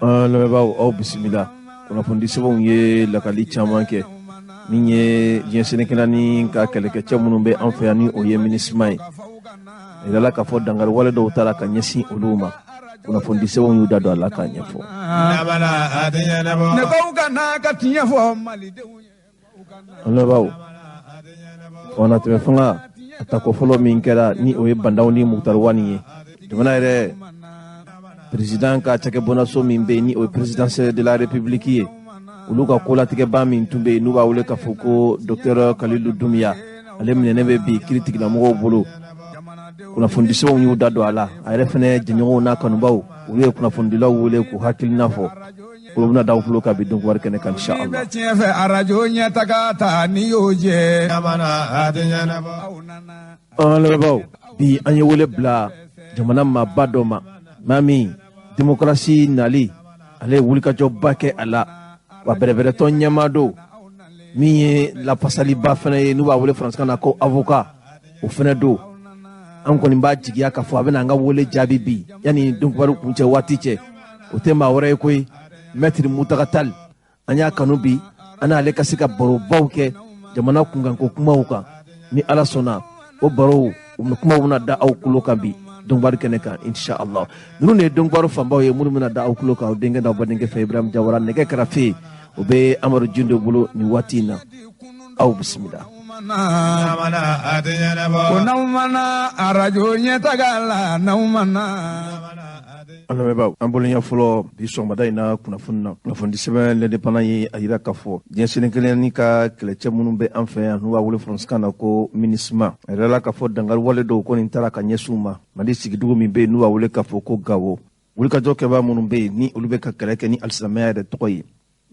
An lamɛnbaaw, aw bisimila. Kunnafoni sɛbɛnw ye lakali caman kɛ. Min ye diɲɛ seleke naani ka kɛlɛkɛcɛ minnu bɛ an fɛ yan, ni o ye MINUSMA ye, a yirala k'a fɔ dankari wale dɔw taara ka ɲɛsin olu ma. Kunnafoni sɛbɛnw y'u da don a la k'a ɲɛfɔ. Ne ko ka n'a ka tiɲɛ fɔ Malidenw ye. An lamɛnbaaw, fangatɛmɛ fanga a tako fɔlɔ min kɛra, ni o ye Bah N'Daw ni Moctar Ouane ye, jamana yɛrɛ président ka cakɛbonnaso min bɛ yen, ni o ye présidence de la République ye, olu ka kolatigɛba min tun bɛ yen, n'u b'a wele k'a fɔ ko docteur Kalilu Dunbiya, ale minɛnen bɛ bi kiiritigɛlamɔgɔw bolo. Kunnafonidisɛbɛnw y'u da don a la. A yɛrɛ fɛnɛ jɛɲɔgɔnw n'a kanubaw, olu ye kunnafonidilaw wele k'u hakilina fɔ. Olu bɛna da aw tulo kan bi don kibaru kɛnɛ kan, inshallah. Bɛ tiɲɛ fɛ, arajo ɲɛtaga ta ni y'o jɛ. An lamɛnbaaw, bi an ye wele bila jamana maaba dɔ ma, maa min démocratie nali, ale ye wulikajɔba kɛ a la, wa bɛrɛbɛrɛtɔn ɲɛmaa don, min ye lafasaliba fana ye, n'u b'a wele faransikan na ko avocat, o fana don. An kɔni b'a jigiya k'a fɔ a bɛna an ka wele jaabi bi yanni don kibaru kuncɛ waati cɛ. O tɛ maa wɛrɛ ye koyi, maître Mountaga Tall. An y'a kanu bi an n'ale ka se ka barobaw kɛ jamana kunkanko kumaw kan. Ni Ala sɔnna, o barow, u kumaw bɛna da aw tulo kan bi donkibaru kɛnɛ kan, inshallah. Ninnu de ye donkibaru fanbaw ye minnu bɛna da aw tulo kan aw denkɛ n'aw badenkɛ fɛ, Ibrahim Jawara. Nɛgɛ kɛrɛfɛ, o bɛ Amadu Jindo bolo nin waati in na. Aw bisimila. Ko n'aw mana arajo ɲɛtaga la, n'aw mana. An lamɛnbaaw, an bolo ɲɛ fɔlɔ bi sɔgɔmada in na kunnafoni na, kunnafoni sɛbɛn L'Indépendant ye a yira k'a fɔ diɲɛ seleke naani ka kɛlɛcɛ minnu bɛ an fɛ yan, n'u b'a wele faransikan na ko MINUSMA, a yirala k'a fɔ dankari wale dɔw kɔni taara ka ɲɛsin u ma Mali sigidugu min bɛ yen, n'u b'a wele k'a fɔ ko Gawo. Wulikajɔ kɛbaa minnu bɛ yen, ni olu bɛ ka kɛlɛ kɛ ni alisilamɛya yɛrɛ tɔgɔ ye,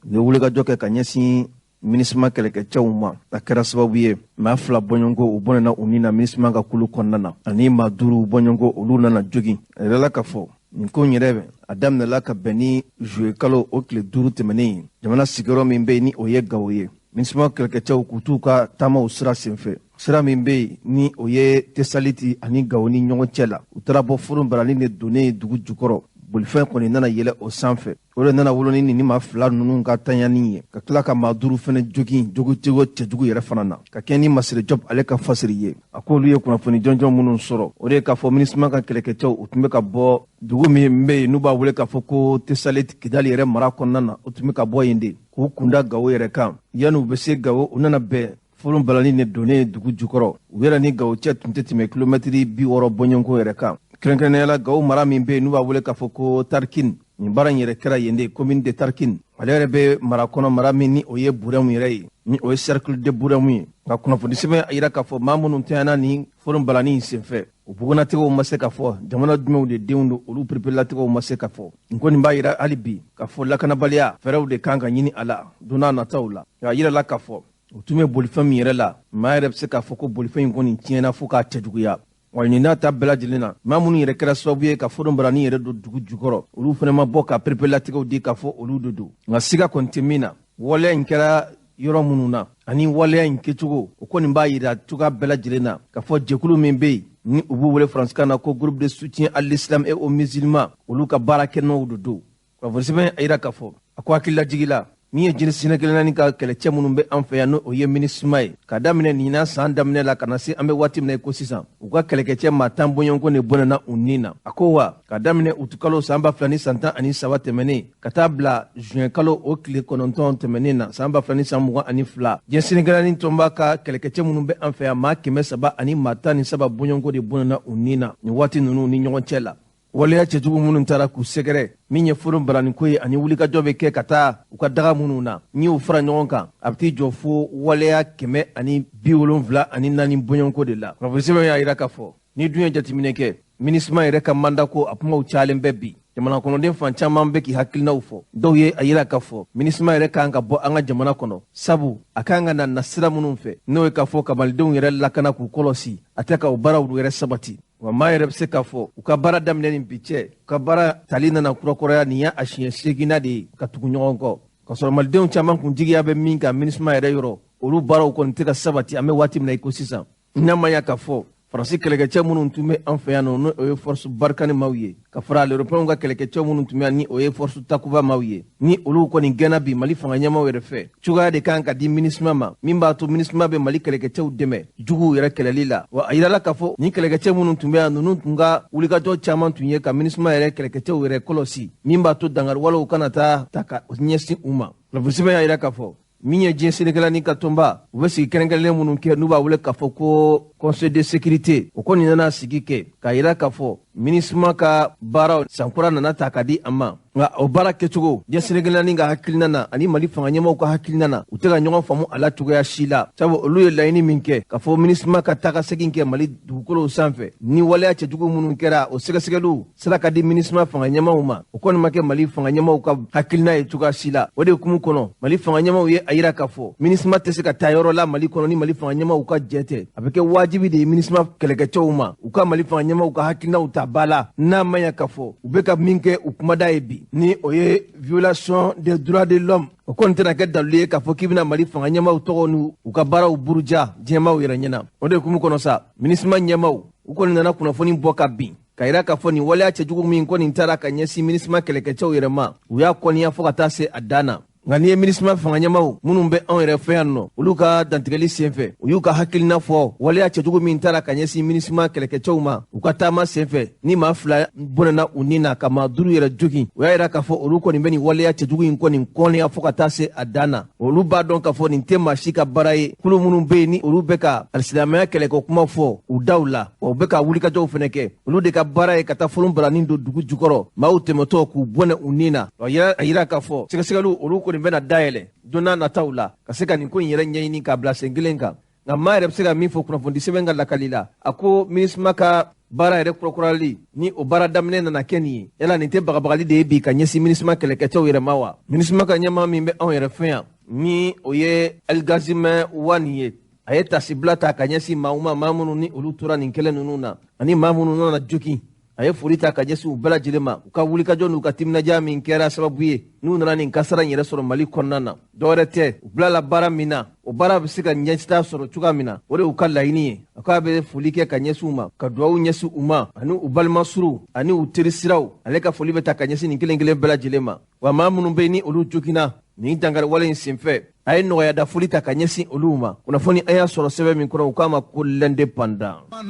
u ye wulikajɔ kɛ ka ɲɛsin MINUSMA kɛlɛkɛcɛw ma. A kɛra sababu ye maa fila bɔɲɔgɔnko, u bɔnɛna u ni na MINUSMA ka kulu kɔnɔna na, ani maa duuru bɔɲɔgɔnko, olu nana jogin. A yirala k'a fɔ nin ko in yɛrɛ, a daminɛla ka bɛn ni juillet kalo o tile 5 tɛmɛnen ye, jamana sigiyɔrɔ min bɛ yen, ni o ye Gawo ye. MINUSMA kɛlɛkɛcɛw k'u t'u ka taamaw sira senfɛ, sira min bɛ yen, ni o ye Tesaliti ani Gawo ni ɲɔgɔn cɛ la, u taara bɔ furun barani de donnen dugu jukɔrɔ. Bolifɛn kɔni nana yɛlɛ o sanfɛ, o de nana wolo ni maa fila ninnu ka tanyani ye, ka tila ka maa duuru fɛnɛ jogin jogocogo cɛjugu yɛrɛ fana na, ka kɛ ni Masire Jɔp ale ka fasiri ye. A ko olu ye kunnafoni jɔnjɔn minnu sɔrɔ, o de ye k'a fɔ MINUSMA ka kɛlɛkɛcɛw, u tun bɛ ka bɔ dugu min bɛ yen, n'u b'a wele k'a fɔ ko Tesalit, Kidali yɛrɛ mara kɔnɔna na, u tun bɛ ka bɔ yen de k'u kunda Gawo yɛrɛ kan. Yanni u bɛ se Gawo, u nana bɛn furun balani de donnen dugu jukɔrɔ. U yɛrɛ ni Gawo cɛ tun tɛ tɛmɛ kilomɛtiri 60 bɔɲɔgɔnko yɛrɛ kan, kɛrɛnkɛrɛnnenya la Gawo mara min bɛ yen, n'u b'a wele k'a fɔ ko Tarkin. Nin baara in yɛrɛ kɛra yen de, commune de Tarkin. Ale yɛrɛ bɛ mara kɔnɔ, mara min ni o ye Burɛmu yɛrɛ ye, ni o ye cercle de Burɛmu ye. Nka kunnafoni sɛbɛn a yira k'a fɔ maa minnu tanyana nin furun balani in senfɛ, u bugunnatigɛw ma se ka fɔ, jamana jumɛnw de denw don, olu pereperelatigɛw ma se ka fɔ. Nin ko nin b'a yira hali bi k'a fɔ lakanabaliya fɛɛrɛw de kan ka ɲini a la don n'a nataw la. Nka a yirala k'a fɔ u tun bɛ bolifɛn min yɛrɛ la, maa yɛrɛ bɛ se k'a fɔ ko bolifɛn in kɔni tiɲɛna fo k'a cɛjuguya. Wa nin n'a ta bɛɛ lajɛlen na, maa minnu yɛrɛ kɛra sababu ye ka furun barani yɛrɛ don dugu jukɔrɔ, olu fana ma bɔ ka pereperelatigɛw di k'a fɔ olu de don. Nka siga kɔni tɛ min na, waleya in kɛra yɔrɔ minnu na ani waleya in kɛcogo, o kɔni b'a yira cogoya bɛɛ lajɛlen na k'a fɔ jɛkulu min bɛ yen, ni u b'u wele faransikan na ko Groupe de soutien à l'islam et aux musulmans, olu ka baarakɛnɔw de don. Kunnafoni sɛbɛn a yira k'a fɔ a ko hakililajigi la, min ye diɲɛ seleke naani ka kɛlɛcɛ minnu bɛ an fɛ yan, n'o ye MINUSMA ye, ka daminɛ ɲinan san daminɛ la ka na se an bɛ waati min na i ko sisan, u ka kɛlɛkɛcɛ maa 10 bɔɲɔgɔnko de bɔnɛna u ni na. A ko wa ka daminɛ utukalo san 2013 tɛmɛnen ka taa bila juin kalo o tile 9 tɛmɛnen na san 2022, diɲɛ seleke naani tɔnba ka kɛlɛkɛcɛ minnu bɛ an fɛ yan, maa 313 bɔɲɔgɔnko de bɔnɛna u ni na nin waati ninnu ni ɲɔgɔn cɛ la. Waleya cɛjugu minnu taara k'u sɛgɛrɛ, min ye furun baraniko ye ani wulikajɔ bɛ kɛ ka taa u ka daga minnu na, n'i y'u fara ɲɔgɔn kan, a bɛ t'i jɔ fo waleya 174 bɔɲɔgɔnko de la. Kunnafoni sɛbɛn y'a yira k'a fɔ ni dun ye jateminɛ kɛ, MINUSMA yɛrɛ ka mandat ko, a kumaw cayalen bɛ bi. Jamana kɔnɔden fan caman bɛ k'i hakilinaw fɔ. Dɔw ye a yira k'a fɔ MINUSMA yɛrɛ kan ka bɔ an ka jamana kɔnɔ, sabu a kan ka na nasira minnu fɛ, n'o ye k'a fɔ ka malidenw yɛrɛ lakana, k'u kɔlɔsi, a tɛ ka o baaraw yɛrɛ sabati. Wa maa yɛrɛ bɛ se k'a fɔ u ka baara daminɛ ni bi cɛ, u ka baara tali nana kurakuraya, nin y'a siɲɛ seeginna de ye ka tugu ɲɔgɔn kɔ, k'a sɔrɔ malidenw caman kun jigiya bɛ min kan MINUSMA yɛrɛ yɔrɔ, olu baaraw kɔni tɛ ka sabati an bɛ waati min na i ko sisan. N'a ma ya k'a fɔ Faransi kɛlɛkɛcɛ minnu tun bɛ an fɛ yan nɔ, n'o ye force Barkhane maaw ye, ka fara l'Européens ka kɛlɛkɛcɛ minnu tun bɛ yan, ni o ye force Takuba maaw ye, ni olu kɔni gɛnna bi Mali fanga ɲɛmaaw yɛrɛ fɛ. Cogoya de kan ka di MINUSMA ma min b'a to MINUSMA bɛ Mali kɛlɛkɛcɛw dɛmɛ juguw yɛrɛ kɛlɛli la. Wa a yirala k'a fɔ ni kɛlɛkɛcɛ minnu tun bɛ yan, ninnu tun ka wulikajɔ caman tun ye ka MINUSMA yɛrɛ kɛlɛkɛcɛw yɛrɛ kɔlɔsi, min b'a to dankariwalew kana taa ta ka ɲɛsin u ma. Kunnafoni y'a yira k'a fɔ min ye diɲɛ selekɛla ka tɔnba, u bɛ sigi kɛrɛnkɛrɛnlen minnu kɛ, n'u b'a wele k'a fɔ ko Conseil de sécurité, o kɔni nana sigi kɛ k'a yira k'a fɔ MINUSMA ka baaraw sankura nana ta ka di a ma. Nka o baara kɛcogo, diɲɛ selekɛla ka hakilina na ani Mali fanga ɲɛmaaw ka hakilina na, u tɛ ka ɲɔgɔn faamu a la cogoya si la, sabu olu ye laɲini min kɛ k'a fɔ MINUSMA ka taga segin kɛ Mali dugukolow sanfɛ, ni waleya cɛjugu minnu kɛra, o sɛgɛsɛgɛliw sera ka di MINUSMA fanga ɲɛmaaw ma, o kɔni ma kɛ Mali fanga ɲɛmaaw ka hakilina ye cogoya si la. O de hukumu kɔnɔ, Mali fanga ɲɛmaaw ye a yira k'a fɔ MINUSMA tɛ se ka taa yɔrɔ la Mali kɔnɔ ni Mali fanga ɲɛmaaw ka jɛ tɛ. A bɛ kɛ wajibi de ye MINUSMA kɛlɛkɛcɛw ma, u ka Mali fanga ɲɛmaaw ka hakilinaw ta ba la, n'a ma ɲɛ k'a fɔ u bɛ ka min kɛ u kumada ye bi, ni o ye violation des droits de l'homme, o kɔni tɛna kɛ dalilu ye k'a fɔ k'i bɛna Mali fanga ɲɛmaaw tɔgɔ n'u u ka baaraw buruja diɲɛmaaw yɛrɛ ɲɛna. O de hukumu kɔnɔ sa, MINUSMA ɲɛmaaw, u kɔni nana kunnafoni bɔ ka bin ka yira k'a fɔ nin waleya cɛjugu min kɔni taara ka ɲɛsin MINUSMA kɛlɛkɛcɛw yɛrɛ ma, u y'a kɔniya fo ka taa se a dan na. Nka n'i ye MINUSMA fanga ɲɛmaaw minnu bɛ anw yɛrɛ fɛ yan nɔ, olu ka dantigɛli senfɛ, u y'u ka hakilina fɔ waleya cɛjugu min taara ka ɲɛsin MINUSMA kɛlɛkɛcɛw ma u ka taama senfɛ, ni maa 2 bɔnɛna u ni na, ka maa 5 yɛrɛ jogin. O y'a yira k'a fɔ olu kɔni bɛ nin waleya cɛjugu in kɔni kɔniya fo ka taa se a dan na. Olu b'a dɔn k'a fɔ nin tɛ maa si ka baara ye. Kulu minnu bɛ yen, ni olu bɛ ka alisilamɛya kɛlɛkɛ kuma fɔ u daw la, wa u bɛ ka wulikajɔw fɛnɛ kɛ, olu de ka baara ye ka taa folon baranin don dugu jukɔrɔ, maaw tɛmɛtɔ k'u bɔnɛ u ni na. A yira k'a fɔ sɛgɛsɛgɛliw olu kɔni bɛna dayɛlɛ don n'a nataw la ka se ka nin ko in yɛrɛ ɲɛɲini k'a bila sen kelen kan. Nka maa yɛrɛ bɛ se ka min fɔ kunnafoni sɛbɛn ka lakali la, a ko MINUSMA ka baara yɛrɛ kurakurali, ni o baara daminɛ nana kɛ nin ye, yala nin tɛ bagabagali de ye bi ka ɲɛsin MINUSMA kɛlɛkɛcɛw yɛrɛ ma wa? MINUSMA ka ɲɛmaa min bɛ anw yɛrɛ fɛ yan, ni o ye Algazimɛ Wani ye, a ye tasibila ta ka ɲɛsin maaw ma, maa minnu ni olu tora nin kɛlɛ ninnu na, ani maa minnu nana jogin. A ye foli ta ka ɲɛsin u bɛɛ lajɛlen ma, u ka wulikajɔ n'u ka timinadiya min kɛra sababu ye n'u nana nin kasara in yɛrɛ sɔrɔ Mali kɔnɔna na. Dɔwɛrɛ tɛ, u bilala baara min na, o baara bɛ se ka ɲɛsita sɔrɔ cogoya min na, o de y'u ka laɲini ye. A k'a bɛ foli kɛ ka ɲɛsin u ma, ka duwawu ɲɛsin u ma, ani u balimasuru ani u terisiraw. Ale ka foli bɛ ta ka ɲɛsin nin kelen kelen bɛɛ lajɛlen ma. Wa maa minnu bɛ yen, ni olu joginna nin dankari wale in senfɛ, a ye nɔgɔyada foli ta ka ɲɛsin olu ma. Kunnafoni an y'a sɔrɔ sɛbɛn min kɔnɔ, u k'a ma ko L'Indépendant. Ko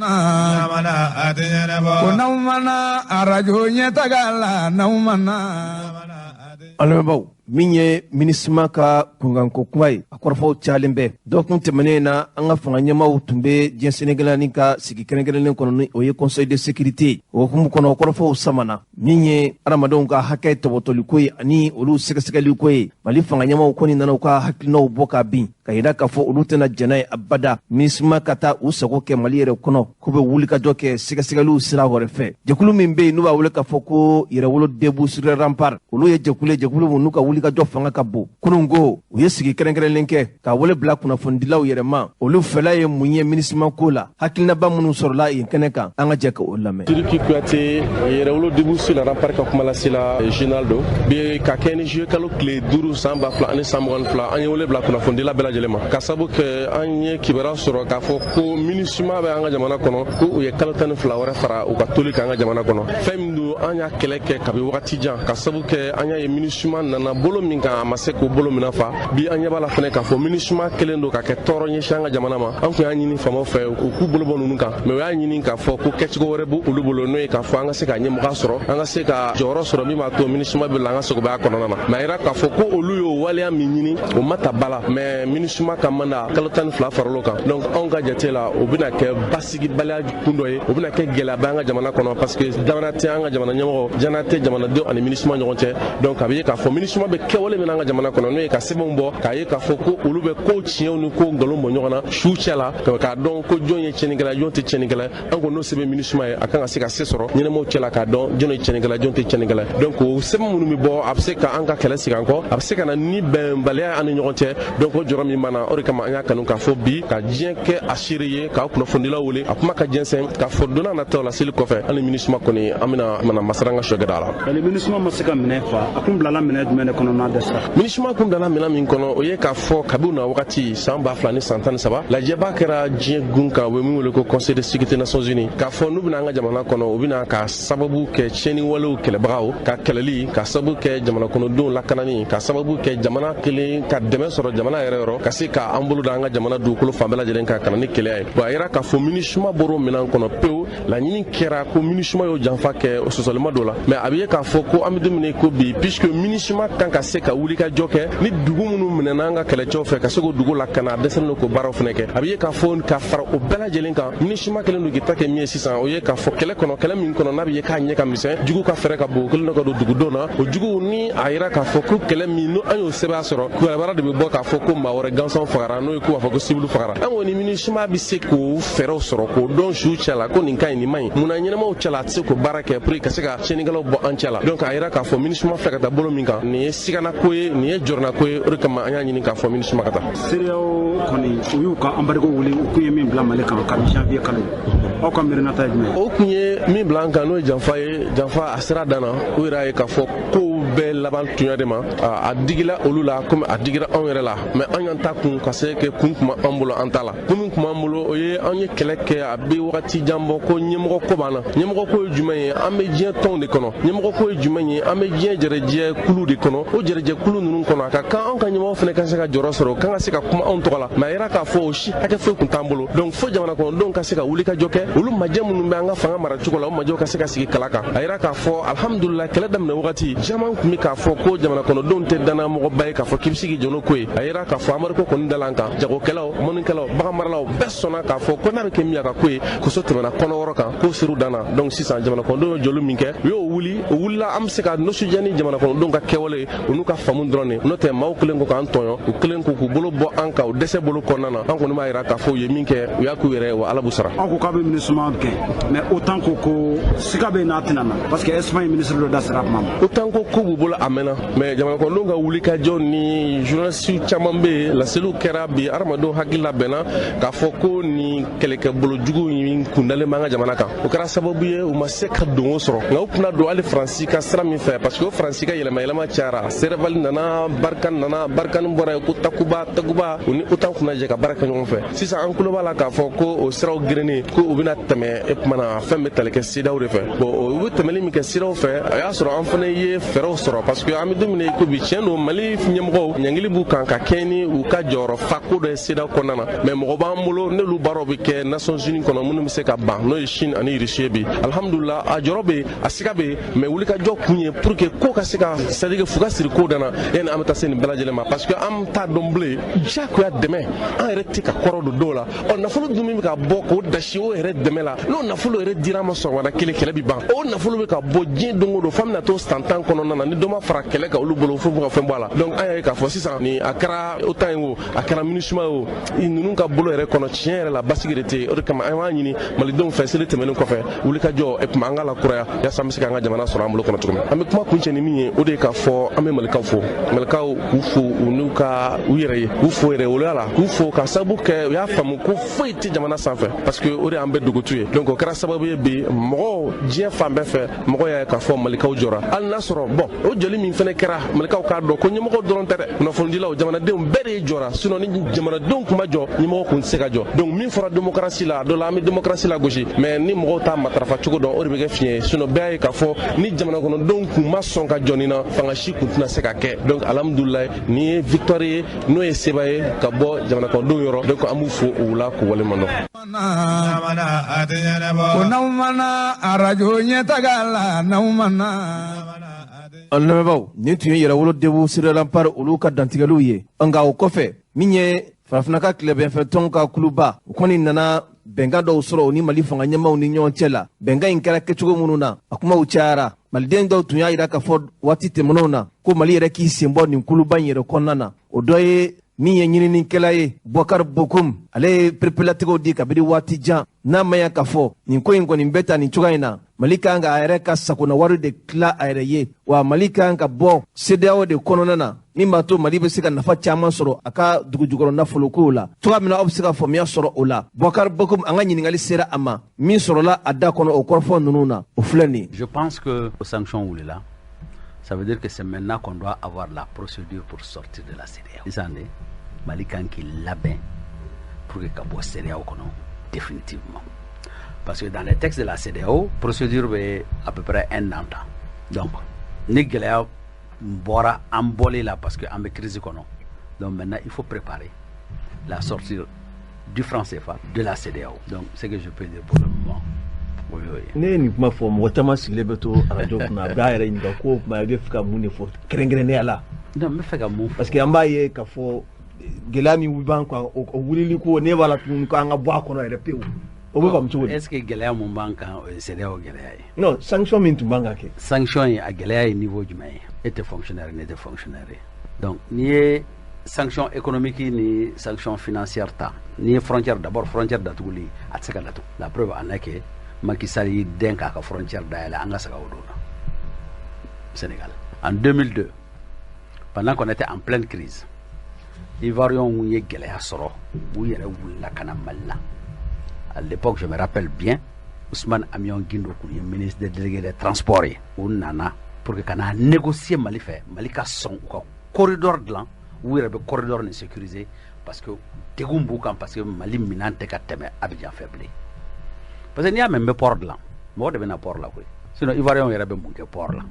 n'aw mana arajo ɲɛtaga la, n'aw mana. An lamɛnbaaw, min ye MINUSMA ka kunkanko kuma ye, a kɔrɔfɔw cayalen bɛ. Dɔgɔkun tɛmɛnen na, an ka fanga ɲɛmaaw tun bɛ diɲɛ selekɛla ka sigi kɛrɛnkɛrɛnnen kɔnɔ, ni o ye Conseil de sécurité. O hukumu kɔnɔ, kɔrɔfɔw samana min ye adamadenw ka hakɛ tɔbɔtɔliko ye ani olu sɛgɛsɛgɛliko ye. Mali fanga ɲɛmaaw kɔni nana u ka hakilinaw bɔ ka bin ka yira k'a fɔ olu tɛna jɛn n'a ye abada MINUSMA ka taa u sago kɛ Mali yɛrɛ kɔnɔ, k'u bɛ wulikajɔ kɛ sɛgɛsɛgɛliw sira wɛrɛ fɛ. Jɛkulu min bɛ yen, n'u b'a wele k'a fɔ ko Yɛrɛwolo Debout sur les Remparts, olu ye jɛkulu ye, jɛkulu min n'u ka wulikajɔ fanga ka bon. Kunun ko u ye sigi kɛrɛnkɛrɛnlen kɛ ka wele bila kunnafonidilaw yɛrɛ ma, olu fɛla ye mun ye MINUSMA ko la, hakilinaba minnu sɔrɔla yen kɛnɛ kan, an ka jɛ ka o lamɛn. Sidiki Kuyate, Yɛrɛwolo Debout sur les Remparts ka kumalasela général don. Bi ka kɛ ni juillet kalo tile 5 san 2022, an ye wele bila kunnafonidila bɛɛ lajɛlen ma, ka sabu kɛ an ye kibaruya sɔrɔ k'a fɔ ko MINUSMA bɛ an ka jamana kɔnɔ, ko u ye kalo 12 wɛrɛ fara u ka toli kan an ka jamana kɔnɔ. Fɛn min don, an y'a kɛlɛ kɛ kabi wagati jan, ka sabu kɛ an y'a ye MINUSMA nana bolo min kan, a ma se k'o bolo minɛ fa. Bi an ɲɛ b'a la fɛnɛ k'a fɔ MINUSMA kɛlen don ka kɛ tɔɔrɔ ɲɛsin an ka jamana ma. An tun y'a ɲini faamaw fɛ u k'u bolo bɔ ninnu kan, mais u y'a ɲini k'a fɔ ko kɛcogo wɛrɛ b'u olu bolo, n'o ye k'a fɔ an ka se ka ɲɛmɔgɔya sɔrɔ, an ka se ka jɔyɔrɔ sɔrɔ min b'a to MINUSMA bɛ la an ka sagobaya kɔnɔna na. Mais a yira k'a fɔ ko olu y'o waleya min ɲini, o ma ta ba la, mais MINUSMA ka mandat kalo 12 faral'o kan. Donc anw ka jate la, o bɛna kɛ basigibaliya kun dɔ ye, o bɛna kɛ gɛlɛyaba an ka jamana kɔnɔ, parce que danaya tɛ an ka jamana ɲɛmɔgɔ, danaya tɛ jamanadenw ani MINUSMA ɲɔgɔn cɛ. Donc a bɛ ye k'a fɔ MINUSMA bɛ kɛwale min na an ka jamana kɔnɔ, n'o ye ka sɛbɛnw bɔ k'a ye k'a fɔ ko olu bɛ ko tiɲɛw ni ko nkalon bɔ ɲɔgɔn na su cɛ la, k'a dɔn ko jɔn ye tiɲɛnikɛla, jɔn tɛ tiɲɛnikɛla. An ko n'o sɛbɛn MINUSMA ye, a kan ka se ka se sɔrɔ ɲɛnɛmaw cɛ la k'a dɔn jɔn ye tiɲɛnikɛla, jɔn tɛ tiɲɛnikɛla. Donc o sɛbɛn minnu bɛ bɔ, a bɛ se ka an ka kɛlɛ sigi an kɔ, a bɛ se ka na ni bɛnbaliya an ni ɲɔgɔn cɛ. Donc o jɔrɔ min banna, o de kama an y'a kanu k'a fɔ bi ka diɲɛ kɛ a seere ye, k'a kunnafonidilaw wele a kuma ka jɛnsɛn, k'a fɔ don n'a nataw la, seli kɔfɛ, an ni MINUSMA kɔni an bɛna mana masara an ka sɔ gɛrɛ a la. Ani MINUSMA ma se ka minɛ fa, a kun bilala minɛ jumɛn de kɔnɔ? kɔnɔ n'a dɛsɛra. MINUSMA kun bilala minɛn min kɔnɔ, o ye k'a fɔ kabi na wagati san 2013, lajɛba kɛra diɲɛ gun kan, u bɛ min wele ko Conseil de sécurité Nations Unies, k'a fɔ n'u bɛna an ka jamana kɔnɔ, u bɛna ka sababu kɛ tiɲɛni walew kɛlɛbagaw ka kɛlɛli, ka sababu kɛ jamana kɔnɔdenw lakanani, ka sababu kɛ jamana kelen ka dɛmɛ sɔrɔ jamana yɛrɛ yɔrɔ, ka se k'an bolo da an ka jamana dugukolo fan bɛɛ lajɛlen kan, ka na ni kɛlɛya ye. Bon, a yira k'a fɔ MINUSMA bɔr'o minɛn kɔnɔ pewu. Laɲini kɛra ko MINUSMA y'o janfa kɛ sɔsɔlima dɔ la, mais a bɛ ye k'a fɔ ko an bɛ don min na ko bi, puisque MINUSMA kan ka se ka wuli ka jɔ kɛ ni dugu minnu minɛna an ka kɛlɛcɛw fɛ, ka se k'o dugu lakana, a dɛsɛlen don k'o baaraw fana kɛ. A bɛ ye k'a fɔ ka fara o bɛɛ lajɛlen kan, MINUSMA kɛlen don k'i ta kɛ min ye sisan, o ye k'a fɔ kɛlɛ kɔnɔ, kɛlɛ min kɔnɔ n'a bɛ ye k'a ɲɛ ka misɛn, jugu ka fɛɛrɛ ka bon, o kɛlen don ka don dugudenw na. O juguw ni a yira k'a fɔ ko kɛlɛ min n'o an y'o sɛbɛn sɔrɔ, kibaruya de bɛ bɔ k'a fɔ ko maa wɛrɛ gansan fagara, n'o ye k'u b'a fɔ ko civil fagara. An kɔni MINUSMA bɛ se k'o fɛɛrɛw sɔrɔ k'o dɔn su cɛ la ko nin ka ɲi, nin man ɲi, munna ɲɛnamaw cɛ la a tɛ se k'o baara kɛ pour ka se ka tiɲɛnikɛlaw bɔ an cɛ la. Donc a yira k'a fɔ MINUSMA filɛ ka taa bolo min kan, nin ye siganako ye, nin ye jɔrɔnako ye. O de kama an y'a ɲini k'a fɔ MINUSMA ka taa. CEDEAO kɔni, u y'u ka embargo wuli, u kun ye min bila Mali kan kabi janvier kalo. Aw ka miirinata ye jumɛn ye? O kun ye min bila an kan, n'o ye janfa ye, janfa a sira dan na. U yɛrɛ ye k'a fɔ kow bɛɛ laban tunya de ma. A digila olu la komi a digira anw yɛrɛ la, mais an y'an ta kun ka se kɛ kun kuma an bolo, an ta la. Kun min kuma an bolo, o ye an ye kɛlɛ kɛ a bɛ wagati jan bɔ ko ɲɛmɔgɔ ko b'an na. Ɲɛmɔgɔ ko ye jumɛn ye? An bɛ diɲɛ tɔnw de kɔnɔ. Ɲɛmɔgɔ ko ye jumɛn ye? An bɛ diɲɛ jɛrɛjɛ kulu de kɔnɔ. O jɛrɛjɛ kulu ninnu kɔnɔ, a ka kan anw ka ɲɛmɔgɔ fana ka se ka jɔyɔrɔ sɔrɔ, kan ka se ka kuma anw tɔgɔ la. Mais a yira k'a fɔ o si hakɛ foyi kun t'an bolo. Donc fo jamana kɔnɔdenw ka se ka wuli ka jɔ kɛ, olu majɛ minnu bɛ an ka fanga mara cogo la, o majɛw ka se ka sigi kala kan. A yira k'a fɔ alhamdulillah, kɛlɛ daminɛ wagati caman tun bɛ k'a fɔ ko jamana kɔnɔdenw tɛ danamɔgɔba ye k'a fɔ k'i bɛ se k'i jɔ n'o ko ye. A yira k'a fɔ embargo kɔni dala an kan, jagokɛlaw, mɔnnikɛlaw, baganmaralaw bɛɛ sɔnna k'a fɔ ko n'a bɛ kɛ min ye a ka ko ye, ko so tɛmɛna kɔnɔ wɔrɔ kan, k'o ser'u dan na. Donc sisan jamana kɔnɔdenw ye jɔli min kɛ, u y'o wuli, o wulila. An bɛ se ka nisɔndiya ni jamana kɔnɔdenw ka kɛwale ye, u n'u ka faamu dɔrɔn de. N'o tɛ, maaw kelen ko k'an tɔɲɔ, u kelen ko k'u bolo bɔ an kan, u dɛsɛ bolo kɔnɔna na. An kɔni b'a yira k'a fɔ u ye min kɛ, u y'a k'u yɛrɛ, wa Ala b'u sara. Aw ko k'a bɛ MINUSMA gɛn, mais OTAN ko ko siga bɛ n'a tɛna na, parce que Espagne ministre dɔ da sera a kuma ma. OTAN ko ko b'u bolo a mɛnna, mais jamana kɔnɔdenw ka wuli ka jɔ ni journaliste caman bɛ yen, laseliw kɛra bi, hadamadenw hakili labɛnna k'a fɔ ko nin kɛlɛkɛbolo jugu in kundalen b'an ka jamana kan. O kɛra sababu ye u ma se ka dongo sɔrɔ, nka u kunna don hali Faransi ka sira min fɛ, parce que o Faransi ka yɛlɛma yɛlɛma cayara. Serval nana, Barkhane nana, Barkhane bɔra yen ko Takuba, Takuba, u ni OTAN kunna jɛ ka baara kɛ ɲɔgɔn fɛ. Sisan an tulo b'a la k'a fɔ ko o siraw gerennen, ko u bɛna tɛmɛ e kumana fɛn bɛ tali kɛ CEDEAO de fɛ. Bon, u bɛ tɛmɛli min kɛ CEDEAO fɛ, a y'a sɔrɔ an fana ye fɛɛrɛw sɔrɔ, parce que an bɛ don min na i ko bi, tiɲɛ don, Mali ɲɛmɔgɔw ɲangili b'u kan ka kɛɲɛ ni u ka jɔyɔrɔ fa ko dɔ ye CEDEAO kɔnɔna na, mais mɔgɔ b'an bolo n'olu baaraw bɛ kɛ Nations Unies kɔnɔ, minnu bɛ se ka ban, n'o ye Chine ani Russie ye. Bi alhamdulillah, a jɔyɔrɔ bɛ yen, a siga bɛ yen, mais wulikajɔ kun ye pour que ko ka se ka, c'est à dire fu ka siri ko danna yanni an bɛ taa se nin bɛɛ lajɛlen ma, parce que an t'a dɔn bilen, diyagoya dɛmɛ an yɛrɛ tɛ ka kɔrɔ don dɔw la. Ɔ nafolo dun min bɛ ka bɔ k'o dasi o yɛrɛ dɛmɛ la, n'o nafolo yɛrɛ dira an ma sɔgɔmada kelen, kɛlɛ bi ban. O nafolo bɛ ka bɔ diɲɛ don o don, f'an bɛna to san 10 kɔnɔna na, ni dɔ ma fara kɛlɛ kan olu bolo, fo ka fɛn bɔ a la. Donc an y'a ye k'a fɔ sisan ni a kɛra OTAN ye o, a kɛra MINUSMA ye o, ninnu ka bolo yɛrɛ kɔnɔ, tiɲɛ yɛrɛ la, basigi de tɛ yen. O de kama an b'a ɲini malidenw fɛ, seli tɛmɛnen kɔfɛ, wulikajɔ e tuma an ka lakuraya yaasa an bɛ se k'an ka jamana sɔrɔ an bolo kɔnɔ cogo min. An bɛ kuma kuncɛ ni min ye, o de ye k'a fɔ an bɛ malikaw fo, malikaw k'u fo u n'u ka u yɛrɛ ye, k'u fo yɛrɛ woloya la, k'u fo ka sababu kɛ u y'a faamu ko foyi tɛ jamana sanfɛ, parce que o de y'an bɛɛ dugutu ye. Donc o kɛra sababu ye bi mɔgɔw diɲɛ fan bɛɛ fɛ, mɔgɔw y'a ye k'a fɔ malikaw jɔra, hali n'a sɔrɔ bon o jɔli min fana kɛra, malikaw k'a dɔn ko ɲɛmɔgɔw dɔrɔn tɛ dɛ, kunnafonidilaw, jamanadenw bɛɛ de ye jɔra. Sinon ni jamanadenw kun ma jɔ, ɲɛmɔgɔ kun tɛ se ka jɔ. Donc min fɔra démocratie la, a dɔ la an bɛ démocratie la gosi, mais ni mɔgɔw t'a matarafa cogo dɔn, o de bɛ kɛ fiɲɛ ye. Sinon bɛɛ y'a ye k'a fɔ ni jamana kɔnɔdenw kun ma sɔn ka jɔ nin na, fanga si kun tɛna se ka kɛ. Donc alhamdulilayi, nin ye victoire ye, n'o ye seba ye ka bɔ jamana kɔnɔdenw yɔrɔ. Donc an b'u fo o la k'u waleɲuman dɔn. Ko n'aw mana arajo ɲɛtaga la, n'aw mana. An lamɛnbaaw, nin tun ye Yɛrɛwolo Debout sur les Remparts olu ka dantigɛliw ye. Nka o kɔfɛ, min ye farafinna ka tilebɛnfɛtɔn ka kuluba, u kɔni nana bɛnkan dɔw sɔrɔ u ni Mali fanga ɲɛmaw ni ɲɔgɔn cɛ la. Bɛnkan in kɛra kɛcogo minnu na, a kumaw cayara. Maliden dɔw tun y'a yira k'a fɔ waati tɛmɛnenw na ko Mali yɛrɛ k'i sen bɔ nin kuluba in yɛrɛ kɔnɔna na. O dɔ ye min ye ɲininikɛla ye, Bɔkari Bokum, ale ye perepelatigɛw di kabini waati jan n'a ma ya k'a fɔ nin ko in kɔni bɛ ta nin cogoya in na, Mali kan ka a yɛrɛ ka sagona wari de tila a yɛrɛ ye, wa Mali kan ka bɔ CEDEAO de kɔnɔna na, min b'a to Mali bɛ se ka nafa caman sɔrɔ a ka dugujukɔrɔ nafolokow la cogoya min na. Aw bɛ se ka faamuya sɔrɔ o la. Bɔkari Bokum, an ka ɲininkali sera a ma, min sɔrɔla a da kɔnɔ o kɔrɔfɔ ninnu na, o filɛ nin ye. Je pense que sanctions wulila. Ça veut dire que c'est maintenant qu'on doit avoir la procédure pour sortir de la CEDEAO. Sisan de, Mali kan k'i labɛn pour que ka bɔ CEDEAO kɔnɔ définitivement. Parce que dans les textes de la CEDEAO, procédure bɛ à peu près un an ta. Donc, ni gɛlɛya bɔra an bɔli la parce que an bɛ crise kɔnɔ. Donc maintenant, il faut préparer la sortie du franc CFA de la CEDEAO. Donc, ce que je peux dire pour le moment. Oui. Ne ye nin kuma fɔ, mɔgɔ caman sigilen bɛ to arajo kunna, a b'a yɛrɛ ɲininka ko o tuma i bɛ fɛ ka mun de fɔ kɛrɛnkɛrɛnnenya la? Non, n bɛ fɛ ka mun fɔ? Parce que an b'a ye k'a fɔ gɛlɛya min b'an kan, o wulili ko ne b'a la tuguni ko an ka bɔ a kɔnɔ yɛrɛ pewu, o bɛ faamu cogo di? Est ce que gɛlɛya mun b'an kan, o ye CEDEAO gɛlɛya ye? Non, sanction min tun b'an kan kɛ. Sanction ye, a gɛlɛya ye niveau jumɛn ye? E tɛ fonctionnaire, ne tɛ fonctionnaire ye. Donc n'i ye sanction économique ni sanction financière ta, n'i ye frontière, d'abord frontière datuguli, a tɛ se ka datugu. La preuve en est que Macky Sall y'i den k'a ka frontière dayɛlɛ, an ka sagaw donna Sénégal. En 2002, pendant qu'on était en pleine crise, Ivoiriens ye gɛlɛya sɔrɔ, u yɛrɛ wulila ka na Mali la. À l'époque, je me rappelle bien, Ousmane Amion Guindo kun ye ministre délégué des transports ye. U nana pour que ka na négocier Mali fɛ, Mali ka sɔn u ka corridor dilan, u yɛrɛ bɛ corridor nin sécuriser parce que degun b'u kan, parce que Mali minɛn tɛ ka tɛmɛ Abidjan fɛ bilen. Parce que n'i y'a mɛn n bɛ port dilan, mɔgɔ de bɛ na port la koyi, sinon Ivoiriens yɛrɛ bɛ mun kɛ port la?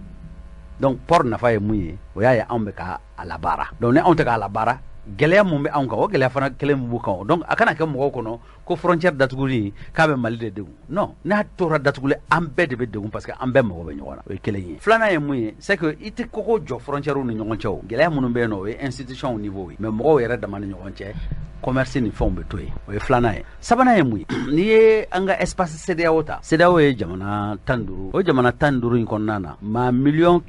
Donc port nafa ye mun ye? O y'a ye anw bɛ ka a labaara. Donc ni anw tɛ k'a labaara, gɛlɛya mun bɛ anw kan, o gɛlɛya fana kelen mun b'u kan. Donc a kana kɛ mɔgɔw kɔnɔ ko frontière datuguli k'a bɛ Mali de degun. Non, n'a tora datuguli, an bɛɛ de bɛ degun parce que an bɛɛ mago bɛ ɲɔgɔn na. O ye kelen ye. Filanan ye mun ye? C'est que i tɛ koko jɔ frontière ni ɲɔgɔn cɛ. O gɛlɛya minnu bɛ yen nɔ, o ye institution niveau ye, mais mɔgɔw yɛrɛ dama ni ɲɔgɔn cɛ, commerce ni fɛnw bɛ to yen. O ye filanan ye. Sabanan ye mun ye? N'i ye an ka espace CEDEAO ta, CEDEAO ye jamana 15. O jamana 15 in kɔnɔna na, maa 386 miliyɔn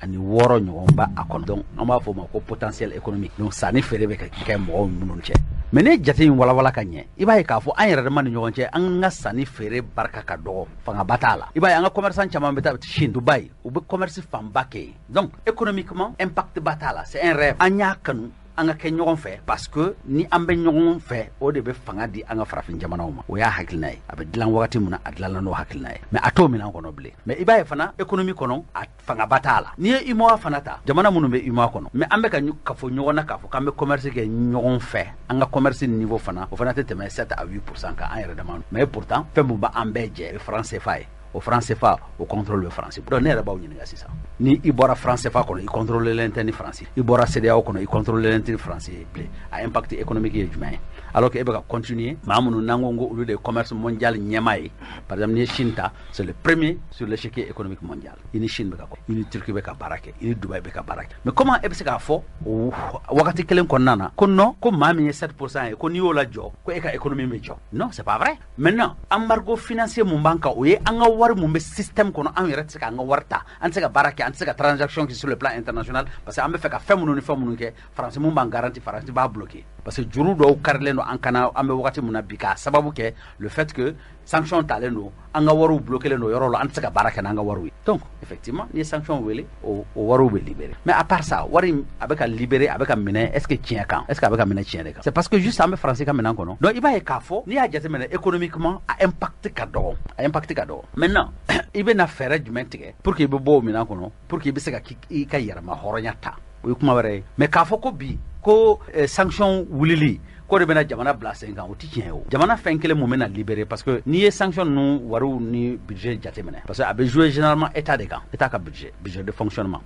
ɲɔgɔn b'a a kɔnɔ. Donc an b'a fɔ o ma ko potentiel économique. Donc sanni feere bɛ ka kɛ mɔgɔw minnu cɛ. Mais ne jate in walawala ka ɲɛ, i b'a ye k'a fɔ an yɛrɛ dama ni ɲɔgɔn cɛ, an ka sanni feere barika ka dɔgɔ, fangaba t'a la. I b'a ye an ka commerçant caman bɛ taa Chine, Dubaï, u bɛ commerce fanba kɛ yen. Donc économiquement, impact ba t'a la. C'est un rêve, an y'a kanu an ka kɛ ɲɔgɔn fɛ parce que ni an bɛ ɲɔgɔn fɛ, o de bɛ fanga di an ka farafin jamanaw ma. O y'a hakilina ye. A bɛ dilan wagati min na, a dilanna n'o hakilina ye, mais a t'o minɛn kɔnɔ bilen. Mais i b'a ye fana, économie kɔnɔ, a fangaba t'a la. N'i ye UEMOA fana ta, jamana minnu bɛ UEMOA kɔnɔ, mais an bɛ ka kafo ɲɔgɔn na k'a fɔ k'an bɛ commerce kɛ ɲɔgɔn fɛ, an ka commerce niveau fana, o fana tɛ tɛmɛ 7 à 8% kan an yɛrɛ dama. Mais pourtant fɛn mun b'an bɛɛ jɛ, o ye franc CFA ye. O franc CFA, o contrôle bɛ France. Donc ne yɛrɛ b'aw ɲininka sisan, ni i bɔra franc CFA kɔnɔ, i contrôlelen tɛ ni France, i bɔra CEDEAO kɔnɔ, i contrôlelen tɛ ni France ye bilen, a impact économique ye jumɛn ye? Alors que e bɛ ka continuer maa minnu n'an ko olu de ye commerce mondial ɲɛmaa ye. Par exemple, n'i ye Chine ta, c'est le premier sur l'échiquier économique mondial. I ni Chine bɛ ka, i ni Turquie bɛ ka baara kɛ, i ni Dubaï bɛ ka baara kɛ. Mais comment e bɛ se k'a fɔ o wagati kelen kɔnɔna na ko non, ko maa min ye 7% ye, ko n'i y'o lajɔ, ko e ka économie bɛ jɔ? Non, c'est pas vrai. Maintenant, embargo financier mun b'an kan, o ye an ka wari mun bɛ système kɔnɔ, anw yɛrɛ tɛ se k'an ka wari ta, an tɛ se ka baara kɛ, an tɛ se ka transaction kɛ sur le plan international, parce que an bɛ fɛ ka fɛn minnu ni fɛn minnu kɛ, Faransi mun b'an garanti, Faransi b'a bloquer, parce que juru dɔw karilen don an kana. An bɛ wagati mun na bi, k'a sababu kɛ le fait que sanction talen don, an ka wariw bloqué len don yɔrɔ la, an tɛ se ka baara kɛ n'an ka wariw ye. Donc effectivement, n'i ye sanction wele, o wariw bɛ libérer. Mais à part ça, wari a bɛ ka libérer, a bɛ ka minɛ, est ce que tiɲɛ kan? Est ce que a bɛ ka minɛ tiɲɛ de kan? C'est parce que juste an bɛ Faransi ka minɛn kɔnɔ. Donc i b'a ye k'a fɔ n'i y'a jateminɛ, économiquement, a impact ka dɔgɔ, a impact ka dɔgɔ. Maintenant, i bɛ na fɛɛrɛ jumɛn tigɛ pour que i bɛ bɔ o minɛn kɔnɔ, pour que i bɛ se ka i ka yɛrɛma hɔrɔnya ta, o ye kuma wɛrɛ ye. Mais k'a fɔ ko bi ko sanction wulili ko de bɛna jamana bila sen kan, o ti tiɲɛ ye. O jamana fɛn kelen mun bɛna libérer? Parce que n'i ye sanction ninnu wariw ni budget jateminɛ, parce que a bɛ jouer généralement état de kan, état ka budget, budget de fonctionnement.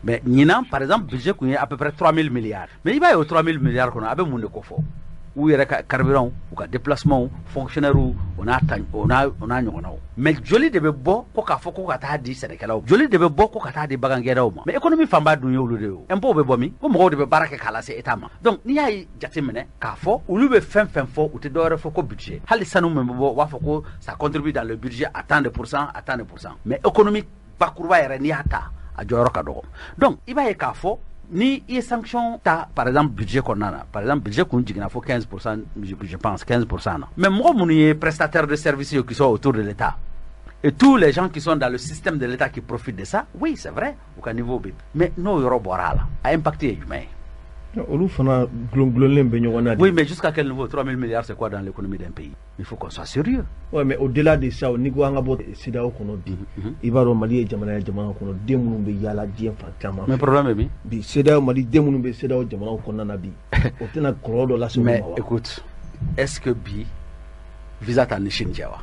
Mais ɲinan, par exemple, budget kun ye à peu près 3000 milliards. Mais i b'a ye, o 3000 milliards kɔnɔ, a bɛ mun de ko fɔ? U yɛrɛ ka carburant, u ka déplacement, fonctionnaires, o n'a ta, o n'a o n'a ɲɔgɔnnaw. Mais joli de bɛ bɔ ko k'a fɔ ko ka taa di sɛnɛkɛlaw? Joli de bɛ bɔ ko ka taa di bagangɛnnaw ma? Mais économie fanba dun ye olu de ye. O impôt bɛ bɔ min? Ko mɔgɔw de bɛ baara kɛ k'a lase état ma. Donc n'i y'a ye jateminɛ k'a fɔ olu bɛ fɛn fɛn fɔ, u tɛ dɔwɛrɛ fɔ ko budget. Hali sanu min bɛ bɔ, u b'a fɔ ko ça contribue dans le budget à tant de pourcent, à tant de pourcent. Mais économie bakuruba yɛrɛ, n'i y'a ta, a jɔyɔrɔ ka dɔgɔ. Donc i b'a ye k'a fɔ ni i ye sanction ta, par exemple budget kɔnɔna na, par exemple budget kun jiginna fo 15%, je pense 15% na. Mais mɔgɔ minnu ye prestataires de services ye, qui sont autour de l'État, et tous les gens qui sont dans le système de l'État qui profitent de ça, oui, c'est vrai, u ka niveau bɛ. Mais n'o yɔrɔ bɔra a la, a impact ye jumɛn ye? Olu fana gulonlen bɛ ɲɔgɔn na. Oui, mais jusqu'à quel niveau? 3 000 milliards, c'est quoi dans l'économie d'un pays? Il faut qu'on soit sérieux. Ouais, mais au-delà de ça, ni ko an ka bɔ CEDEAO kɔnɔ bi, i b'a dɔn Mali ye jamana ye, jamana kɔnɔ den minnu bɛ yaala diɲɛ fan caman. Mais problème bɛ min? Bi CEDEAO, Mali den minnu bɛ CEDEAO jamanaw kɔnɔna na bi, o tɛna kɔlɔlɔ dɔ lase olu ma Mais wa? écoute, est-ce que bi visa t'an ni Chine cɛ wa?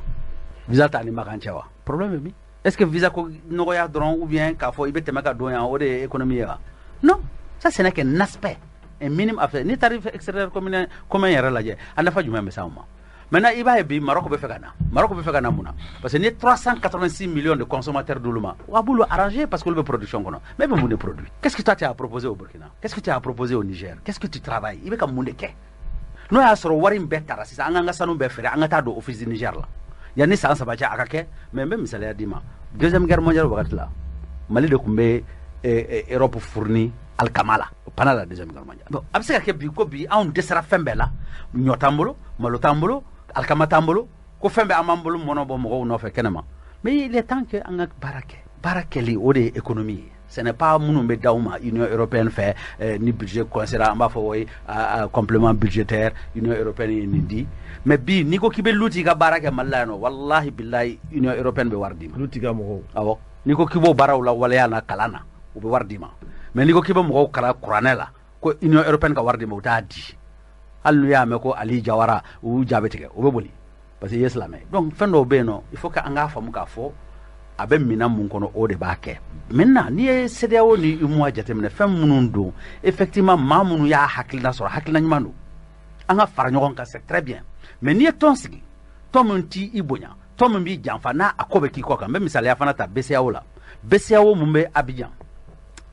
Visa t'an ni Makan cɛ wa? Problème bɛ min? Est-ce que visa ko nɔgɔya dɔrɔn ou bien k'a fɔ i bɛ tɛmɛ ka don yan, o de ye économie ye wa? Non, ça ce n'est qu'un aspect, un minime aspect. Ni tarif extérieur commun commun yɛrɛ lajɛ, a nafa jumɛn bɛ s'anw ma? Maintenant, i b'a ye bi Maroc bɛ fɛ ka na. Maroc bɛ fɛ ka na mun na? Parce que ni 386 millions de consommateurs d'olu ma, wa b'olu arranger parce que olu bɛ production kɔnɔ. Mais e bɛ mun de produit? Qu'est-ce que toi tu as proposé au Burkina? Qu'est-ce que tu as proposé au Niger? Qu'est-ce que tu travailles? I bɛ ka mun de kɛ? N'o y'a sɔrɔ wari in bɛɛ taara sisan, an k'an ka sanu bɛɛ feere, an ka taa don office du Niger la yanni san 3 cɛ a ka kɛ. Mais n bɛ misaliya d'i ma. Deuxième Guerre mondiale wagati la, Mali de tun bɛ Europe fourni alikama la pendant la Deuxième Guerre mondiale. Bon, a bɛ se ka kɛ bi ko bi anw dɛsɛra fɛn bɛɛ la, ɲɔ t'an bolo, malo t'an bolo, alikama t'an bolo, ko fɛn bɛɛ an b'an bolo mɔnɔ bɔ mɔgɔw nɔfɛ kɛnɛma. Mais il est temps que an ka baara kɛ. Baara kɛli, o de ye économie ye. Ce n'est pas minnu bɛ d'aw ma Union européenne fɛ ni budget coincera, an b'a fɔ oui, complément budgétaire, Union européenne ye nin di. Mais bi n'i ko k'i bɛ luti ka baara kɛ Mali la yan nɔ, wallahi billahi, Union européenne bɛ wari d'i ma. Luti ka mɔgɔw. Awɔ, n'i ko k'i b'o baaraw la waleya na kalan na, u bɛ wari d'i ma. Mais n'i ko k'i bɛ mɔgɔw kalan kuranɛ la ko Union européenne ka wari d'i ma, u t'a di. Hali n'u y'a mɛn ko Ali Jawara, u ja bɛ tigɛ, u bɛ boli parce que i ye silamɛ. Donc fɛn dɔw bɛ yen nɔ, il faut que an k'a faamu k'a fɔ a bɛ minɛn mun kɔnɔ, o de b'a kɛ. Maintenant, n'i ye CEDEAO ni UMOA jateminɛ, fɛn minnu don, effectivement, maa minnu y'a hakilina sɔrɔ, hakilina ɲuman don, an ka fara ɲɔgɔn kan, c'est très bien. Mais n'i ye tɔn sigi, tɔn min t'i i bonya, tɔn min b'i janfa, n'a a ko bɛ k'i kɔ kan. N bɛ misaliya fana ta BCEAO la. BCEAO mun bɛ Abidjan,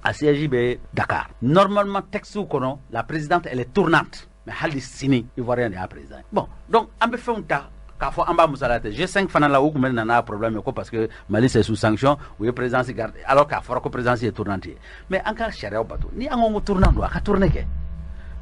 a siège bɛ Dakar. Normalement, texte kɔnɔ, la présidente, elle est tournante, mais hali sini Ivoirien de y'a président. Bon, donc an bɛ fɛnw ta k'a fɔ an b'a musala tɛ. G5 fana la, u tun bɛ na n'a problème ye ko parce que Mali, c'est sous sanction, u ye présidence garde alors k'a fɔra ko présidence ye tournante ye. Mais an ka sariyaw bato. Ni an ko tournant don, a ka tourner kɛ.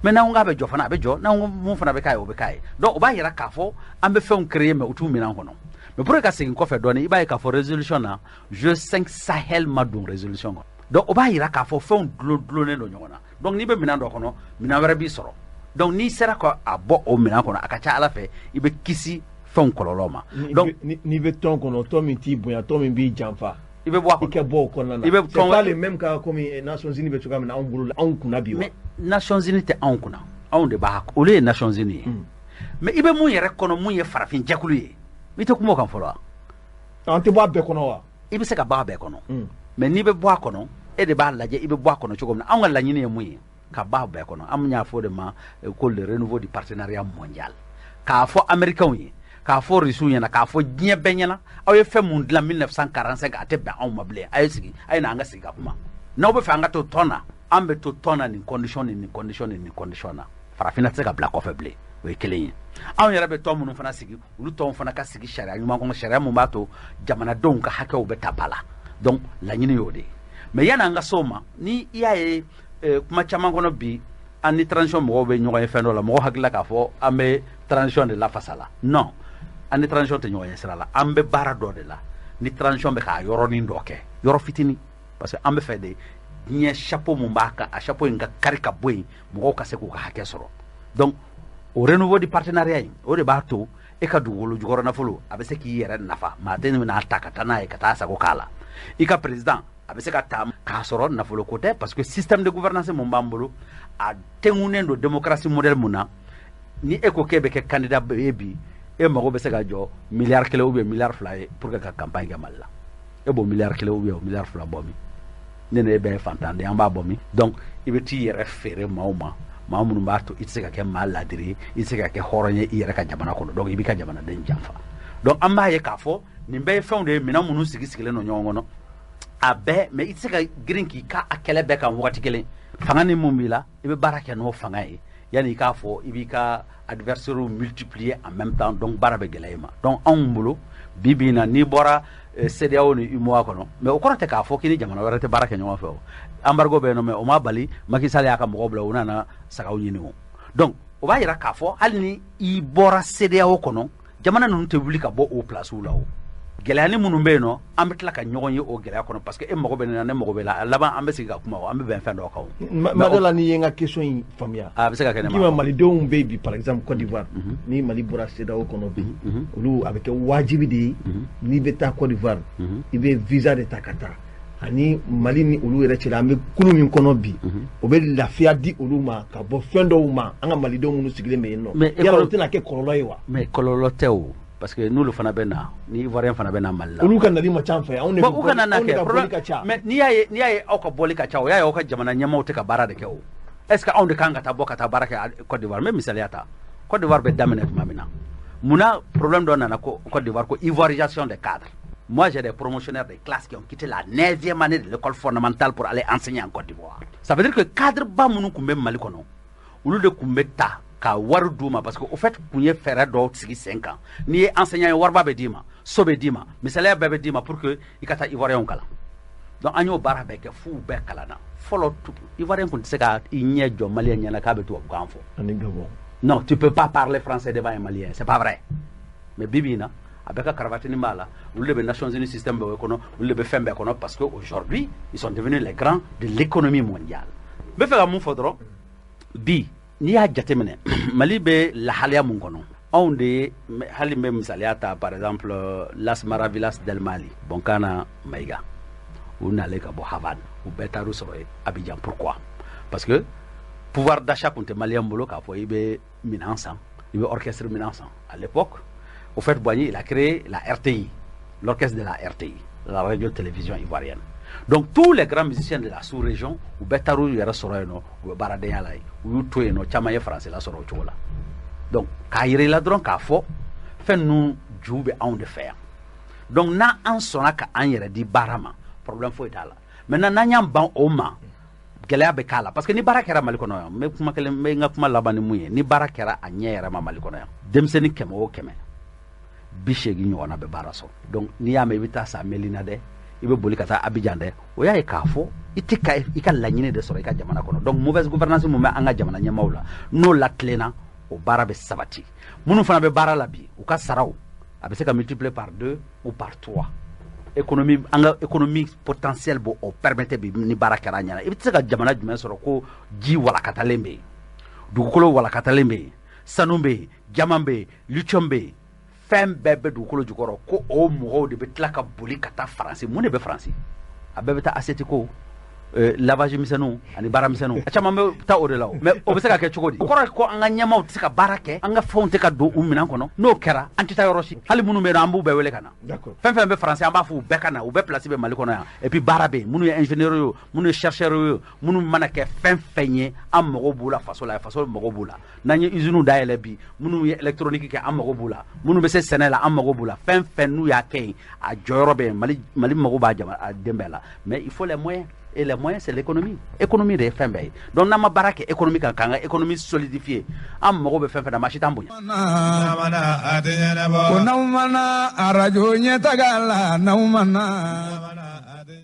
Mais n'an ko k'a bɛ jɔ fana, a bɛ jɔ. N'an ko mun fana bɛ k'a ye, o bɛ k'a ye. Donc o b'a yira k'a fɔ an bɛ fɛnw créer, mais u t'u minɛn kɔnɔ. Mais pour que ka segin kɔfɛ dɔɔnin, i b'a ye k'a fɔ résolution na, G5 Sahel ma don résolution kɔnɔ. Donc o b'a yira k'a fɔ fɛnw dulon dulonnen don ɲɔgɔn na. Donc n'i bɛ minɛn dɔ kɔnɔ, minɛn wɛrɛ b'i sɔrɔ. Donc n'i sera ka a bɔ o minɛn kɔnɔ, a ka ca Ala fɛ, i bɛ kisi fɛnw kɔlɔlɔ ma. Donc n'i bɛ tɔn kɔnɔ, tɔn min t'i bonya, tɔn min b'i janfa, i bɛ bɔ a kɔnɔ. I kɛ bɔ o kɔnɔna na. I bɛ c'est pas le même cas comme Nations Unies bɛ cogoya min na anw bolo, anw kunna bi wa? Mais Nations Unies tɛ anw kunna, anw de b'a, olu ye Nations Unies ye. Mais i bɛ mun yɛrɛ kɔnɔ, mun ye farafin jɛkulu ye, i tɛ kuma o kan fɔlɔ wa? An tɛ bɔ a bɛɛ kɔnɔ wa? I bɛ se ka bɔ a bɛɛ kɔnɔ, mais n'i bɛ bɔ a kɔnɔ, e de b'a lajɛ i bɛ bɔ a kɔnɔ cogo min na. Anw ka laɲini ye mun ye? Ka bɔ a bɛɛ kɔnɔ. An y'a fɔ o de ma ko le renouveau du partenariat mondial, k'a fɔ Américains ye, k'a fɔ Russiw ɲɛna, k'a fɔ diɲɛ bɛɛ ɲɛna: aw ye fɛn mun dilan 1945, a tɛ bɛn anw ma bilen. A ye sigi, a ye na an ka sigi ka kuma. N'aw bɛ fɛ an ka to tɔn na, an bɛ to tɔn na nin condition ni nin condition ni nin condition na. Farafinna tɛ se ka bila kɔfɛ bilen, o ye kelen ye. Anw yɛrɛ bɛ tɔn minnu fana sigi, olu tɔnw fana ka sigi sariya ɲuman kɔnɔ, sariya mun b'a to jamanadenw ka hakɛw bɛ ta ba la. Donc laɲini y'o de ye. Mais yanni an ka s'o ma, ni i y'a ye kuma caman kɔnɔ bi, an ni transition mɔgɔw bɛ ɲɔgɔn ye fɛn dɔ la, mɔgɔw hakili la k'a fɔ an bɛ transition de lafasa la. Non, an ni transition tɛ ɲɔgɔn ye sira la. An bɛ baara dɔ de la ni transition bɛ k'a yɔrɔnin dɔ kɛ, yɔrɔ fitinin, parce que an bɛ fɛ de diɲɛ chapeau mun b'a kan, a chapeau in ka kari ka bɔ yen, mɔgɔw ka se k'u ka hakɛ sɔrɔ. Donc o renouveau du partenariat in, o de b'a to e ka dugukolo jukɔrɔ nafolo, a bɛ se k'i yɛrɛ nafa, maa tɛ n'a ta ka taa n'a ye ka taa sago k'a la. I ka président, a bɛ se ka ta k'a sɔrɔ nafolo ko tɛ, parce que système de gouvernance mun b'an bolo, a tɛnkunnen don démocratie modèle mun na. Ni e ko k'e bɛ kɛ candidat ye bi, e mago bɛ se ka jɔ miliyari 1 ou bien miliyari 2 ye pour que ka campagne kɛ Mali la. E b'o miliyari 1 ou bien o miliyari 2 bɔ min? Ne ni e bɛɛ ye fantanden, an b'a bɔ min? Donc i bɛ t'i yɛrɛ feere maaw ma, maa minnu b'a to i tɛ se ka kɛ maa ladiri ye, i tɛ se ka kɛ hɔrɔn ye i yɛrɛ ka jamana kɔnɔ. Donc i b'i ka jamanaden janfa. Donc an b'a ye k'a fɔ nin bɛɛ ye fɛnw de ye, minɛn minnu sigi sigilen don ɲɔgɔn kɔnɔ a bɛɛ. Mais i tɛ se ka girin k'i ka a kɛlɛ bɛɛ kan wagati kelen. Fanga ni mun b'i la, i bɛ baara kɛ n'o fanga ye yanni i k'a fɔ i b'i ka adversaire multiplier en même temps. Donc baara bɛ gɛlɛya i ma. Donc anw bolo bi bi in na, n'i bɔra CEDEAO ni UMOA kɔnɔ, mais o kɔrɔ tɛ k'a fɔ k'i ni jamana wɛrɛ tɛ baara kɛ ɲɔgɔn fɛ. O embargo bɛ yen nɔ, mais o ma bali Macky Sall y'a ka mɔgɔw bila, u nana sagaw ɲini. O donc o b'a yira k'a fɔ hali ni i bɔra CEDEAO kɔnɔ, jamana ninnu tɛ wuli ka bɔ o place la. O Gɛlɛyani minnu bɛ yen nɔ, an bɛ tila ka ɲɔgɔn ye o gɛlɛya kɔnɔ, parce que e mago bɛ ne na, ne mago bɛ la. A laban, an bɛ sigi ka kuma o, an bɛ bɛn fɛn dɔ kan o. Ma la n'i ye n ka question in faamuya. A bɛ se ka kɛ ne ma. K'i ma malidenw bɛ yen bi, par exemple Côte d'Ivoire, ni Mali bɔra CEDEAO kɔnɔ bi, olu a bɛ kɛ wajibi de ye, n'i bɛ taa Côte d'Ivoire, i bɛ visa de ta ka taa. Ani Mali ni olu yɛrɛ cɛla, an bɛ kulu min kɔnɔ bi, o bɛ lafiya di olu ma ka bɔ fɛn dɔw ma. An ka malidenw minnu sigilen bɛ yen nɔ, yala o tɛna kɛ kɔlɔlɔ ye wa? Mais kɔlɔlɔ tɛ o, parce que n'olu fana bɛ na, ni Ivoirien fana bɛ na Mali la. Olu ka nali ma ca an fɛ, anw de bɛ u kana na anw de kɛ ka bɔli ka ca. Mais n'i y'a ye aw ka bɔli ka ca, o y'a ye aw ka jamana ɲɛmaaw tɛ ka baara de kɛ o. Est ce que anw de kan ka taa bɔ ka taa baara kɛ Côte d'Ivoire? N bɛ misaliya ta. Côte d'Ivoire bɛ daminɛ tuma min na, munna problème dɔ nana ko Côte d'Ivoire, ko ivoirisation des cadres? Moi, j'ai des promotionnaires des classes qui ont quitté la 9e année de l'école fondamentale pour aller enseigner en Côte d'Ivoire. Ça veut dire que cadre ba minnu tun bɛ Mali kɔnɔ, olu de tun bɛ ta ka wari d'u ma, parce que au fait kun ye fɛɛrɛ dɔw sigi sen kan. N'i ye enseignant ye, wariba bɛ d'i ma, so bɛ d'i ma, misaliya bɛɛ bɛ d'i ma pour que i ka taa Ivoirien kalan. Donc an y'o baara bɛɛ kɛ f'u bɛɛ kalanna fɔlɔ. Ivoirien tun tɛ se ka i ɲɛ jɔ Malien ɲɛna k'a bɛ tubabukan fɔ. Ani Gabon. Non, tu peux pas parler français devant un Malien, c'est pas vrai. Mais bi bi in na, a bɛɛ ka cravate b'a la, olu de bɛ Nations Unies système bɛɛ kɔnɔ, olu de bɛ fɛn bɛɛ kɔnɔ, parce que aujourd'hui ils sont devenus les grands de l'économie mondiale. N bɛ fɛ ka mun fɔ dɔrɔn bi, n'i y'a jateminɛ, Mali bɛ lahalaya mun kɔnɔ, anw de ye, hali n bɛ misaliya ta, par exemple Las Maravillas del Mali, Boncana Maïga, u nalen ka bɔ Harvard, u bɛɛ taar'u sɔrɔ yen Abidjan. Pourquoi? Parce que pouvoir d'achat tun tɛ Malien bolo k'a fɔ i bɛ minɛn san, i bɛ orchestre minɛn san. À l'époque, au fait, Boigny, il a créé la RTI, l'orchestre de la RTI, la radio télévision ivoirienne. Donc tous les grands musiciens de la sous-région, u bɛɛ taar'u yɛrɛ sɔrɔ yen nɔ, u bɛ baaradenya la yen, u y'u to yen nɔ, caman ye français la sɔrɔ o cogo la. Donc k'a yira i la dɔrɔn k'a fɔ fɛn ninnu ju bɛ anw de fɛ yan. Donc n'an an sɔnna ka an yɛrɛ di baara ma, problème foyi t'a la. Maintenant, n'an y'an ban o ma, gɛlɛya bɛ k'a la, parce que ni baara kɛra Mali kɔnɔ yan, n bɛ kuma kelen, n bɛ n ka kuma laban ni mun ye, ni baara kɛra a ɲɛ yɛrɛ ma Mali kɔnɔ yan, denmisɛnnin 100 o 100, 80 ɲɔgɔnna bɛ baara sɔrɔ. Donc n'i y'a mɛn i bɛ taa sa Melina dɛ, i bɛ boli ka taa Abidjan dɛ, o y'a ye k'a fɔ i tɛ ka i ka laɲini de sɔrɔ i ka jamana kɔnɔ. Donc mauvaise gouvernance mun bɛ an ka jamana ɲɛmaaw la, n'o latilenna, o baara bɛ sabati. Minnu fana bɛ baara la bi, u ka saraw a bɛ se ka multiplier par deux ou par trois. Économie, an ka économie potentiel b'o o permettre bi. Ni baara kɛra a ɲɛna, i bɛ se ka jamana jumɛn sɔrɔ ko ji walakatalen bɛ yen, dugukolo walakatalen bɛ yen, sanu bɛ yen, diamant bɛ yen, lithium bɛ yen, fɛn bɛɛ bɛ dugukolo jukɔrɔ, ko o mɔgɔw de bɛ tila ka boli ka taa Faransi? Mun de bɛ Faransi? A bɛɛ bɛ taa ACT ko lavage misɛnninw ani baara misɛnninw, a caman bɛ taa o de la o. Mais o bɛ se ka kɛ cogo di? O kɔrɔ ye ko an ka ɲɛmaaw tɛ se ka baara kɛ, an ka fɛnw tɛ ka don u minɛn kɔnɔ. N'o kɛra, an tɛ taa yɔrɔ si. Hali minnu bɛ yen nɔ, an b'u bɛɛ wele ka na. Fɛn fɛn bɛ Faransi, an b'a fɔ u bɛɛ ka na, u bɛɛ place bɛ Mali kɔnɔ yan. Et puis baara bɛ yen. Minnu ye ingénieur ye o, minnu ye chercheur ye o, minnu mana kɛ fɛn fɛn ye, an mago b'u la faso la, faso mago b'u la. N'an ye usine dayɛlɛ bi, minnu ye électronique kɛ, an mago b'u la. Minnu bɛ se sɛnɛ la, an mago b'u la. Fɛn fɛn n'u y'a kɛ yen, a jɔyɔrɔ bɛ yen. Mali mago b'a jamana a den bɛɛ la, mais il faut les moyens, et les moyens, c'est l'économie. Économie de ye fɛn bɛɛ ye. Donc n'an ma baara kɛ économie kan, k'an ka économie solidifier, an mago bɛ fɛn fɛn na, maa si t'an bonya. Ko n'aw mana arajo ɲɛtaga la, n'aw mana.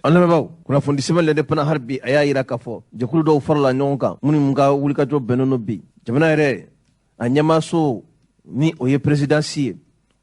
An lamɛnbaaw, kunnafoni sɛbɛn L'Indépendant hali bi, a y'a yira k'a fɔ jɛkulu dɔw farala ɲɔgɔn kan minnu ka wulikajɔ bɛnnen don bi jamana yɛrɛ a ɲɛmaaso, ni o ye présidence ye,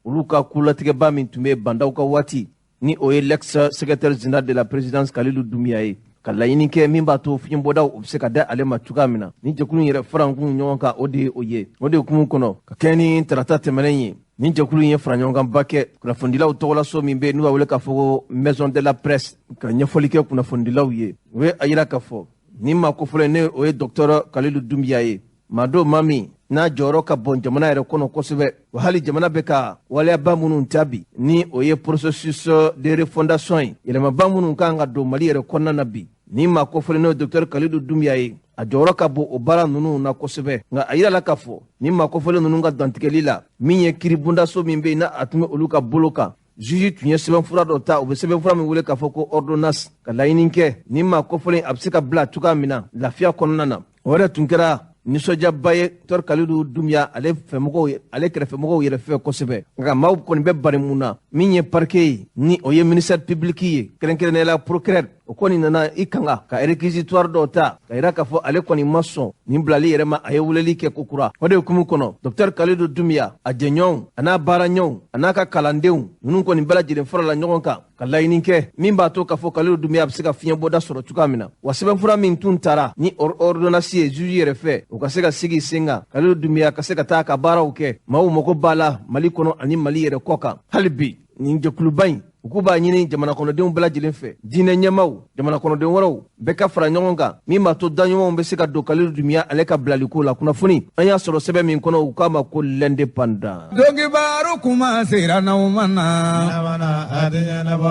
olu ka kulatigɛba min tun bɛ bandaw ka waati, ni o ye l'ex secrétaire général de la présidence Kalilu Dunbiya ye, ka laɲini kɛ min b'a to fiɲɛbɔdaw o bɛ se ka da ale ma cogoya min na. Ni jɛkulu in yɛrɛ farankun ɲɔgɔn kan, o de ye o ye, o de hukumu kɔnɔ ka kɛ ni tarata tɛmɛnen ye, ni jɛkulu in ye faraɲɔgɔnkanba kɛ kunnafonidilaw tɔgɔlaso min bɛ n'u b'a wele k'a fɔ ko Maison de la Presse, ka ɲɛfɔli kɛ kunnafonidilaw ye. U ye a yira k'a fɔ ni maa kofɔlen, ne o ye docteur Kalilu Dunbiya ye, maa don maa min n'a jɔyɔrɔ ka bon jamana yɛrɛ kɔnɔ kosɛbɛ, wa hali jamana bɛ ka waleyaba minnu ta bi, ni o ye processus de refondation ye, yɛlɛmaba minnu kan ka don Mali yɛrɛ kɔnɔna na bi, ni maa kofɔlen n'o ye docteur Kalilu Dunbiya ye, a jɔyɔrɔ ka bon o baara ninnu na kosɛbɛ. Nka a yirala k'a fɔ ni maa kofɔlen ninnu ka dantigɛli la, min ye kiribondaso min bɛ yen, n'a a tun bɛ olu ka bolo kan, juge tun ye sɛbɛnfura dɔ ta, u bɛ sɛbɛnfura min wele k'a fɔ ko ordonnance, ka laɲini kɛ ni maa kofɔlen a bɛ se ka bila cogoya min na lafiya kɔnɔna na. O yɛrɛ tun kɛra nisɔndiyaba ye docteur Kalilu Dunbiya ale fɛmɔgɔw, ale kɛrɛfɛmɔgɔw yɛrɛ fɛ kosɛbɛ. Nka maaw kɔni bɛ bari mun na, min ye parquet ye, ni o ye ministère public ye, kɛrɛnkɛrɛnnenya la procureur. o kɔni nana i kanga ka réquisitoire dɔw ta ka yira k'a fɔ ale kɔni ma sɔn nin bilali yɛrɛ ma, a ye weleli kɛ kokura. O de hukumu kɔnɔ, Dr Kalilu Dunbiya, a jɛɲɔgɔnw a n'a baaraɲɔgɔnw a n'a ka kalandenw ninnu kɔni bɛɛ lajɛlen farala ɲɔgɔn kan ka laɲini kɛ min b'a to k'a fɔ Kalilu Dunbiya bɛ se ka fiɲɛbɔda sɔrɔ cogoya min na, wa sɛbɛnfura min tun taara ni ordonnance ye juge yɛrɛ fɛ, o ka se ka sigi sen kan, Kalilu Dunbiya ka se ka taa ka baaraw kɛ. Maaw mago b'a la Mali kɔnɔ ani Mali yɛrɛ kɔ kan. Hali bi nin jɛkuluba in, u k'u b'a ɲini jamana kɔnɔdenw bɛɛ lajɛlen fɛ, diinɛ ɲɛmaw, jamana kɔnɔden wɛrɛw bɛɛ ka fara ɲɔgɔn kan min b'a to daɲɔgɔnw bɛ se ka don Kalilu Dunbiya ale ka bilaliko la. Kunnafoni an y'a sɔrɔ sɛbɛn min kɔnɔ, u k'a ma ko L'Indépendant. Donkibaru kuma sera n'aw ma na,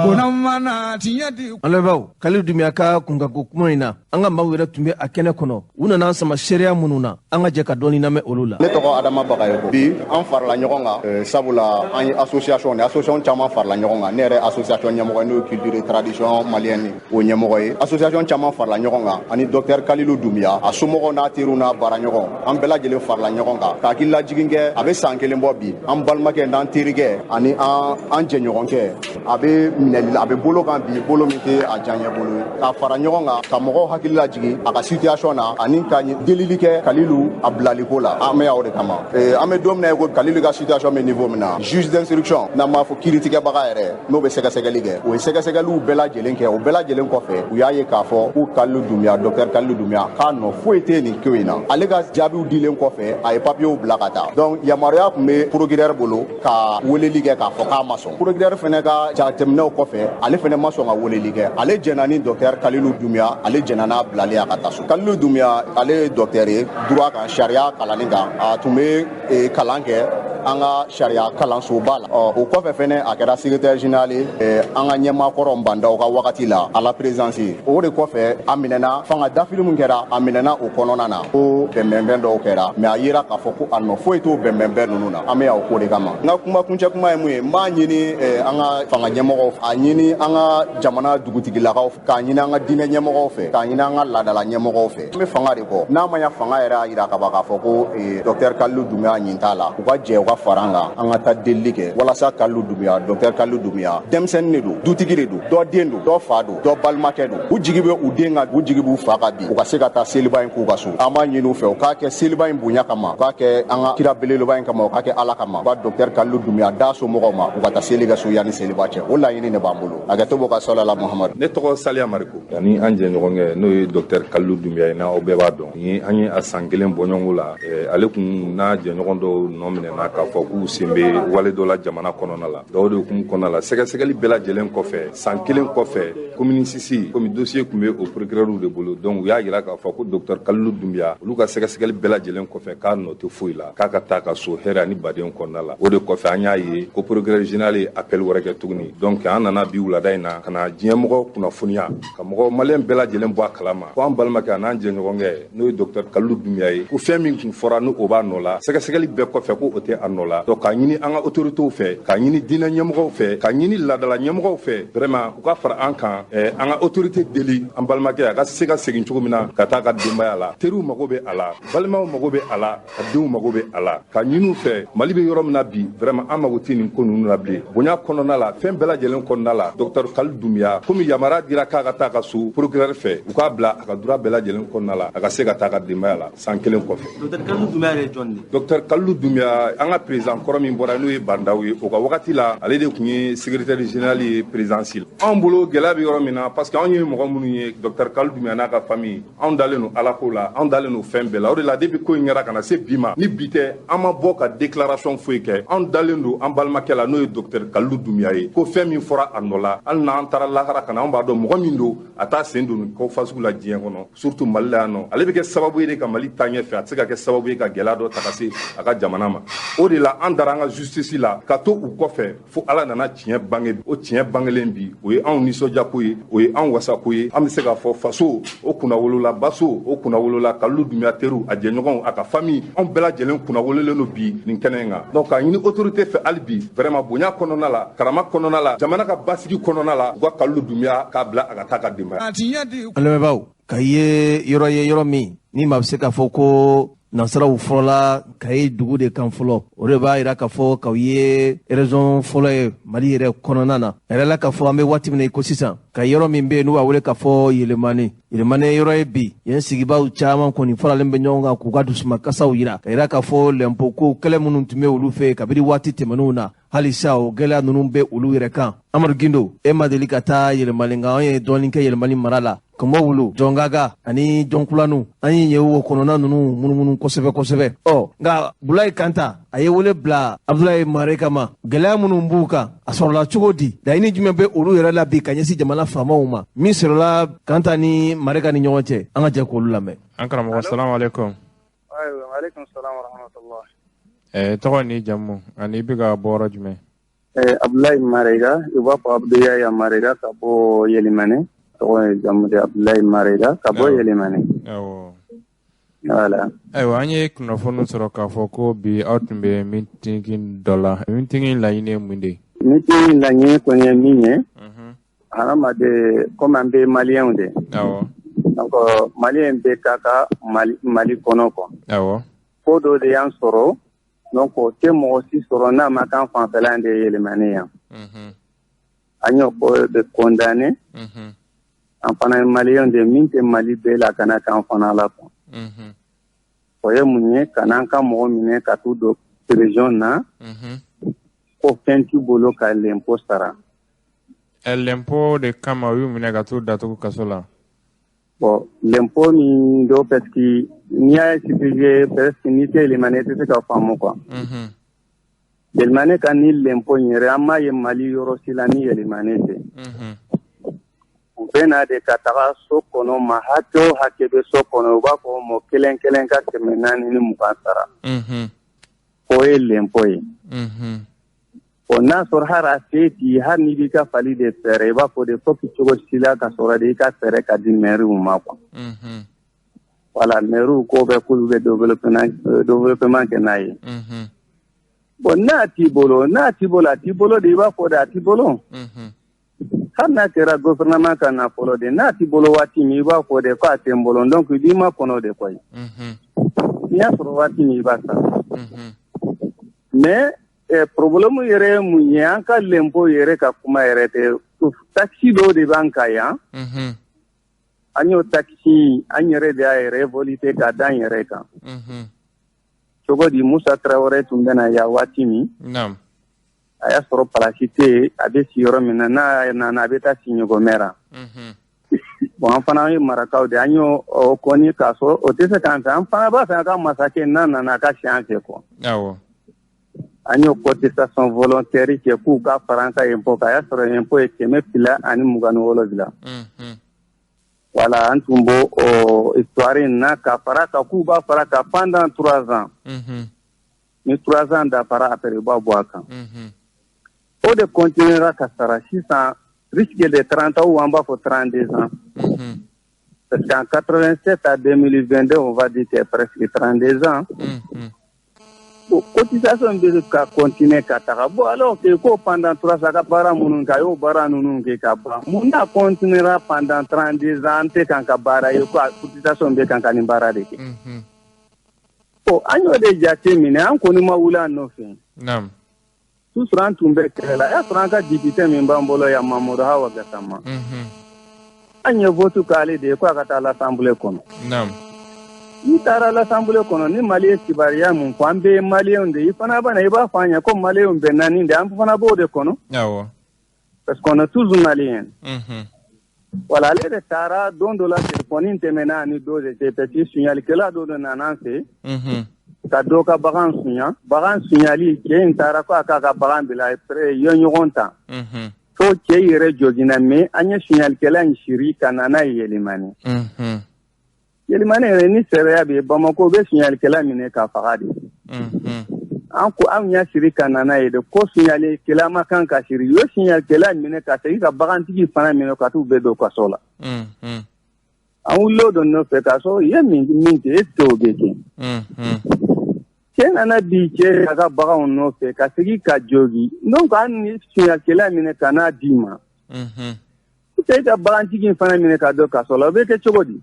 ko n'aw ma na tiɲɛ di. An lamɛnbaaw, Kalilu Dunbiya ka kunkanko kuma in na, an ka maaw yɛrɛ tun bɛ a kɛnɛ kɔnɔ, u nana an sama seereya minnu na, an ka jɛ ka dɔɔni lamɛn olu la. Ne tɔgɔ Adama Bagayoko. Bi an farala ɲɔgɔn kan, sabula an ye association ni association caman farala ɲɔgɔn kan. Ne yɛrɛ association ɲɛmɔgɔ, n'o ye culture et tradition malienne o ɲɛmɔgɔ ye. Association caman farala ɲɔgɔn kan ani docteur Kalilu Dunbiya, a somɔgɔw n'a teriw n'a baaraɲɔgɔn, an bɛɛ lajɛlen farala ɲɔgɔn kan k'a hakili lajigin kɛ. A bɛ san kelen bɔ bi, an balimakɛ n'an terikɛ ani an jɛɲɔgɔnkɛ, a bɛ minɛli la, a bɛ bolo kan bi, bolo min tɛ a diyaɲɛ bolo ye. K'a fara ɲɔgɔn kan ka mɔgɔw hakili lajigin a ka situation na ani ka delili kɛ Kalilu a bilaliko la. An bɛ yan o de kama. An bɛ don min na i ko Kalilu ka situation bɛ niveau min na, juge d'instruction, n'an b'a fɔ kiiritigɛbaga yɛrɛ, n'o bɛ sɛgɛsɛgɛli kɛ, o ye sɛgɛsɛgɛliw bɛɛ lajɛlen kɛ. O bɛɛ lajɛlen kɔfɛ, u y'a ye k'a fɔ ko Kalilu Dunbiya, docteur Kalilu Dunbiya, k'a nɔ foyi tɛ nin ko in na. Ale ka jaabiw dilen kɔfɛ, a ye papiyew bila ka taa. Donc yamaruya tun bɛ procureur bolo ka weleli kɛ k'a fɔ k'a ma sɔn. Procureur fɛnɛ ka jateminɛw kɔfɛ, ale fɛnɛ ma sɔn ka weleli kɛ. Ale jɛnna ni docteur Kalilu Dunbiya, ale jɛnna n'a bilalen a ka taa so. Kalilu Dunbiya, ale ye docteur ye droit kan, sariya kalanni kan. A tun bɛ kalan kɛ an ka sariya kalansoba la. O kɔfɛ fɛnɛ, a kɛra secrétaire général ye an ka ɲɛmaakɔrɔ Bandaw ka wagati la à la présidence. O de kɔfɛ, a minɛna fanga dafili min kɛra, a minɛna o kɔnɔna na ko bɛnbɛnbɛn dɔw kɛra, mais a yera k'a fɔ ko a nɔ foyi t'o bɛnbɛnbɛn ninnu na. An bɛ yan o ko de kama. N ka kuma kuncɛ kuma ye mun ye? N b'a ɲini an ka fanga ɲɛmɔgɔw, a ɲini an ka jamana dugutigilakaw, k'a ɲini an ka diinɛ ɲɛmɔgɔw fɛ, k'a ɲini an ka laadala ɲɛmɔgɔw fɛ. An bɛ fanga de kɔ. N'a ma ɲa fanga yɛrɛ y'a yira ka ban k'a fɔ ko docteur Kalilu Dunbiya ɲin t'a la, u ka jɛ, u ka fara an kan, an ka taa delili kɛ walasa Kalilu Dunbiya, docteur Kalilu Dunbiya, denmisɛnnin de don, dutigi de don, dɔ den don, dɔ fa don, dɔ balimakɛ don. U jigi bɛ u den kan, u jigi b'u fa kan bi, u ka se ka taa seliba in k'u ka so. An b'a ɲini u fɛ, u k'a kɛ seliba in bonya kama, u k'a kɛ an ka kira belebeleba in kama, u k'a kɛ Ala kama, u ka docteur Kalilu Dunbiya da somɔgɔw ma, u ka taa seli kɛ so yanni seliba cɛ. O laɲini de b'an bolo. Hakɛto b'o ka sɔlala Muhamadu. Ne tɔgɔ Saliya Mariko. Ani an jɛɲɔgɔnkɛ, n'o ye docteur Kalilu Dunbiya ye, n'aw bɛɛ b'a dɔn, ni an ye a san kelen bɔɲɔgɔnko la, ale kun n'a jɛɲɔgɔn dɔw nɔ minɛna k'a fɔ k'u sen bɛ wale dɔ la jamana kɔnɔna la. Dɔw de kun kɔnɔna la, sɛgɛsɛgɛli bɛɛ lajɛlen kɔfɛ, san kelen kɔfɛ, commune 6, komi dossier tun bɛ o procureur de bolo, donc u y'a yira k'a fɔ ko docteur Kalilu Dunbiya, olu ka sɛgɛsɛgɛli bɛɛ lajɛlen kɔfɛ, k'a nɔ tɛ foyi la, k'a ka taa ka so hɛrɛ ani baden kɔnɔna la. O de kɔfɛ, an y'a ye ko procureur général ye appel wɛrɛ kɛ tuguni. Donc an nana bi wulada in na ka na diɲɛmɔgɔ kunnafoniya, ka mɔgɔ maliyɛn bɛɛ lajɛlen bɔ a kalama ko an balimakɛ a n'an jɛɲɔgɔnkɛ, n'o ye docteur Kalilu Dunbiya ye, ko fɛn min tun fɔra n'o o b'a nɔ la, sɛgɛsɛgɛli bɛɛ kɔfɛ, ko o tɛ a nɔ la. Donc k'a ɲini an ka autorités fɛ, k'a ɲini diinɛ ɲɛmɔgɔw fɛ, k'a ɲini laadala ɲɛmɔgɔw fɛ, vraiment u ka fara an kan, an ka autorité deli an balimakɛ a ka se ka segin cogo min na ka taa ka denbaya la. Teriw mago bɛ a la, balimaw mago bɛ a la, a denw mago bɛ a la. Ka ɲini u fɛ, Mali bɛ yɔrɔ min na bi, vraiment an mago tɛ nin ko ninnu na bilen. Bonya kɔnɔna la, fɛn bɛɛ lajɛlen kɔnɔna la, docteur Kalilu Dunbiya, komi yamaruya dira k'a ka taa ka so procureur fɛ, u k'a bila a ka droit bɛɛ lajɛlen kɔnɔna la, a ka se ka taa ka denbaya la san kelen kɔfɛ. Docteur Kalilu Dunbiya yɛrɛ jɔn de? Docteur Kalilu Dunbiya, an ka président kɔrɔ min bɔra, n'o ye Bandaw ye, o ka wagati la, ale de tun ye secrétaire général ye présidence la. Anw bolo, gɛlɛya bɛ yɔrɔ min na, parce que anw ye mɔgɔ minnu ye, docteur Kalilu Dunbiya n'a ka famille, anw dalen don Ala ko la, anw dalen don fɛn bɛɛ la. O de la, depuis ko in kɛra ka na se bi ma, ni bi tɛ, an ma bɔ ka déclaration foyi kɛ. Anw dalen don an balimakɛ la, n'o ye docteur Kalilu Dunbiya ye, ko fɛn min fɔra a nɔ la, hali n'an taara lahara ka na, anw b'a dɔn mɔgɔ min don, a t'a sen don nin ko fasugu la diɲɛ kɔnɔ, surtout Mali la yan nɔ. Ale bɛ kɛ sababu ye de ka Mali taa ɲɛfɛ, a tɛ se ka kɛ sababu ye ka gɛlɛya dɔ ta ka se a ka jamana ma. O de la, an dara an ka justice la ka to u kɔfɛ fo Ala nana tiɲɛ bange. O tiɲɛ bangelen bi, o ye anw nisɔndiyako ye, o ye anw wasako ye. An bɛ se k'a fɔ faso o kunnawolola, baso o kunnawolola, Kalilu Dunbiya teriw, a jɛɲɔgɔnw, a ka famille, anw bɛɛ lajɛlen kunnawololen don bi nin kɛnɛ in kan. Donc k'a ɲini autorité fɛ hali bi, vraiment bonya kɔnɔna la, karama kɔnɔna la, jamana ka basigi kɔnɔna la, u ka Kalilu Dunbiya k'a bila a ka taa ka denbaya. An lamɛnbaaw, ka ye yɔrɔ ye yɔrɔ min ni maa bɛ se k'a fɔ ko nansaraw fɔlɔla Kayi dugu de kan fɔlɔ, o de b'a yira k'a fɔ k'aw ye région fɔlɔ ye Mali yɛrɛ kɔnɔna na. A yɛrɛ la k'a fɔ an bɛ waati min na i ko sisan, Ka yɔrɔ min bɛ yen n'u b'a wele k'a fɔ Yelemani. Yelemani yɔrɔ ye bi yen sigibaaw caman kɔni faralen bɛ ɲɔgɔn kan k'u ka dusumakasaw yira ka yira k'a fɔ lɛnpo ko kɛlɛ minnu tun bɛ olu fɛ kabini waati tɛmɛnenw na, halisa o gɛlɛya ninnu bɛ olu yɛrɛ kan. Amadu Gindo, e ma deli ka taa Yelemani, nka an ye dɔɔnin kɛ Yelemani mara la, Kɔmɔwulu, Jɔngaga ani Jɔnkulanu. An ye yen wo kɔnɔna ninnu munumunu kosɛbɛ kosɛbɛ. Ɔ nka Bulayi Kanta, a ye wele bila Abudulayi Mareka ma. Gɛlɛya minnu b'u kan, a sɔrɔla cogo di? Laɲini jumɛn bɛ olu yɛrɛ la bi ka ɲɛsin jamana faamaw ma? Min sɔrɔla Kanta ni Mareka ni ɲɔgɔn cɛ, an ka jɛ k'olu lamɛn. An karamɔgɔ, salamu aleykum. Aleykum salam wa rahmatullah. Tɔgɔ ni jamu ani i bɛ ka bɔ yɔrɔ jumɛn? Abudulayi Marega, i b'a fɔ Abudulayi Marega ka bɔ Yelimani. Tɔgɔ ye jamu de Abudulayi Marega ka bɔ Yelimani. Awɔ. Voilà. Ayiwa, an ye kunnafoni sɔrɔ k'a fɔ ko bi aw tun bɛ meeting dɔ la. Meeting laɲini ye mun de ye? Meeting laɲini kɔni ye min ye, hadamaden komi an bɛ maliyɛnw de. Donc maliyɛn bɛɛ ka kan Mali kɔnɔ quoi. Ko dɔ de y'an sɔrɔ, donc o tɛ mɔgɔ si sɔrɔ n'a ma k'an fanfɛla de ye Yelimani yan. An y'o ko de condamné. An fana ye maliyɛnw de, min tɛ Mali bɛɛ la ka na k'an fana la quoi. O ye mun ye? Ka n'an ka mɔgɔ minɛ ka t'u don prison na, ko fɛn t'u bolo ka l'impôt sara. L'impôt de kama u y'u minɛ ka t'u datugu kaso la. Bon, l'impôt min don, parce que n'i y'a expliqué, presque n'i tɛ Yelimani, i tɛ se ka faamu quoi. Yelimani ka ni l'impôt in yɛrɛ, an m'a ye Mali yɔrɔ si la ni Yelimani tɛ. U bɛ na de ka taga so kɔnɔ, ma hakɛ o hakɛ bɛ so kɔnɔ, u b'a fɔ mɔgɔ kelen kelen ka 420 sara. O ye l'impôt ye. O n'a sɔrɔ hali a se t'i ye, hali n'i b'i ka fali de fɛɛrɛ, i b'a fɔ de fo cogo si la ka sɔrɔ de i ka fɛɛrɛ ka di maires ma quoi. Voilà, maires ko bɛ k'olu bɛ développement kɛ n'a ye. Bon, n'a t'i bolo, n'a t'i bolo, a t'i bolo de, i b'a fɔ de a t'i bolo. Hali n'a kɛra gouvernement ka nafolo de, n'a t'i bolo waati min, i b'a fɔ de ko a tɛ n bolo, donc i b'i makɔnɔ de koyi. N'i y'a sɔrɔ waati min, i b'a sara. Mais problème yɛrɛ ye mun ye? An ka l'impôt yɛrɛ ka kuma yɛrɛ tɛ, taxe dɔw de b'an kan yan. An y'o taxe, an yɛrɛ de y'a révolté ka da an yɛrɛ kan. Cogo di? Musa Tarawele tun bɛ na yan waati min, a y'a sɔrɔ place tɛ yen, a bɛ si yɔrɔ min na, n'a nana a bɛ taa si ɲɔgɔnmɛ la. Bon, an fana ye marakaw de, an y'o kɔni k'a sɔrɔ o tɛ se k'an fɛ, an fana b'a fɛ a ka masakɛ n'a nana a ka si an fɛ quoi. An y'o cotisation volontaire kɛ k'u ka fara an ka impôt kan. A y'a sɔrɔ impôt ye 227. Voilà, an tun b'o o histoire in na ka fara kan k'u b'a fara kan pendant 3 ans. Ni 3 ans dafara, après u b'a bɔ a kan. O de continuera ka sara sisan risque de 30 ou an b'a fɔ 32 ans. Parce qu'en 87 à 2022, on va dire que c'est presque 32 ans. Bon, cotisation bɛ ka continuer ka taga. Bon, alors que ko pendant 3 ans ka baara minnu kɛ, a y'o baara ninnu kɛ ka ban. Mun n'a continuera pendant 32 ans, an tɛ kan ka baara ye ko cotisation bɛ kan ka nin baara de kɛ. Bon, an y'o de jate minɛ, an kɔni ma wuli an nɔfɛ. Tout sɔrɔ an tun bɛ kɛlɛ la, a y'a sɔrɔ an ka député min b'an bolo yan, Mamadu Hawa Gassama. An ye vote k'ale de ye ko a ka taa l'assemblée kɔnɔ. N'i taara l'assemblée kɔnɔ, ni Mali ye kibaruya mun fɔ, an bɛɛ ye maliyɛnw de ye, i fana b'a na, i b'a fɔ an ye ko maliyɛnw bɛɛ naani de, an fana b'o de kɔnɔ. Parce qu'on est tous maliens. Voilà, ale de taara don dɔ la, téléphone tɛmɛna ani dɔ de cɛ, parce que sunyalikɛla dɔ de nana an fɛ ka dɔ ka bagan sunya. Bagan sunyali, cɛ in taara ko a k'a ka bagan bila ye ɲɔgɔn ta. Fo cɛ yɛrɛ joginna, mais an ye sunyalikɛla in siri ka na n'a ye Yelimani. Yelimani yɛrɛ ni sariya bɛ yen, Bamakɔ bɛ sunyalikɛla minɛ ka faga de. An ko anw y'a siri ka na n'a ye de ko sunyalikɛla ma kan ka siri. U ye sunyalikɛla minɛ ka segin ka bagantigi fana minɛ ka t'u bɛɛ don kaso la. An wulila o de nɔfɛ k'a sɔrɔ i ye min min kɛ, est ce que o bɛ kɛ? Cɛ nana bi cɛ a ka baganw nɔfɛ ka segin ka jogi, donc an ni sunyalikɛla minɛ ka n'a d'i ma. I ka bagantigi in fana minɛ ka don kaso la, o bɛ kɛ cogo di?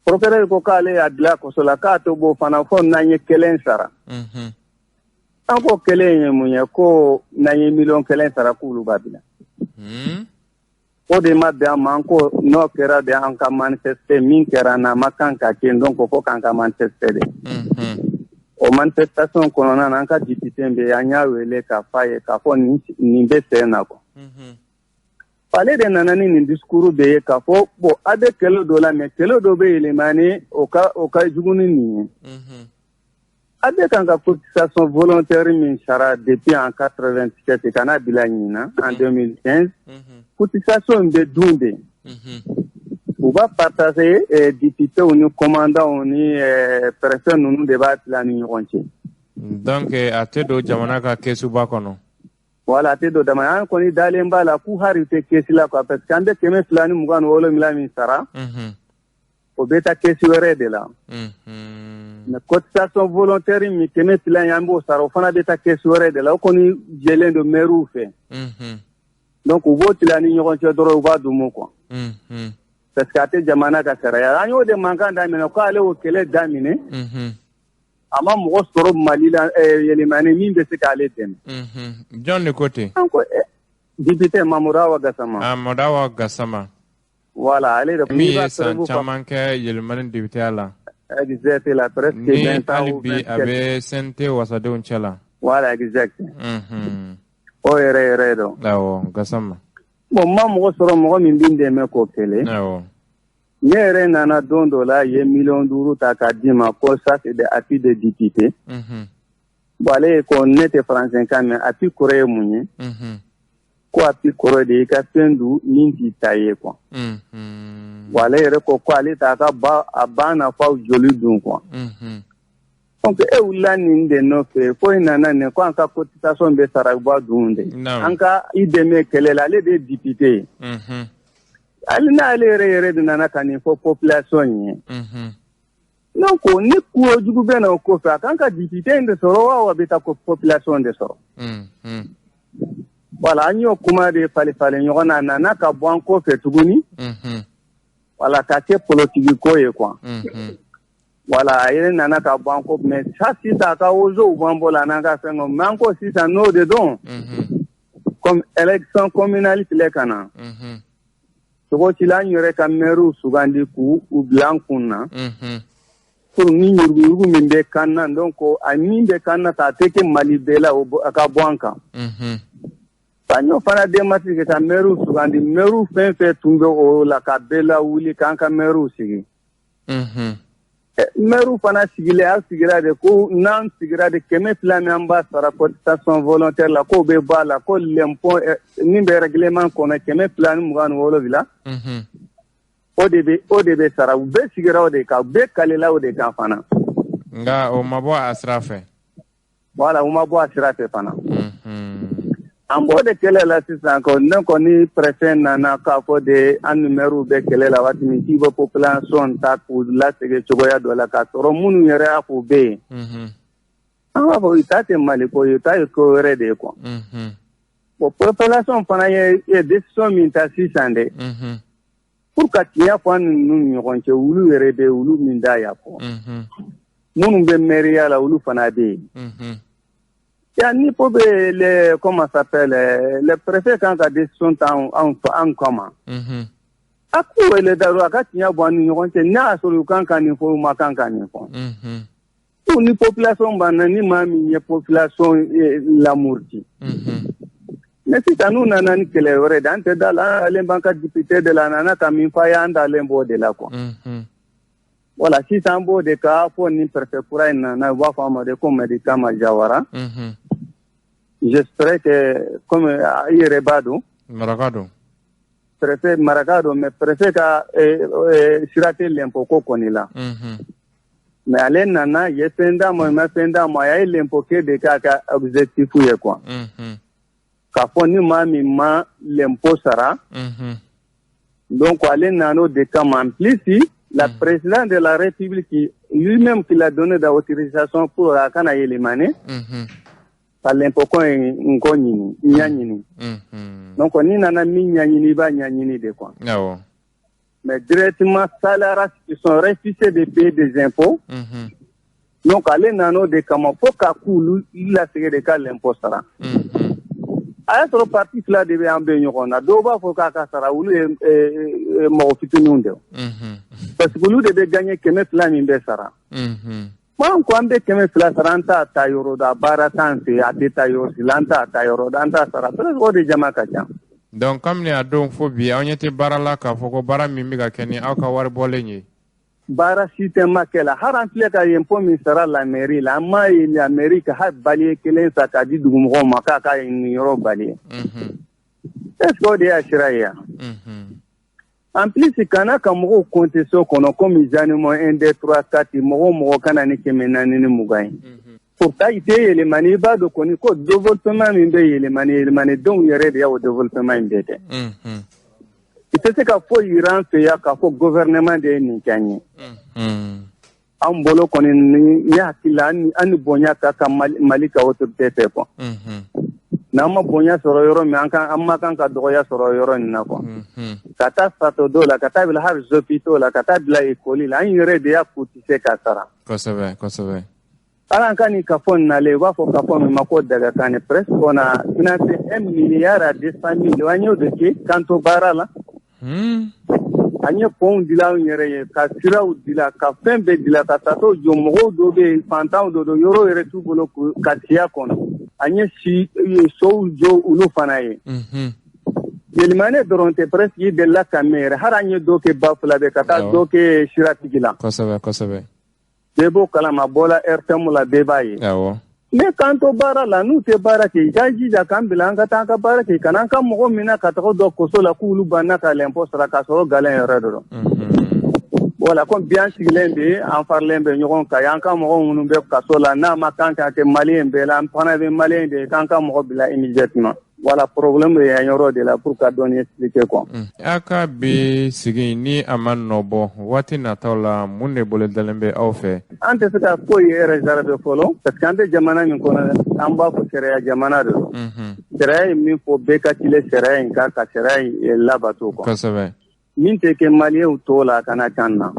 Procureur ko k'ale y'a bila kaso la, k'a to bɔ fana fo n'an ye kelen sara. An ko kelen ye mun ye? Ko n'an ye 1 miliyɔn sara, k'olu b'a bila. O de ma bɛn an ma, an ko n'o kɛra de, an ka manifester. Min kɛra na, a ma kan ka kɛ, donc fo k'an ka manifester de. O manifestation kɔnɔna na, an ka député bɛ yen, an y'a wele k'a f'a ye k'a fɔ nin bɛ sen na quoi. Ale de nana ni nin discours de ye k'a fɔ bon, a bɛ kɛlɛ dɔ la, mais kɛlɛ dɔ bɛ Yélimané, o ka jugu ni nin ye. A bɛ kan ka cotisation volontaire min sara depuis en 87 ka n'a bila ɲinan en 2015, cotisation in bɛ dun de. U b'a partager, députés ni commandants ni préfet ninnu de b'a tila ni ɲɔgɔn cɛ. Donc a tɛ don jamana ka kɛsuba kɔnɔ. Voilà, a tɛ don jamana. An kɔni dalen b'a la k'u hari tɛ kɛsi la quoi, parce que an bɛ 227 min sara, o bɛ taa kɛsi wɛrɛ de la. Mais cotisation volontaire min 200 in, an b'o sara, o fana bɛ taa kɛsi wɛrɛ de la. O kɔni jɛlen don maires fɛ. Donc u b'o tila ni ɲɔgɔn cɛ dɔrɔn, u b'a dumu quoi. Parce que a tɛ jamana ka sariya. An y'o de mankan daminɛ k'ale y'o kɛlɛ daminɛ. A ma mɔgɔ sɔrɔ Mali la, Yélimané, min bɛ se k'ale dɛmɛ. Jɔn de ko ten? An ko député Mamadou Hawa Gassama. Ah, Mamadou Hawa Gassama. Voilà, ale de. Min ye san caman kɛ Yélimané député la. Exact, la presque 20 ans. Hali bi a bɛ CNT wasadenw cɛ la. Voilà, exact. O yɛrɛ yɛrɛ dɔn. Awɔ, Gassama. Bon, n ma mɔgɔ sɔrɔ, mɔgɔ min bɛ n dɛmɛ k'o kɛlɛ. Ne yɛrɛ nana don dɔ la, ye miliyɔn 5 ta k'a d'i ma ko ça, c'est des appuis de député. Bon, ale ko ne tɛ français kan mɛn, appui kɔrɔ ye mun ye? Ko appui kɔrɔ de i ka fɛn dun min t'i ta ye quoi. Bon, ale yɛrɛ ko ko ale t'a ka ba a ba nafaw joli dun quoi. Donc e wulila nin de nɔfɛ ko i nana nin ko an ka cotisation bɛ sara, u b'a dun de. An ka i dɛmɛ kɛlɛ la, ale de ye député ye. Hali n'ale yɛrɛ yɛrɛ de nana ka nin fɔ population ye. Donc ni ko jugu bɛ na o kɔfɛ, a kan ka député in de sɔrɔ wa, a bɛ taa ko population de sɔrɔ. Voilà, an y'o kuma de falen falen ɲɔgɔn na, a nana ka bɔ an kɔfɛ tuguni. Voilà, ka kɛ politique ko ye quoi. Voilà, a yɛrɛ nana ka bɔ an kɔ, mais ça sisan a ka ozow b'an bolo a n'an ka fɛn kɔ, mais an ko sisan n'o de don, comme élection communale filɛ ka na, cogo si la an yɛrɛ ka maires sugandi k'u u bila an kun na pour ni yuruguyurugu min bɛ kan na, donc a min bɛ kan na ta, a tɛ kɛ Mali bɛɛ la, a ka bɔ an kan. An y'o fana démarche kɛ ka maires sugandi, maires fɛn fɛn tun bɛ o la, ka bɛɛ lawuli k'an ka maires sigi. Maires fana sigilen, an sigira de ko n'an sigira de, 200 min an b'a sara cotisation volontaire la, k'o bɛ bɔ a la, ko l'impôt min bɛ règlement kɔnɔ, 227, o de bɛ sara. U bɛɛ sigira o de kan, u bɛɛ kalela o de kan fana. Nka o ma bɔ a sira fɛ. Voilà, u ma bɔ a sira fɛ fana. An b'o de kɛlɛ la sisan ko ne kɔni préfet nana k'a fɔ de an ni maires bɛ kɛlɛ la waati min, k'i bɛ population ta k'u lasegin cogoya dɔ la, k'a sɔrɔ minnu yɛrɛ y'a fɔ u bɛ yen. An b'a fɔ u ta tɛ Mali ko ye, u ta ye ko wɛrɛ de ye quoi. Bon, population fana ye décision min ta sisan dɛ, pour ka tiɲɛ fɔ an ninnu ni ɲɔgɔn cɛ, olu yɛrɛ bɛ olu min da y'a fɔ. Minnu bɛ mairie la, olu fana bɛ yen. Ya ni ko bɛ le, comment ça s'appelle, le préfet kan ka décision ta an kama. A k'u wele da a ka tiɲɛ bɔ an ni ɲɔgɔn cɛ, n'a y'a sɔrɔ u kan ka nin fɔ, u ma kan ka nin fɔ. Ou ni population banna, ni maa min ye population lamuruti. Mais sisan n'u nana ni kɛlɛ wɛrɛ de, an tɛ da la, an dalen b'an ka député de la, a nana ka min fɔ a ye, an dalen b'o de la quoi. Voilà, sisan an b'o de ka fɔ ni préfet kura in nana, u b'a fɔ a ma de ko Madi Kama Jawara. J'espère que comme i yɛrɛ b'a dɔn. Maraka don. Préfet maraka don, mais préfet ka sira tɛ l'impôt ko kɔni la. Mais ale nana ye fɛn d'a ma, ma fɛn d'a ma, a ye l'impôt kɛ de k'a ka objectif ye quoi. K'a fɔ ni maa min ma l'impôt sara, donc ale nana o de kama. En plus, la président de la République lui-même qui l'a donné l'autorisation pour a kana Yélimané ka l'impôt ko in ko ɲini ɲɛɲini. Donc n'i nana min ɲɛɲini, i b'a ɲɛɲini de quoi. Mais directement, salaires qui sont refusés de payer des impôts. Donc ale nana o de kama fo ka k'olu lasegin de ka l'impôt sara. A y'a sɔrɔ parti fila de bɛ an bɛ ɲɔgɔn na, dɔw b'a fɔ k'a ka sara, olu ye mɔgɔ fitininw de, parce que olu de bɛ gagner 200 min bɛ sara. An ko an bɛ 200 sara, an t'a ta yɔrɔ dɔn, a baara t'an fɛ, a tɛ taa yɔrɔ si la, an t'a ta yɔrɔ dɔn, an t'a sara, presque o de jama ka ca. Donc kabini a don fo bi, aw ɲɛ tɛ baara la k'a fɔ ko baara min bɛ ka kɛ ni aw ka wari bɔlen ye? Baara si tɛ ma kɛ la. Hali an filɛ ka impôt min sara la mairie la, an m'a ye la mairie ka hali balai kelen san k'a di dugumɔgɔw ma k'a ka nin yɔrɔ balayer. Est ce que o de y'a sira ye yan? En plus, kana ka mɔgɔw compter so kɔnɔ comme animaux, 1 2 3 4, mɔgɔ o mɔgɔ ka na ni 420 ye. Pourtant i tɛ Yélimané, i b'a dɔn kɔni ko développement min bɛ Yélimané, Yélimanédenw yɛrɛ de y'o développement in bɛɛ kɛ. I tɛ se ka foyi yira an fɛ yan k'a fɔ gouvernement de ye nin kɛ an ye. An bolo kɔni, ni ne hakili la, an ni bonya ka kan Mali ka autorité fɛ quoi. N'an ma bonya sɔrɔ yɔrɔ min, an kan an ma kan ka dɔgɔya sɔrɔ yɔrɔ nin na quoi. Ka taa sato la, ka taa bila hali hôpitaux la, ka taa bila école la, an yɛrɛ de y'a cotiser ka sara. Kosɛbɛ, kosɛbɛ. Hali an ka nin kafo nalen, u b'a fɔ kafo min ma ko Dagakane, presque on a financé 1 milliard à 200 millions, an y'o de kɛ k'an to baara la. An ye pont dilan an yɛrɛ ye, ka siraw dilan, ka fɛn bɛɛ dilan, ka satow jɔ. Mɔgɔw dɔw bɛ yen, fantanw dɔ don, yɔrɔ yɛrɛ t'u bolo ka siya kɔnɔ, an ye si sow jɔ olu fana ye. Yélimané dɔrɔn tɛ, presque i delila ka mɛn yɛrɛ, hali an ye dɔ kɛ Bafulabɛ, ka taa dɔ kɛ siratigi la. Kosɛbɛ, kosɛbɛ. Bɛɛ b'o kalama, bɔla RTM la, bɛɛ b'a ye. Ne k'an to baara la, n'u tɛ baara kɛ, i ka jija k'an bila an ka taa an ka baara kɛ, ka n'an ka mɔgɔ minɛ ka taga dɔ kaso la k'olu banna ka l'impôt sara, k'a sɔrɔ galon yɛrɛ de don. Voilà, comme bi an sigilen bɛ, an farilen bɛ ɲɔgɔn kan, an ka mɔgɔ minnu bɛ kaso la, n'a ma kan ka kɛ malien bɛɛ la, an fana bɛ malien de ye, k'an ka mɔgɔ bila immédiatement. Voilà, problème bɛ yan yɔrɔ de la pour ka dɔɔni expliquer quoi. A ka bi sigi ni a ma nɔ bɔ waati nataw la, mun de bolodalen bɛ aw fɛ? An tɛ se ka foyi réserver fɔlɔ, parce que an bɛ jamana min kɔnɔ, an b'a fɔ sariya jamana de don. Sariya ye min fɔ, bɛɛ ka tile sariya in kan, ka sariya in labato quoi. Min tɛ kɛ malienw t'o la, a kana can na.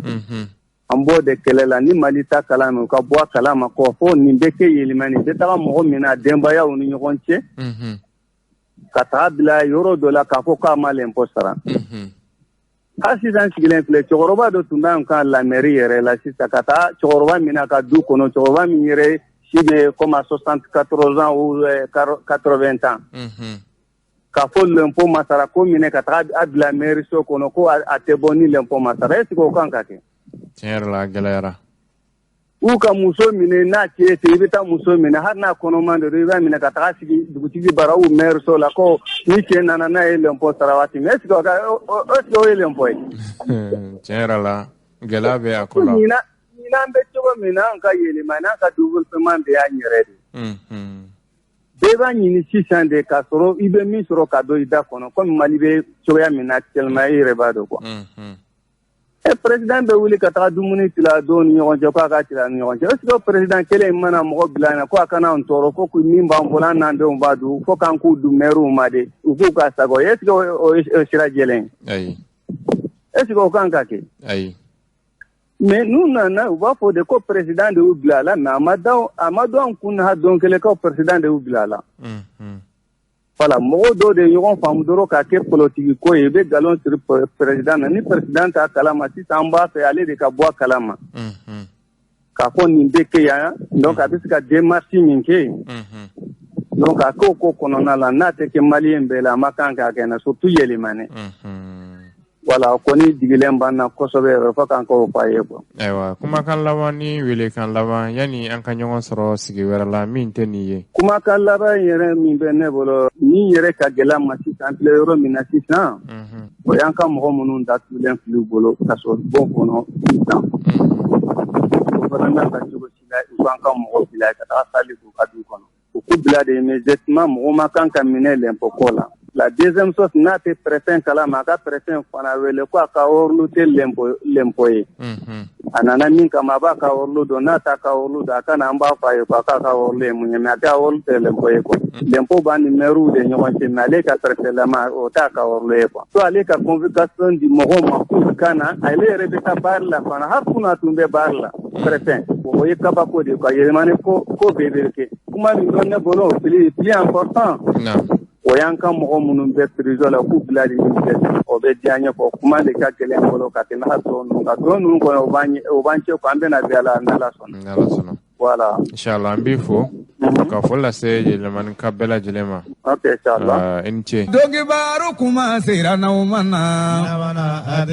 An b'o de kɛlɛ la ni Mali ta kalama, u ka bɔ a kalama kɔ fo nin bɛ kɛ Yélimané, bɛ taga mɔgɔ min na denbayaw ni ɲɔgɔn cɛ, ka taga bila yɔrɔ dɔ la k'a fɔ k'a ma l'impôt sara. Hali sisan sigilen filɛ, cɛkɔrɔba dɔ tun b'an kan la mairie yɛrɛ la sisan, ka taa cɛkɔrɔba minɛ a ka du kɔnɔ, cɛkɔrɔba min yɛrɛ si bɛ comme à 74 ans ou 80 ans, k'a fɔ l'impôt ma sara, ko minɛ ka taga a bila mairie so kɔnɔ, ko a tɛ bɔ ni l'impôt ma sara. Est ce que o kan ka kɛ? Tiɲɛ yɛrɛ la, a gɛlɛyara. U ka muso minɛ n'a cɛ tɛ, i bɛ taa muso minɛ, hali n'a kɔnɔman de don, i b'a minɛ ka taga sigi dugutigi bara ou maire so la, ko ni cɛ nana n'a ye l'impôt sara waati min, est ce que est ce que o ye l'impôt ye? Tiɲɛ yɛrɛ la, gɛlɛya bɛ a ko la. Ɲinan bɛ cogo min na, an ka yɛlɛma n'an ka développement bɛ y'an yɛrɛ de bɛɛ b'a ɲini sisan de, k'a sɔrɔ i bɛ min sɔrɔ ka don i da kɔnɔ, komi Mali bɛ cogoya min na actuellement, i yɛrɛ b'a dɔn quoi. E président bɛ wuli ka taga dumuni tila dɔw ni ɲɔgɔn cɛ, k'a ka tila ni ɲɔgɔn cɛ. Est ce que président kelen in mana mɔgɔ bila na ko a kana an tɔɔrɔ, ko min b'an bolo, an n'an denw b'a dun, fo k'an k'u dun maires ma de, u k'u ka sago ye, est ce que o ye sira jɛlen ye? Ayi. Est ce que o kan ka kɛ? Ayi. Mais n'u nana, u b'a fɔ de ko président de y'u bila a la, mais a ma da, a ma dɔn an kun na don kelen ko président de y'u bila a la. Voilà, mɔgɔw dɔw de ye ɲɔgɔn faamu dɔrɔn k'a kɛ politique ko ye, i bɛ nkalon siri président na. Ni président t'a kalama sisan, an b'a fɛ ale de ka bɔ a kalama k'a fɔ nin bɛ kɛ yan, donc a bɛ se ka démarche min kɛ. Donc a k'o ko kɔnɔna la, n'a tɛ kɛ malien bɛɛ la, a ma kan k'a kɛ na, surtout Yélimané. Voilà, o kɔni digilen b'an na kosɛbɛ yɛrɛ, fo k'an k'o fɔ a ye quoi. Ayiwa, kumakan laban ni welekan laban yanni an ka ɲɔgɔn sɔrɔ sigi wɛrɛ la min tɛ nin ye. Kumakan laban yɛrɛ min bɛ ne bolo, min yɛrɛ ka gɛlɛn ma sisan, an filɛ yɔrɔ min na sisan, o y'an ka mɔgɔ minnu datugulen filɛ u bolo kaso bon kɔnɔ sisan. Gouvernement ka cogo si la, u k'an ka mɔgɔ bila ka taga sali k'u ka du kɔnɔ. U k'u bila de immédiatement, mɔgɔ ma kan ka minɛ l'impôt ko la. La deuxième chose, n'a tɛ préfet kalama, a ka préfet fana wele ko a ka rôle tɛ l'impôt ye. A nana min kama, a b'a ka rôle dɔn, n'a t'a ka rôle dɔn, a ka na, an b'a fɔ a ye ko a k'a ka rôle ye mun ye, mais a ka rôle tɛ l'impôt ye quoi. L'impôt b'a ni maire de ɲɔgɔn cɛ, mais ale ka préfet lama, o t'a ka rôle ye quoi. So ale ka convocation di mɔgɔw ma k'u ka na, ale yɛrɛ bɛ taa baara la fana, hali kunun a tun bɛ baara la préfet. O ye kabako de ye quoi, Yélimané ko ko bɛɛ bɛ kɛ. Kuma min bɛ ne bolo, plus important, O y'an ka mɔgɔ minnu bɛ prison la k'u bila de o bɛ diya an ye quoi. Kuma de ka gɛlɛn n bolo ka tɛmɛ hali tɔ ninnu kan. Tɔ ninnu kɔni o b'an cɛ quoi, an bɛna bɛn a la n'Ala sɔnna. N'Ala sɔnna. Voilà. Inchallah, an b'i fo. Ka foli lase Yɛlɛmani ka bɛɛ lajɛlen ma. Ok, inchallah. I ni ce. Donkibaru kuma sera n'aw ma na.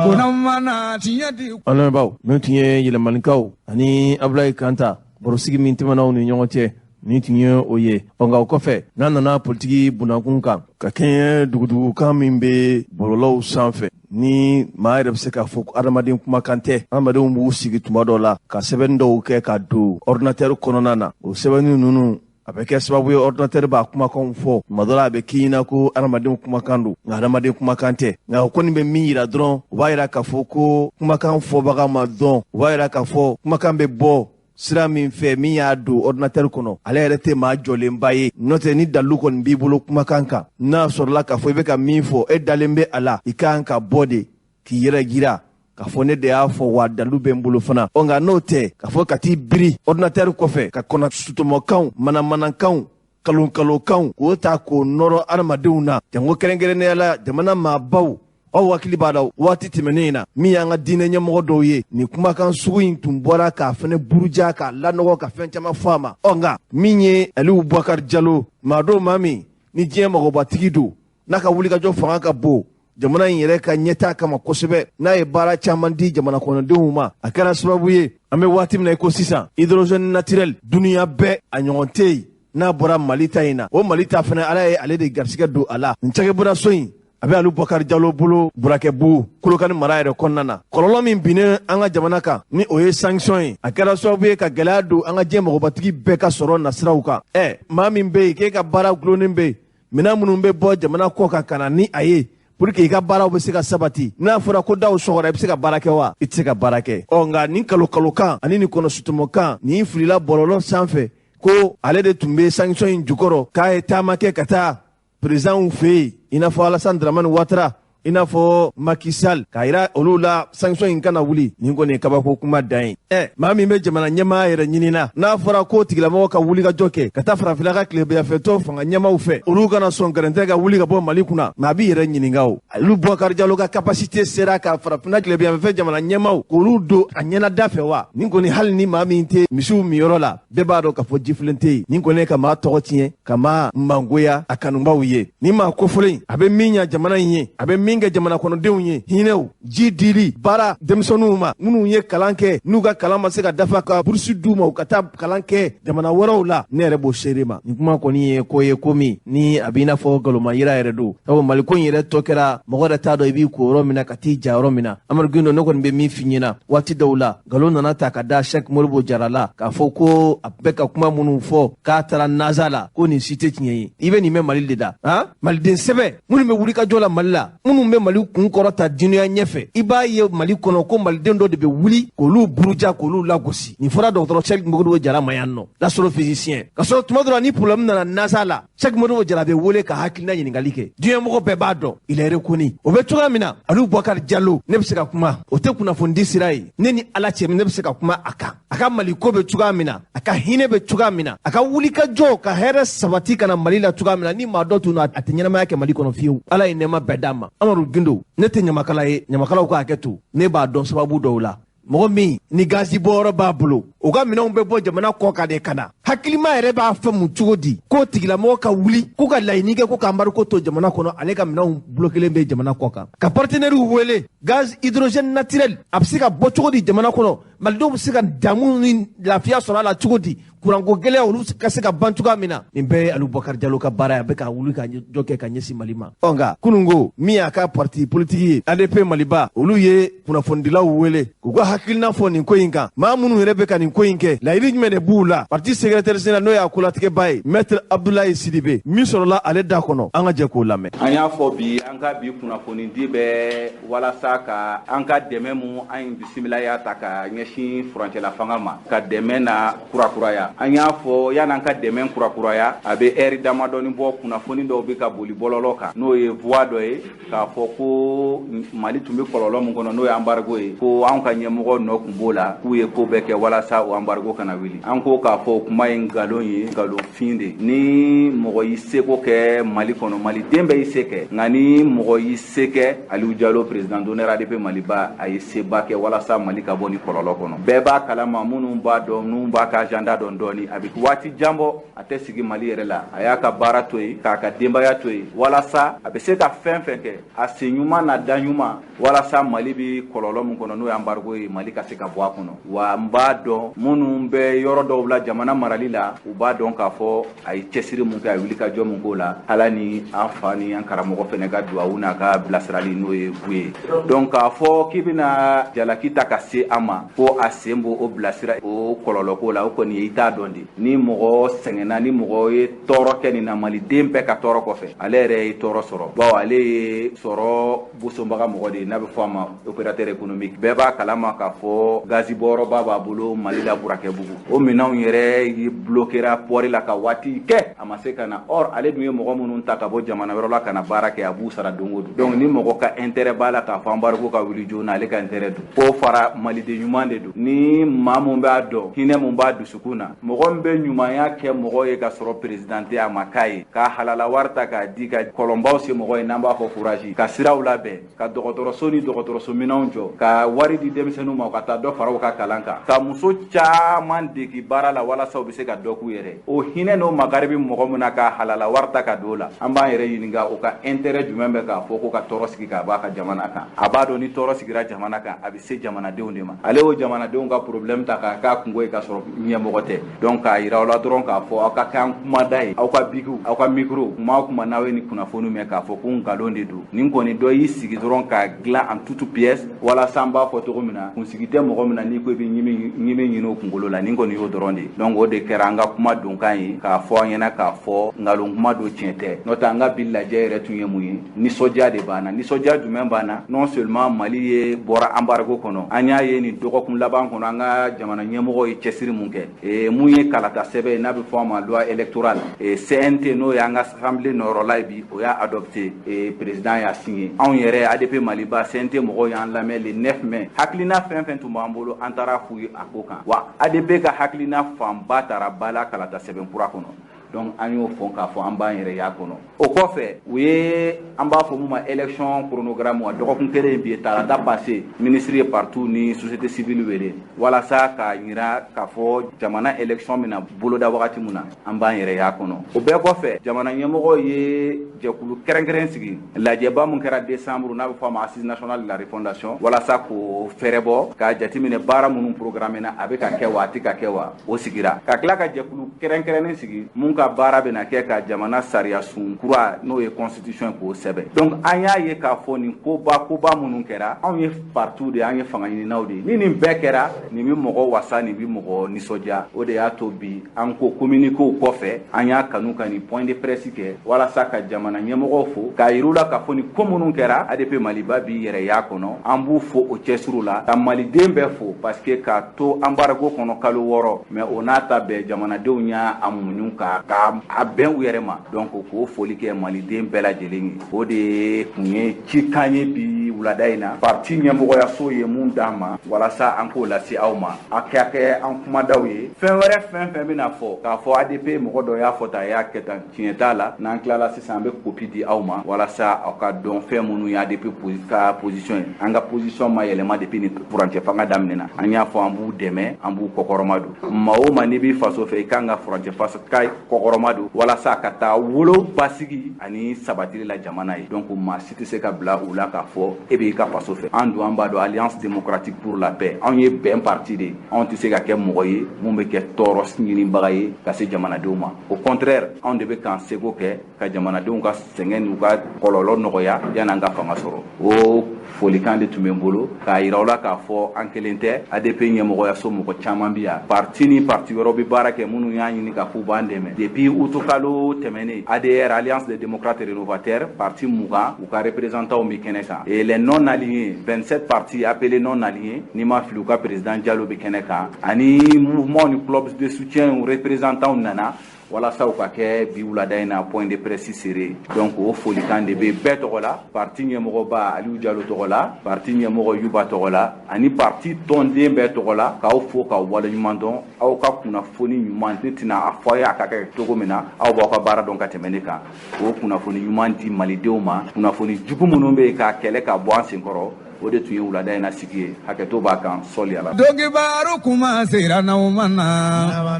Ko n'aw ma na tiɲɛ di. An lamɛnbaaw, min tun ye Yɛlɛmanikaw ani Abulayi Kanta barosigi min tɛmɛna u ni ɲɔgɔn cɛ, nin tun ye o ye. Ɔ nka o kɔfɛ, n'an nana politiki bunakun kan ka kɛɲɛ dugudugukan min bɛ bɔlɔlɔw sanfɛ, ni maa yɛrɛ bɛ se k'a fɔ ko adamaden kumakan tɛ, adamadenw b'u sigi tuma dɔ la ka sɛbɛnni dɔw kɛ ka don ordinateur kɔnɔna na. O sɛbɛnni ninnu a bɛ kɛ sababu ye ordinateur b'a kumakanw fɔ. Tuma dɔ la a bɛ k'i ɲɛna ko adamadenw kumakan don, nka adamaden kumakan tɛ. Nka o kɔni bɛ min yira dɔrɔn, o b'a yira k'a fɔ ko kumakan fɔbaga ma dɔn, o b'a yira k'a fɔ kumakan bɛ bɔ sira min fɛ min y'a don ordinateur kɔnɔ, ale yɛrɛ tɛ maa jɔlenba ye. N'o tɛ, ni dalilu kɔni b'i bolo kumakan kan, n'a sɔrɔla k'a fɔ i bɛ ka min fɔ e dalen bɛ a la, i kan ka bɔ de k'i yɛrɛ jira k'a fɔ ne de y'a fɔ, wa dalilu bɛ n bolo fana. Ɔ nka n'o tɛ, k'a fɔ ka t'i biri ordinateur kɔfɛ ka kɔnɔ sutɔmɔkanw, manamanankanw, kalonkalokanw k'o ta k'o nɔrɔ adamadenw na, janko kɛrɛnkɛrɛnnenya la jamana maabaw. Aw hakili b'a la waati tɛmɛnen in na, min y'an ka diinɛ ɲɛmɔgɔ dɔw ye, nin kumakan sugu in tun bɔra k'a fɛnɛ buruja, k'a lanɔgɔ, ka fɛn caman fɔ a ma. Ɔ nka min ye Aliyu Bubakari Jalo, maa dɔw maa min ni diɲɛ magobatigi don, n'a ka wulikajɔ fanga ka bon jamana in yɛrɛ ka ɲɛtaa kama kosɛbɛ, n'a ye baara caman di jamana kɔnɔdenw ma, a kɛra sababu ye an bɛ waati min na i ko sisan, hydrogène naturel duniya bɛɛ a ɲɔgɔn tɛ yen n'a bɔra Mali ta in na. O Mali ta fɛnɛ, Ala ye ale de garisigɛ don a la. Nin cakɛbɔdaso in a bɛ Aliyu Bubakari Jalo bolo Burakɛbugu Kolokani mara yɛrɛ kɔnɔna na. Kɔlɔlɔ min binnen an ka jamana kan, ni o ye sanction ye, a kɛra sababu ye ka gɛlɛya don an ka diɲɛ mɔgɔbatigi bɛɛ ka sɔrɔ nasiraw kan. Ɛ maa min bɛ yen k'e ka baara gulonnen bɛ yen, minɛn minnu bɛ bɔ jamana kɔ kan ka na ni a ye pour que i ka baaraw bɛ se ka sabati, n'a fɔra ko daw sɔgɔra, i bɛ se ka baara kɛ wa? I tɛ se ka baara kɛ. Ɔ nka nin kalokalokan ani nin kɔnɔsutɔmɔkan nin filila bɔlɔlɔ sanfɛ ko ale de tun bɛ sanction in jukɔrɔ, k'a ye taama kɛ ka taa présidentw fɛ yen, i n'a fɔ Alassane Dramane Ouattara, i n'a fɔ Macky Sall, k'a yira olu la sanction in kana wuli. Nin kɔni ye kabako kuma dan ye. Ɛ maa min bɛ jamana ɲɛmaa yɛrɛ ɲinina, n'a fɔra k'o tigilamɔgɔ ka wuli ka jɔ kɛ ka taa farafinna ka tilebiyafɛtɔ fanga ɲɛmaaw fɛ, olu kana sɔn gɛrɛntɛ ka wuli ka bɔ Mali kunna, maa b'i yɛrɛ ɲininka. O Aliyu Bubakari Jalo ka capacité sera ka farafinna tilebiyafɛ jamana ɲɛmaaw k'olu don a ɲɛnada fɛ wa? Nin kɔni, hali ni maa min tɛ misiw miyɔrɔ la, bɛɛ b'a dɔn k'a fɔ jifilen tɛ yen. Nin kɔni ye ka maa tɔgɔ tiɲɛ, ka maa mangoya a kanubaw ye. Nin maa kofɔlen a bɛ min ɲa jamana in ye, a bɛ min kɛ jamana kɔnɔdenw ye, hinɛw, ji dili, baara denmisɛnninw ma minnu ye kalan kɛ n'u ka kalan ma se ka dafa, ka burusi d'u ma u ka taa kalan kɛ jamana wɛrɛw la, ne yɛrɛ b'o seere ma. Nin kuma kɔni ye ko ye ko min ni a b'i n'a fɔ nkalonma yira yɛrɛ don, sabu Mali ko in yɛrɛ tɔ kɛra mɔgɔ yɛrɛ t'a dɔn i b'i ko yɔrɔ min na ka t'i ja yɔrɔ min na. Amadu Gindo, ne kɔni bɛ min f'i ɲɛna, waati dɔw la nkalon nana ta ka da Sɛki Modibo Jara la k'a fɔ ko a bɛ ka kuma minnu fɔ k'a taara NASA la, ko nin si tɛ tiɲɛ ye. I bɛ nin mɛn Mali de da, han, maliden sɛbɛ minnu bɛ wulikajɔ la Mali la, minnu bɛ Mali kun kɔrɔta dunuya ɲɛfɛ, i b'a ye Mali kɔnɔ ko maliden dɔ de bɛ wuli k'olu buruja, k'olu lagosi. Nin fɔra dɔgɔtɔrɔ Sɛki Modibo Jara ma yan nɔ, l'astrophysicien, ka sɔrɔ tuma dɔ la ni problème nana NASA la, Sɛki Modibo Jara bɛ wele ka hakilina ɲininkali kɛ. Diɲɛmɔgɔ bɛɛ b'a dɔn, il est reconnu. O bɛ cogoya min na, Aliyu Bubakari Jalo, ne bɛ se ka kuma, o tɛ kunnafonidi sira ye, ne ni Ala cɛ, ne bɛ se ka kuma a kan, a ka Mali ko bɛ cogoya min na, a ka hinɛ bɛ cogoya min na, a ka wulikajɔ ka hɛrɛ sabati ka na Mali la cogoya min na, ni maa dɔ tun a tɛ ɲɛnamaya kɛ Mali kɔnɔ fiyewu. Ala ye nɛɛma bɛɛ d'a ma. Amadu Gindo, ne tɛ ɲamakala ye, ɲamakalaw ka hakɛ to, ne b'a dɔn sababu dɔw la. Mɔgɔ min ni gazi bɔyɔrɔ b'a bolo, u ka minɛnw bɛ bɔ jamana kɔ kan de ka na, hakilima yɛrɛ b'a fɛ mun cogo di k'o tigilamɔgɔ ka wuli k'u ka laɲini kɛ ko k'an bariko to jamana kɔnɔ, ale ka minɛnw bulokelen bɛ jamana kɔ kan, ka partenaires wele, gaz hydrogène naturel a bɛ se ka bɔ cogo di jamana kɔnɔ, malidenw bɛ se ka damu ni lafiya sɔrɔ a la cogo di, kuranko gɛlɛya olu ka se ka ban cogoya min na. Nin bɛɛ ye Aliyu Bubakari Jalo ka baara ye, a bɛ ka wuli ka jɔ kɛ ka ɲɛsin Mali ma. Ɔ nka kununko min y'a ka parti politique ye, ADP Maliba, olu ye kunnafonidilaw wele k'u ka hakilina fɔ nin ko in kan. Maa minnu yɛrɛ bɛ ka nin ko in kɛ, laɲini jumɛn de b'u la? Parti secrétaire général n'o y'a kolatigɛba ye, maître Abdoulaye Sidibe, min sɔrɔla ale da kɔnɔ, an ka jɛ k'o lamɛn. An y'a fɔ bi, an ka bi kunnafonidi bɛ walasa ka an ka dɛmɛ mun an ye bisimilaya ta ka ɲɛsin furancɛla fanga ma, ka dɛmɛ na kurakuraya. An y'a fɔ yan'an ka dɛmɛ kurakuraya, a bɛ ɛri damadɔni bɔ, kunnafoni dɔw bɛ ka boli bɔlɔlɔ kan, n'o ye voix dɔ ye k'a fɔ ko Mali tun bɛ kɔlɔlɔ min kɔnɔ, n'o ye embargo ye, ko anw ka ɲɛmɔgɔ nɔ tun b'o la, k'u ye ko bɛɛ kɛ walasa o embargo kana wuli. An ko k'a fɔ kuma ye nkalon ye, nkalonfin de. Ni mɔgɔ y'i seko kɛ Mali kɔnɔ, maliden bɛɛ y'i se kɛ, nka ni mɔgɔ y'i se kɛ, Aliou Diallo, président d'honneur ADP Maliba, a ye seba kɛ walasa Mali ka bɔ ni kɔlɔlɔ kɔnɔ. Bɛɛ b'a kalama, minnu b'a dɔn, minnu b'a ka agenda dɔn dɔɔni, a bɛ waati jan bɔ a tɛ sigi Mali yɛrɛ la. A y'a ka baara to yen, k'a ka denbaya to yen, walasa a bɛ se ka fɛn fɛn kɛ a sen ɲuman n'a da ɲuman, walasa Mali bɛ kɔlɔlɔ min kɔnɔ, n'o ye embargo ye, Mali ka se ka bɔ a kɔnɔ. Wa n b'a dɔn, minnu bɛ yɔrɔ dɔw la jamana marali la, u b'a dɔn k'a fɔ a ye cɛsiri mun kɛ, a ye wulikajɔ mun k'o la. Ala ni an fa ni an karamɔgɔ fɛnɛ ka duwawu n'a ka bilasirali, n'o ye bu ye. Donc k'a fɔ k'i bɛna jalaki ta ka se an ma ko a sen b'o o bilasira o kɔlɔlɔ ko la, o kɔni ye i t'a dɔn de. Ni mɔgɔ sɛgɛnna, ni mɔgɔ ye tɔɔrɔ kɛ nin na, maliden bɛɛ ka tɔɔrɔ kɔfɛ, ale yɛrɛ ye tɔɔrɔ sɔrɔ, bawo ale ye sɔrɔ bosonbaga mɔgɔ de ye, n'a bɛ fɔ a ma opérateur économique. Bɛɛ b'a kalama k'a fɔ gazi bɔyɔrɔba b'a bolo Mali la, Burakɛbugu. O minɛnw yɛrɛ ye bloquera port la ka waati kɛ, a ma se ka na. Or ale dun ye mɔgɔ minnu ta ka bɔ jamana wɛrɛ la ka na baara kɛ, a b'u sara don o don. Donc ni mɔgɔ ka intérêt b'a la k'a fɔ embargo ka wuli joona, ale ka intérêt don. K'o fara, maliden ɲuman de don. Ni maa mun b'a dɔn, hinɛ mun b'a dusukun na, mɔgɔ min bɛ ɲumanya kɛ mɔgɔ ye ka sɔrɔ président tɛ, a ma k'a ye ka halala wari ta k'a di, ka kɔlɔnbaw se mɔgɔ ye, n'an b'a fɔ forage, ka siraw labɛn, ka dɔgɔtɔrɔso ni dɔgɔtɔrɔso minɛnw jɔ, ka wari di denmisɛnninw ma u ka taa dɔ fara u ka kalan kan, ka muso caman degi baara la walasa u bɛ se ka dɔ k'u yɛrɛ. O hinɛ n'o makari bɛ mɔgɔ min na ka halala wari ta ka don o la, an b'an yɛrɛ ɲininka, o ka intérêt jumɛn bɛ k'a fɔ ko ka tɔɔrɔ sigi k'a b'a ka jamana kan? A b'a dɔn ni tɔɔrɔ sigira jamana kan, a bɛ se jamanadenw de ma. Ale y'o jamanadenw ka problème ta k'a k'a kungo ye ka sɔrɔ ɲɛmɔgɔ tɛ. Donc k'a yira aw la dɔrɔn k'a fɔ aw ka kɛ an kumada ye, aw ka bikiw, aw ka micro, kuma o kuma n'aw ye nin kunnafoni mɛn k'a fɔ ko nkalon de don, nin kɔni dɔ y'i sigi dɔrɔn k'a dilan en toute pièce, walasa an b'a fɔ cogo min na, kunsigi tɛ mɔgɔ min na, n'i ko i bɛ ɲimi ɲini o kunkolo la, nin kɔni y'o dɔrɔn de ye. Donc o de kɛra an ka kuma donkan ye, k'a fɔ an ɲɛna k'a fɔ nkalon kuma don, tiɲɛ tɛ. N'o tɛ, an ka bi lajɛ yɛrɛ tun ye mun ye? Nisɔndiya de b'an na. Nisɔndiya jumɛn b'an na? Non seulement Mali ye bɔra embargo kɔnɔ, an y'a ye nin dɔgɔkun laban kɔnɔ, an ka jamana ɲɛmɔgɔw ye cɛsiri mun kɛ, mun ye kalata sɛbɛn ye, n'a bɛ fɔ a ma loi électorale, CNT, n'o y'an ka assemblée nɔyɔrɔla ye bi, o y'a adopté, président y'a signé. Anw yɛrɛ ADP Maliba, CNT mɔgɔw y'an lamɛn le 9 mai. Hakilina fɛn fɛn tun b'an bolo, an taara f'u ye a ko kan. Wa ADP ka hakilina fanba taara ba la kalata sɛbɛn kura kɔnɔ. Donc an y'o fɔ k'a fɔ an b'an yɛrɛ y'a kɔnɔ. O kɔfɛ, u ye an b'a fɔ mun ma élection chronogramme, wa dɔgɔkun kelen bi ye, tarata passé, ministre ye parti ni société civile wele walasa k'a yira k'a fɔ jamana élection bɛna boloda wagati mun na, an b'an yɛrɛ y'a kɔnɔ. O bɛɛ kɔfɛ, jamana ɲɛmɔgɔ ye jɛkulu kɛrɛnkɛrɛn sigi, lajɛba mun kɛra décembre, n'a bɛ fɔ a ma Assise nationale de la refondation, walasa k'o fɛɛrɛ bɔ k'a jateminɛ baara minnu programme na, a bɛ ka kɛ wa, a tɛ ka kɛ wa. O sigira ka tila ka jɛkulu kɛrɛnkɛrɛnnen sigi mun ka baara bɛna kɛ ka jamana sariya sun kura, n'o ye constitution, k'o sɛbɛn. Donc an y'a ye k'a fɔ nin koba koba minnu kɛra, anw ye parti de ye, an ye fanga ɲininaw de ye. Ni nin bɛɛ kɛra, nin bɛ mɔgɔ wasa, nin bɛ mɔgɔ nisɔndiya. O de y'a to bi an ko communiqué kɔfɛ, an y'a kanu ka nin point de presse kɛ walasa ka jamana ɲɛmɔgɔw fo, k'a yir'u la k'a fɔ nin ko minnu kɛra, ADP Maliba b'i yɛrɛ y'a kɔnɔ. An b'u fo o cɛsiriw la, ka maliden bɛɛ fo, parce que k'a to embargo kɔnɔ kalo 6, mais o n'a ta bɛɛ, jamanadenw y'a a muɲu ka a bɛn u yɛrɛ ma. Donc k'o foli kɛ maliden bɛɛ lajɛlen ye, o de tun ye cikan ye bi wulada in na, parti ɲɛmɔgɔyaso ye mun d'an ma walasa an k'o lase aw ma. A kɛ kɛ an kumadaw ye. Fɛn wɛrɛ, fɛn fɛn bɛna fɔ k'a fɔ ADP mɔgɔ dɔ y'a fɔ tan, a y'a kɛ tan, tiɲɛ t'a la. N'an tilala sisan, an bɛ copie di aw ma walasa aw ka dɔn fɛn minnu ye ADP ka position ye. An ka position ma yɛlɛma depuis ni furancɛ fanga daminɛna. An y'a fɔ, an b'u dɛmɛ, an b'u kɔkɔrɔma don. Maa o maa n'i b'i faso fɛ, i kan ka furancɛ ka kɔkɔrɔma don walasa ka taa wolo basigi ani sabatili la jamana ye. Donc maa si tɛ se ka bila u la k'a fɔ e b'i ka faso fɛ. An dun, an b'a dɔn, Alliance démocratique pour la paix, anw ye bɛn parti de ye. Anw tɛ se ka kɛ mɔgɔ ye mun bɛ kɛ tɔɔrɔ ɲinibaga ye ka se jamanadenw ma. Au contraire, anw de bɛ k'an seko kɛ ka jamanadenw ka sɛgɛn n'u ka kɔlɔlɔ nɔgɔya yan'an ka fanga sɔrɔ. O folikan de tun bɛ n bolo k'a yira aw la k'a fɔ an kelen tɛ. ADP ɲɛmɔgɔyaso mɔgɔ caman bi yan, parti ni parti wɛrɛw bɛ baara kɛ, minnu y'a ɲini ka f'u b'an dɛmɛ. Depuis août kalo tɛmɛnen, ADR, Alliance des démocrates rénovateurs, parti 20, u ka représentants bɛ kɛnɛ kan, et les non alignés, 27 partis appelés non alignés, n'i ma fili, u ka président Diallo bɛ kɛnɛ kan, ani mouvement ni clubs de soutien représentants nana. Walasa u ka kɛ bi wulada in na point de presse serré. Donc o folikan de bɛ bɛɛ tɔgɔ la, parti ɲɛmɔgɔba Aliou Diallo tɔgɔ la, parti ɲɛmɔgɔ Yuba tɔgɔ la, ani parti tɔnden bɛɛ tɔgɔ la, k'aw fo k'aw waleɲuman dɔn. Aw ka kunnafoni ɲuman, ne tɛna a fɔ aw ye a ka kɛ cogo min na, aw b'aw ka baara dɔn ka tɛmɛ ne kan. O kunnafoni ɲuman di malidenw ma, kunnafoni jugu minnu bɛ yen k'a kɛlɛ ka bɔ an senkɔrɔ, o de tun ye wulada in na sigi ye. Hakɛto b'a kan, sɔli ala. Donkibaru kuma sera n'aw ma na,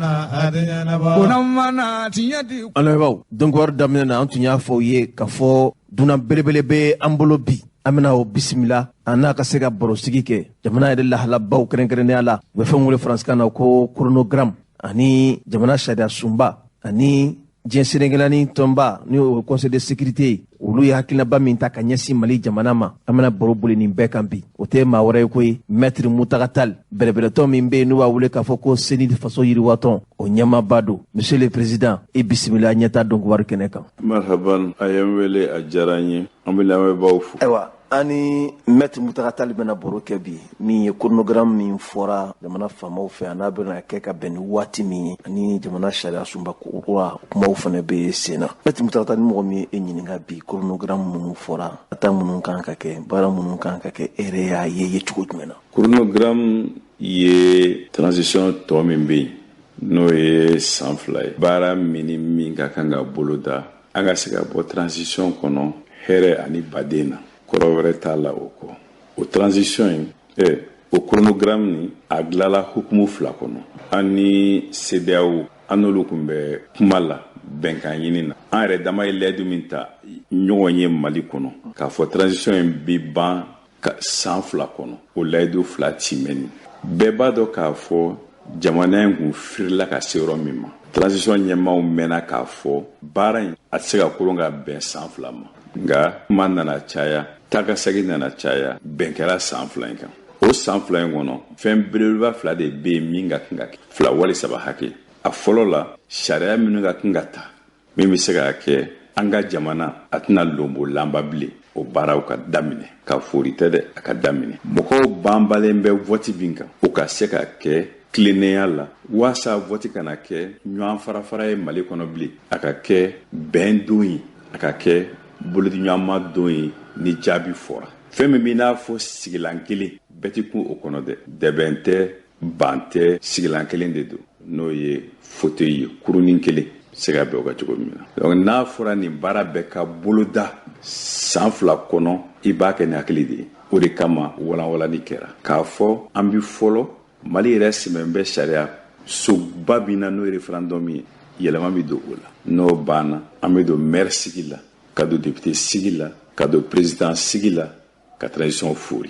ko n'aw ma na tiɲɛ di. An lamɛnbaaw, donkibaru daminɛ na an tun y'a fɔ aw ye k'a fɔ dunan belebele bɛ an bolo bi. An bɛna o bisimila an n'a ka se ka barosigi kɛ jamana yɛrɛ lahalabaw kɛrɛnkɛrɛnnenya la. U bɛ fɛn wele faransikan na ko chronogramme, ani jamana sariya sunba, ani diɲɛ seleke tɔnba ni o conseil de sécurité ye, olu ye hakilinaba min ta ka ɲɛsin Mali jamana ma. An bɛna baro boli nin bɛɛ kan bi. O tɛ maa wɛrɛ ye koyi, maître Mountaga Tall, bɛrɛbɛrɛtɔn min bɛ yen n'u b'a wele k'a fɔ ko CNID faso yiriwatɔn, o ɲɛmaaba don. Monsieur le président, i bisimila ɲɛta donkibaru kɛnɛ kan. Marhaban, a ye n wele, a diyara n ye. An bɛ lamɛnbaaw fo. Ayiwa, an ni maître Mountaga Tall bɛna baro kɛ bi, min ye chronogramme min fɔra jamana faamaw fɛ, a n'a bɛna kɛ ka bɛn ni waati min ye, ani jamana sariya sunba kura kumaw fana bɛ sen na. Maître Mountaga Tall, ni mɔgɔ min ye e ɲininka bi, chronogramme minnu fɔra, ata minnu kan ka kɛ, baara minnu kan ka kɛ, e yɛrɛ y'a ye cogo jumɛn na? Chronogramme ye transition tɔ min bɛ yen, n'o ye san 2 ye, baara min ni min ka kan ka boloda an ka se ka bɔ transition kɔnɔ hɛrɛ ani baden na, kɔrɔ wɛrɛ t'a la o kɔ. O transition in, o chronogramme nin, a dilanla hukumu 2 kɔnɔ. An ni CEDEAO, an n'olu tun bɛ kuma la bɛnkan ɲini na. An yɛrɛ dama ye layidu min ta ɲɔgɔn ye Mali kɔnɔ, k'a fɔ transition in bi ban ka san 2 kɔnɔ, o layidu 2 timɛni. Bɛɛ b'a dɔn k'a fɔ jamana in kun firila ka se yɔrɔ min ma. Transition ɲɛmaaw mɛnna k'a fɔ baara in a tɛ se ka koron ka bɛn san 2 ma. Nka kuma nana caya, taakasegin nana caya, bɛn kɛra san 2 in kan. O san 2 in kɔnɔ, fɛn belebeleba 2 de bɛ yen min ka kan ka kɛ, 2 wali 3 hakɛ. A fɔlɔ la, sariya minnu ka kan ka ta, min bɛ se ka kɛ an ka jamana a tɛna lonbolanba bilen, o baaraw ka daminɛ. Ka fori tɛ dɛ, a ka daminɛ. Mɔgɔw banbalen bɛ vote min kan, o ka se ka kɛ tilennenya la, walasa vote kana kɛ ɲɔgɔn farafara ye Mali kɔnɔ bilen. A ka kɛ bɛn don ye, a ka kɛ bolodiɲɔgɔnma don ye ni jaabi fɔra. Fɛn min b'i n'a fɔ sigilan kelen, bɛɛ ti kun o kɔnɔ dɛ. Dɛbɛn tɛ, ban tɛ, sigilan kelen de don, n'o ye fauteuil ye, kurunin kelen se ka bɛn o kan cogo min na. Donc n'a fɔra nin baara bɛɛ ka boloda san 2 kɔnɔ, i b'a kɛ ni hakili de ye. O de kama walanwalani kɛra k'a fɔ an bi fɔlɔ Mali yɛrɛ sɛmɛn bɛ sariya soba min na, n'o ye référendum ye, yɛlɛma bɛ don o la. N'o banna, an bɛ don maire sigi la, ka don député sigi la, ka don président sigi la, ka transition fori.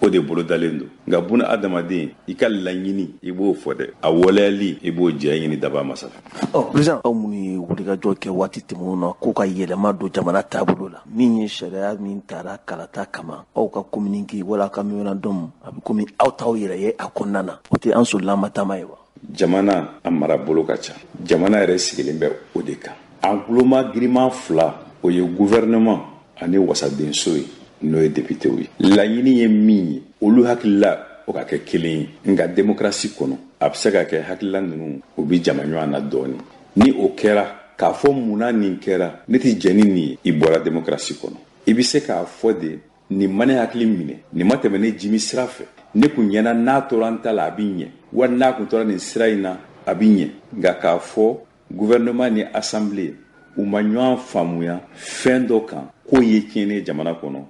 O de bolodalen don. Nka buna adamaden, i ka laɲini i b'o fɔ dɛ, a waleyali i b'o jɛ ɲini daba masa fɛ. Ɔ président, aw minnu ye wulikajɔ kɛ waati tɛmɛnenw na k'u ka yɛlɛma don jamana taabolo la, min ye sariya min tara kalata kama, aw ka communiqué wala ka memorandum, a bɛ komi aw t'aw yɛrɛ ye a kɔnɔna na, o tɛ an solila ma taama ye wa? Jamana a marabolo ka ca, jamana yɛrɛ sigilen bɛ o de kan. An kuloma giriman 2, o ye gouvernement ani wasadenso ye, n'o ye députéw ye. Laɲini ye min ye, olu hakilila o ka kɛ kelen ye. Nka démocratie kɔnɔ, a bɛ se ka kɛ hakilila ninnu o bɛ jama ɲɔgɔn na dɔɔni. Ni o kɛra, k'a fɔ munna nin kɛra, ne tɛ jɛn ni nin ye, i bɔra démocratie kɔnɔ. I bɛ se k'a fɔ de, nin ma ne hakili minɛ, nin ma tɛmɛ ne jimi sira fɛ, ne kun ɲɛna n'a tora n ta la a bɛ ɲɛ, wali n'a kun tora nin sira in na a bɛ ɲɛ. Nka k'a fɔ gouvernement ni assemblée u ma ɲɔgɔn faamuya fɛn dɔ kan k'o ye tiɲɛni ye jamana kɔnɔ,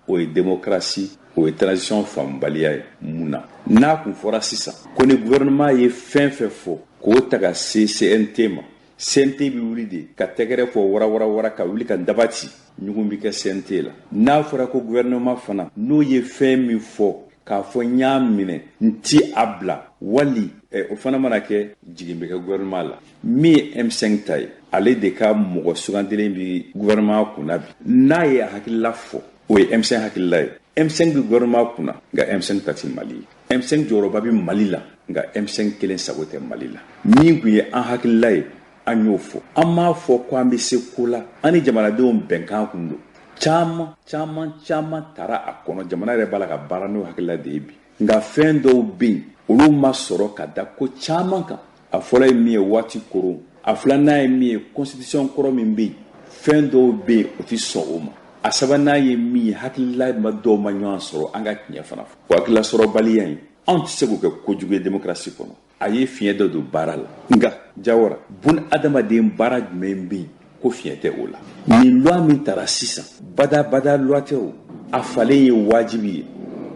o ye démocratie, o ye transition faamubaliya ye. Mun na n'a kun fɔra sisan ko ni gouvernement ye fɛn fɛn fɔ k'o ta ka se CNT ma, CNT bɛ wuli de ka tɛgɛrɛ fɔ wara ka wuli ka daba ci, ɲugun bɛ kɛ CNT la. N'a fɔra ko gouvernement fana n'o ye fɛn min fɔ k'a fɔ n y'a minɛ, n ti a bila, wali o fana mana kɛ, jigin bɛ kɛ gouvernement la. Min ye M5 ta ye, ale de ka mɔgɔ sugandilen bɛ gouvernement kunna bi. N'a ye a hakilila fɔ, o ye M5 hakilila ye. M5 bɛ gouvernement kunna, nka M5 ta ti Mali ye. M5 jɔyɔrɔba bɛ Mali la, nka M5 kelen sago tɛ Mali la. Min tun ye an hakilila ye, an y'o fɔ. An m'a fɔ ko an bɛ se ko la, an ni jamanadenw bɛnkan kun don. Caman caman caman taara a kɔnɔ, jamana yɛrɛ b'a la ka baara n'o hakilila de ye bi. Nka fɛn dɔw bɛ yen, olu ma sɔrɔ ka da ko caman kan. A fɔlɔ ye min ye, waati koron A filanan ye min ye, constitution kɔrɔ min bɛ yen, fɛn dɔw bɛ yen o tɛ sɔn o ma. A sabanan ye min ye, hakilila ma dɔw ma ɲɔgɔn sɔrɔ, an ka tiɲɛ fana fɔ. O hakilila sɔrɔbaliya in, anw tɛ se k'o kɛ kojugu ye démocratie kɔnɔ. A ye fiɲɛ dɔ don baara la. Nka Jawara, bun adamaden baara jumɛn bɛ yen ko fiɲɛ tɛ o la? Nin loi min tara sisan, badabada loi tɛ o, a falen ye wajibi ye.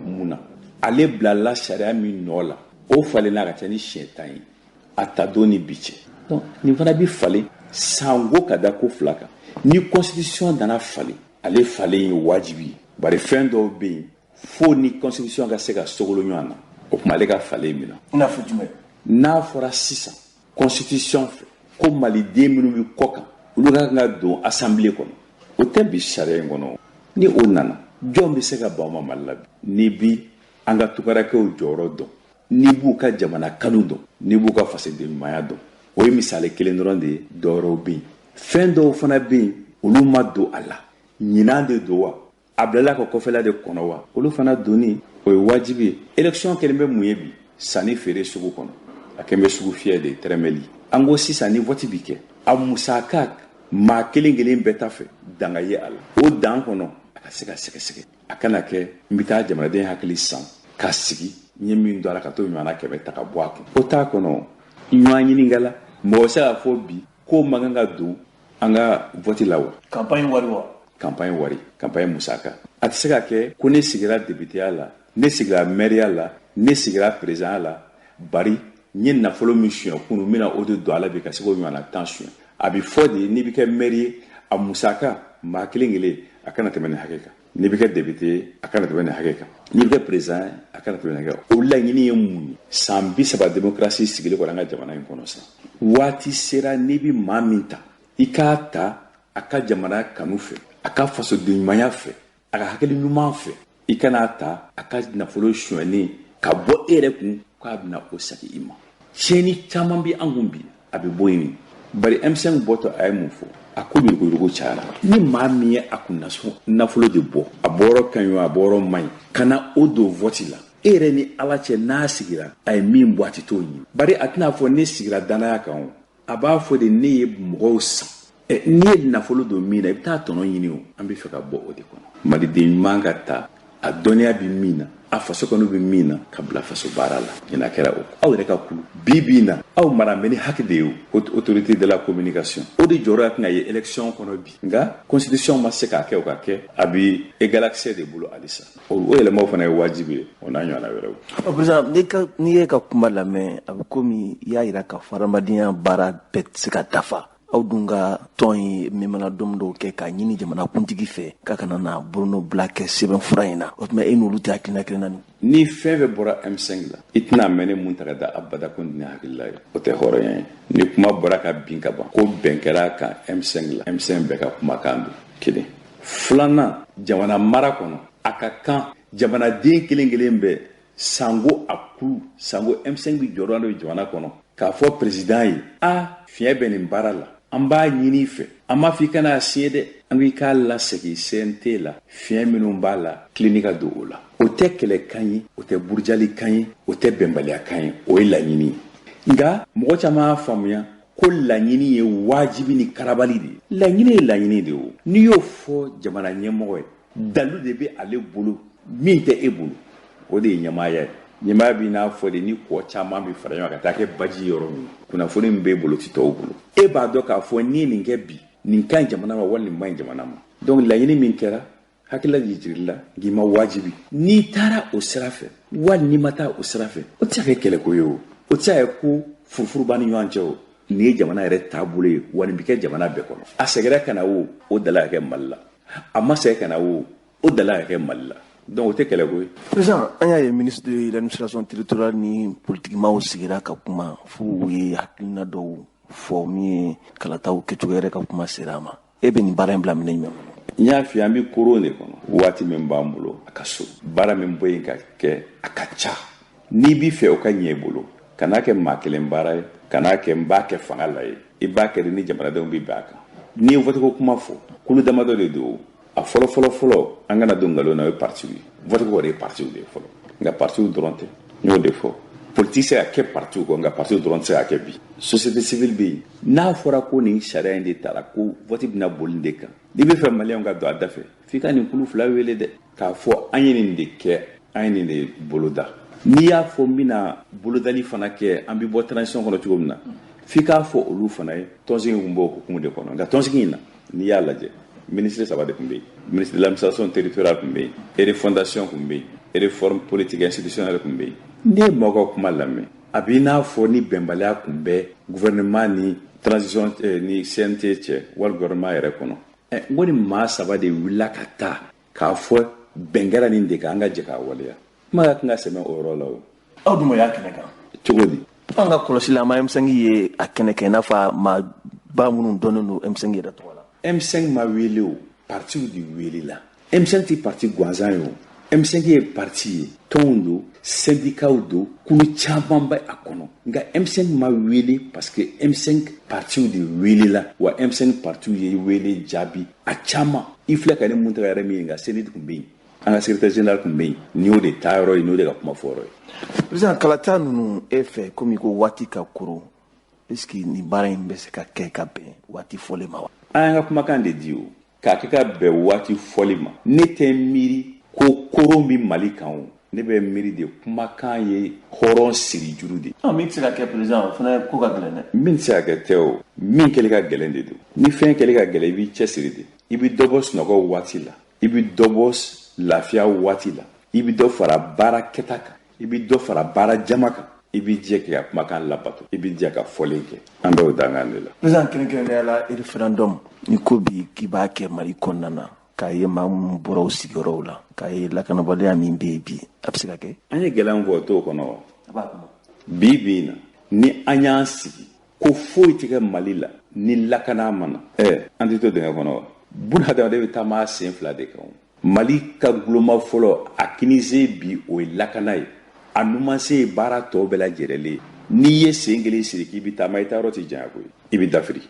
Mun na? Ale bilala sariya min nɔ la, o falenna a ka ca ni siɲɛ 10 ye a ta don ni bi cɛ. Donc nin fana bi falen sango ka da ko fila kan. Ni constitution nana falen, ale falen ye wajibi ye. Bari fɛn dɔw bɛ yen fo ni constitution ka se ka sogolo ɲɔgɔn na, o tuma ale ka falen min na. I n'a fɔ jumɛn? N'a fɔra sisan constitution fɛ ko maliden minnu bɛ kɔ kan, olu ka kan ka don assemblée kɔnɔ, o tɛ bi sariya in kɔnɔ. Ni o nana, jɔn bɛ se ka ban o ma Mali la bi? Ni bi an ka tunkarakɛw jɔyɔrɔ dɔn, n'i b'u ka jamana kanu dɔn, n'i b'u ka fasoden ɲumanya dɔn, o ye misali kelen dɔrɔn de ye. Dɔwɛrɛw bɛ yen, fɛn dɔw fana bɛ yen olu ma don a la, ɲinan de don wa, a bilala ka kɔfɛla de kɔnɔ wa, olu fana donni o ye wajibi ye. Élection kɛlen bɛ mun ye bi? Sanni feere sugu kɔnɔ, a kɛlen bɛ sugu fiyɛ de, tɛrɛmɛli. An ko sisan ni vote bi kɛ, a musaka maa kelen kelen bɛɛ ta fɛ danga ye a la, o dan kɔnɔ a ka se ka sɛgɛsɛgɛ, a kana kɛ n bɛ taa jamanaden hakili san ka sigi n ye min don a la ka t'o ɲɔgɔnna 100 ta ka bɔ a kun, o t'a kɔnɔ. Ɲɔgɔn ɲininka la, mɔgɔ bɛ se k'a fɔ bi k'o man kan ka don an ka vote la wa? Campagne wari wa? Campagne wari, campagne musaka. A tɛ se ka kɛ ko ne sigira députéya la, ne sigira maire la, ne sigira président la, bari n ye nafolo min suɲɛ kunun, n bɛna o de don a la bi ka se k'o ɲɔgɔnna 10 suɲɛ. A bɛ fɔ de n'i bɛ kɛ maire ye, a musaka maa kelen kelen a kana tɛmɛ nin hakɛ kan. N'i bɛ kɛ député, a kana tɛmɛ nin hakɛ kan. N'i bɛ kɛ président, a kana tɛmɛ nin hakɛ kan. O laɲini ye mun ye? San 30 démocratie sigilen kɔrɔ an ka jamana in kɔnɔ sa. Waati sera n'i bɛ maa min ta, i k'a ta a ka jamana kanu fɛ, a ka fasoden ɲumanya fɛ, a ka hakili ɲuman fɛ. I kan'a ta a ka nafolo sonyɛni ka bɔ e yɛrɛ kun k'a bɛna o sagi i ma. Tiɲɛni caman bɛ an kun bi, a bɛ bɔ yen. Bari M5 bɔtɔ a ye mun fɔ? A ko yuruguyurugu cayara. Ni maa min ye a kun nafolo de bɔ, a bɔyɔrɔ ka ɲi o, a bɔyɔrɔ man ɲi, ka na o don vote la, e yɛrɛ ni Ala cɛ n'a sigira a ye min bɔ a tɛ t'o ɲini. Bari a tɛna fɔ ne sigira danaya kan o, a b'a fɔ de ne ye mɔgɔw san. N'i ye nafolo don min na, i bɛ taa tɔnɔ ɲini o. An bɛ fɛ ka bɔ o de kɔnɔ. Maliden ɲuman ka ta a dɔnniya bɛ min na, a faso kanu bɛ min na, ka bila faso baara la. Ɲinan kɛra o. Aw yɛrɛ ka kulu bi bi in na, aw mara bɛ ni hakɛ de ye o, haute autorité de la communication. O de jɔyɔrɔ ka kan ka ye élection kɔnɔ bi. Nka constitution ma se k'a kɛ, o ka kɛ a bi égal accès de bolo halisa. O yɛlɛmaw fana ye wajibi ye, o n'a ɲɔgɔnna wɛrɛw. Ɔ président, n'i ye ka kuma lamɛn, a bɛ komi i y'a yira k'a fɔ adamadenya baara bɛɛ tɛ se ka dafa. Aw dun ka tɔn ye memorandum dɔw kɛ k'a ɲini jamanakuntigi fɛ k'a kana na bolonɔbila kɛ sɛbɛnfura in na. O tuma e n'olu tɛ hakilina kelen na nin? Ni fɛn fɛn bɔra M5 la, i tɛna mɛn ne mun ta ka da abada ko nin hakilila ye, o tɛ hɔrɔnya ye. Ni kuma bɔra ka bin ka ban ko bɛn kɛra a kan M5 la, M5 bɛɛ ka kumakan don. Kelen. Filanan, jamana mara kɔnɔ, a ka kan jamanaden kelen kelen bɛɛ sango a kulu, sango M5 bɛ jɔyɔrɔ dɔ jamana kɔnɔ, k'a fɔ président ye, a fiɲɛ bɛ nin baara la, an b'a ɲini i fɛ, an m'a fɔ i kana siɲɛ dɛ, an ko i k'a lasegin CNT la, fiɲɛ minnu b'a la, tilenni ka don o la. O tɛ kɛlɛkan ye, o tɛ burujalikan ye, o tɛ bɛnbaliyakan ye, o ye laɲini ye. Nka mɔgɔ caman y'a faamuya ko laɲini ye wajibi ni karabali de ye. Laɲini ye laɲini de ye o. N'i y'o fɔ jamana ɲɛmɔgɔ ye, dalu de bɛ ale bolo min tɛ e bolo, o de ye ɲɛmaaya ye. Ɲɛmaaya b'i n'a fɔ de ni kɔ caman bɛ fara ɲɔgɔn kan ka taa kɛ baji yɔrɔ min, kunnafoni min b'e bolo ti tɔw bolo. E b'a dɔn k'a fɔ n'i ye nin kɛ bi, nin ka ɲi jamana ma wali nin man ɲi jamana ma. Donc laɲini min kɛra, hakilila jirili la, k'i ma wajibi. N'i taara o sira fɛ wali n'i ma taa o sira fɛ, o tɛ se ka kɛ kɛlɛko ye o. O tɛ se ka kɛ ko furufuru b'an ni ɲɔgɔn cɛ o. Nin ye jamana yɛrɛ taabolo ye, wa nin bɛ kɛ jamana bɛɛ kɔnɔ. A sɛgɛrɛ ka na o, o dala ka kɛ Mali la. A ma sɛgɛ ka na o, o dala ka kɛ Mali la. Donc o tɛ kɛlɛko ye. Président, an y'a ye ministre de l'administration territoriale ni politikimaw sigira ka kuma fo u ye hakilina dɔw fɔ min ye kalataw kɛcogo yɛrɛ ka kuma sera a ma. E bɛ nin baara in bila minɛ jumɛn kɔnɔ? N y'a f'i ye, an bɛ koron de kɔnɔ. Waati min b'an bolo, a ka so. Baara min bɔ yen ka kɛ, a ka ca. N'i b'i fɛ o ka ɲɛ i bolo, kan'a kɛ maa kelen baara ye, kan'a kɛ n b'a kɛ fanga la ye. I b'a kɛ de ni jamanadenw bɛ bɛn a kan. N'i ye vote ko kuma fɔ, kulu damadɔ de don. A fɔlɔ fɔlɔ fɔlɔ, an kana don nkalon na, o ye partiw ye. Vote ko de ye partiw de ye fɔlɔ. Nka partiw dɔrɔn tɛ. N y'o de fɔ. Politique se ka kɛ parti kɔ, nka parti dɔrɔn tɛ se ka kɛ bi. Société civile bɛ yen. N'a fɔra ko nin sariya in de tara, ko vote bɛna boli nin de kan, n'i bɛ fɛ maliyɛnw ka don a da fɛ, f'i ka nin kulu fila wele dɛ, k'a fɔ an ye nin de kɛ, an ye nin de boloda. N'i y'a fɔ n bɛna bolodali fana kɛ, an bɛ bɔ transition kɔnɔ cogo min na, f'i k'a fɔ olu fana ye. Tɔnsigi tun b'o hukumu de kɔnɔ. Nka tɔnsigi in na, n'i y'a lajɛ, ministre saba de tun bɛ yen. Ministre de l'administration territoriale tun bɛ yen, refondation tun bɛ yen, réforme politique institutionnelle tun bɛ yen. N'i ye mɔgɔw ka kuma lamɛn, a b'i n'a fɔ ni bɛnbaliya tun bɛ gouvernement ni transition ni CNT cɛ, wali gouvernement yɛrɛ kɔnɔ. N ko ni maa saba de wulila ka taa k'a fɔ bɛn kɛra nin de kan, an ka jɛ k'a waleya. Kuma ka kan ka sɛmɛ o yɔrɔ la o. Aw dun ma y'a kɛnɛ kan cogo di? An ka kɔlɔsi la, an ma M5 ye a kɛnɛ kan, i n'a fɔ maa ba minnu dɔnnen don M5 yɛrɛ tɔgɔ la. M5 ma wele o, partiw de welela. M5 tɛ parti gansan ye o. M5 ye parti ye, tɔnw don, syndicats don, kulu caman bɛ a kɔnɔ. Nka M5 ma wele parce que M5 partiw de welela, wa M5 partiw ye wele jaabi a caman. I filɛ ka ne mun taga yɛrɛ min ye, nka CENI tun bɛ yen, an ka secrétaire général tun bɛ yen. Nin y'o de taayɔrɔ ye, nin y'o de ka kuma fɔyɔrɔ ye. Président, kalata ninnu e fɛ, komi ko waati ka koron, est ce que nin baara in bɛ se ka kɛ ka bɛn waati fɔlen ma wa? An y'an ka kumakan de di o, k'a kɛ ka bɛn waati fɔli ma. Ne tɛ miiri ko koron bɛ Mali kan o, ne bɛ miiri de kumakan ye hɔrɔn siri juru de. Min tɛ se ka kɛ, président, o fana ko ka gɛlɛn dɛ. Min tɛ se ka kɛ tɛ o, min kɛli ka gɛlɛn de don. Ni fɛn kɛli ka gɛlɛn, i b'i cɛsiri de. I bɛ dɔ bɔ sunɔgɔ waati la, i bɛ dɔ bɔ lafiya waati la, i bɛ dɔ fara baara kɛta kan, i bɛ dɔ fara baara jama kan, i bɛ jɛ k'i ka kumakan labato, i bɛ jɛ ka fɔlen kɛ. An bɛ o dankan de la. Président, kɛrɛnkɛrɛnnenya la, référendum ni ko bi k'i b'a kɛ Mali kɔnɔna na, k'a ye maa minnu bɔra u sigiyɔrɔw la, k'a ye lakanabaliya min bɛ yen bi, a bɛ se ka kɛ? An ye gɛlɛya min fɔ, o t'o kɔnɔ wa? Bi bi in na, ni an y'an sigi ko foyi tɛ kɛ Mali la ni lakana ma na, an tɛ to dingɛ kɔnɔ wa? Buna hadamaden bɛ taama sen fila de kan. Mali ka guloma fɔlɔ, a kinisen bi, o ye lakana ye, a numansen ye baara tɔ bɛɛ lajɛlen ye. N'i ye sen kelen siri k'i bɛ taama, i taayɔrɔ tɛ janya koyi, i bɛ dafiri.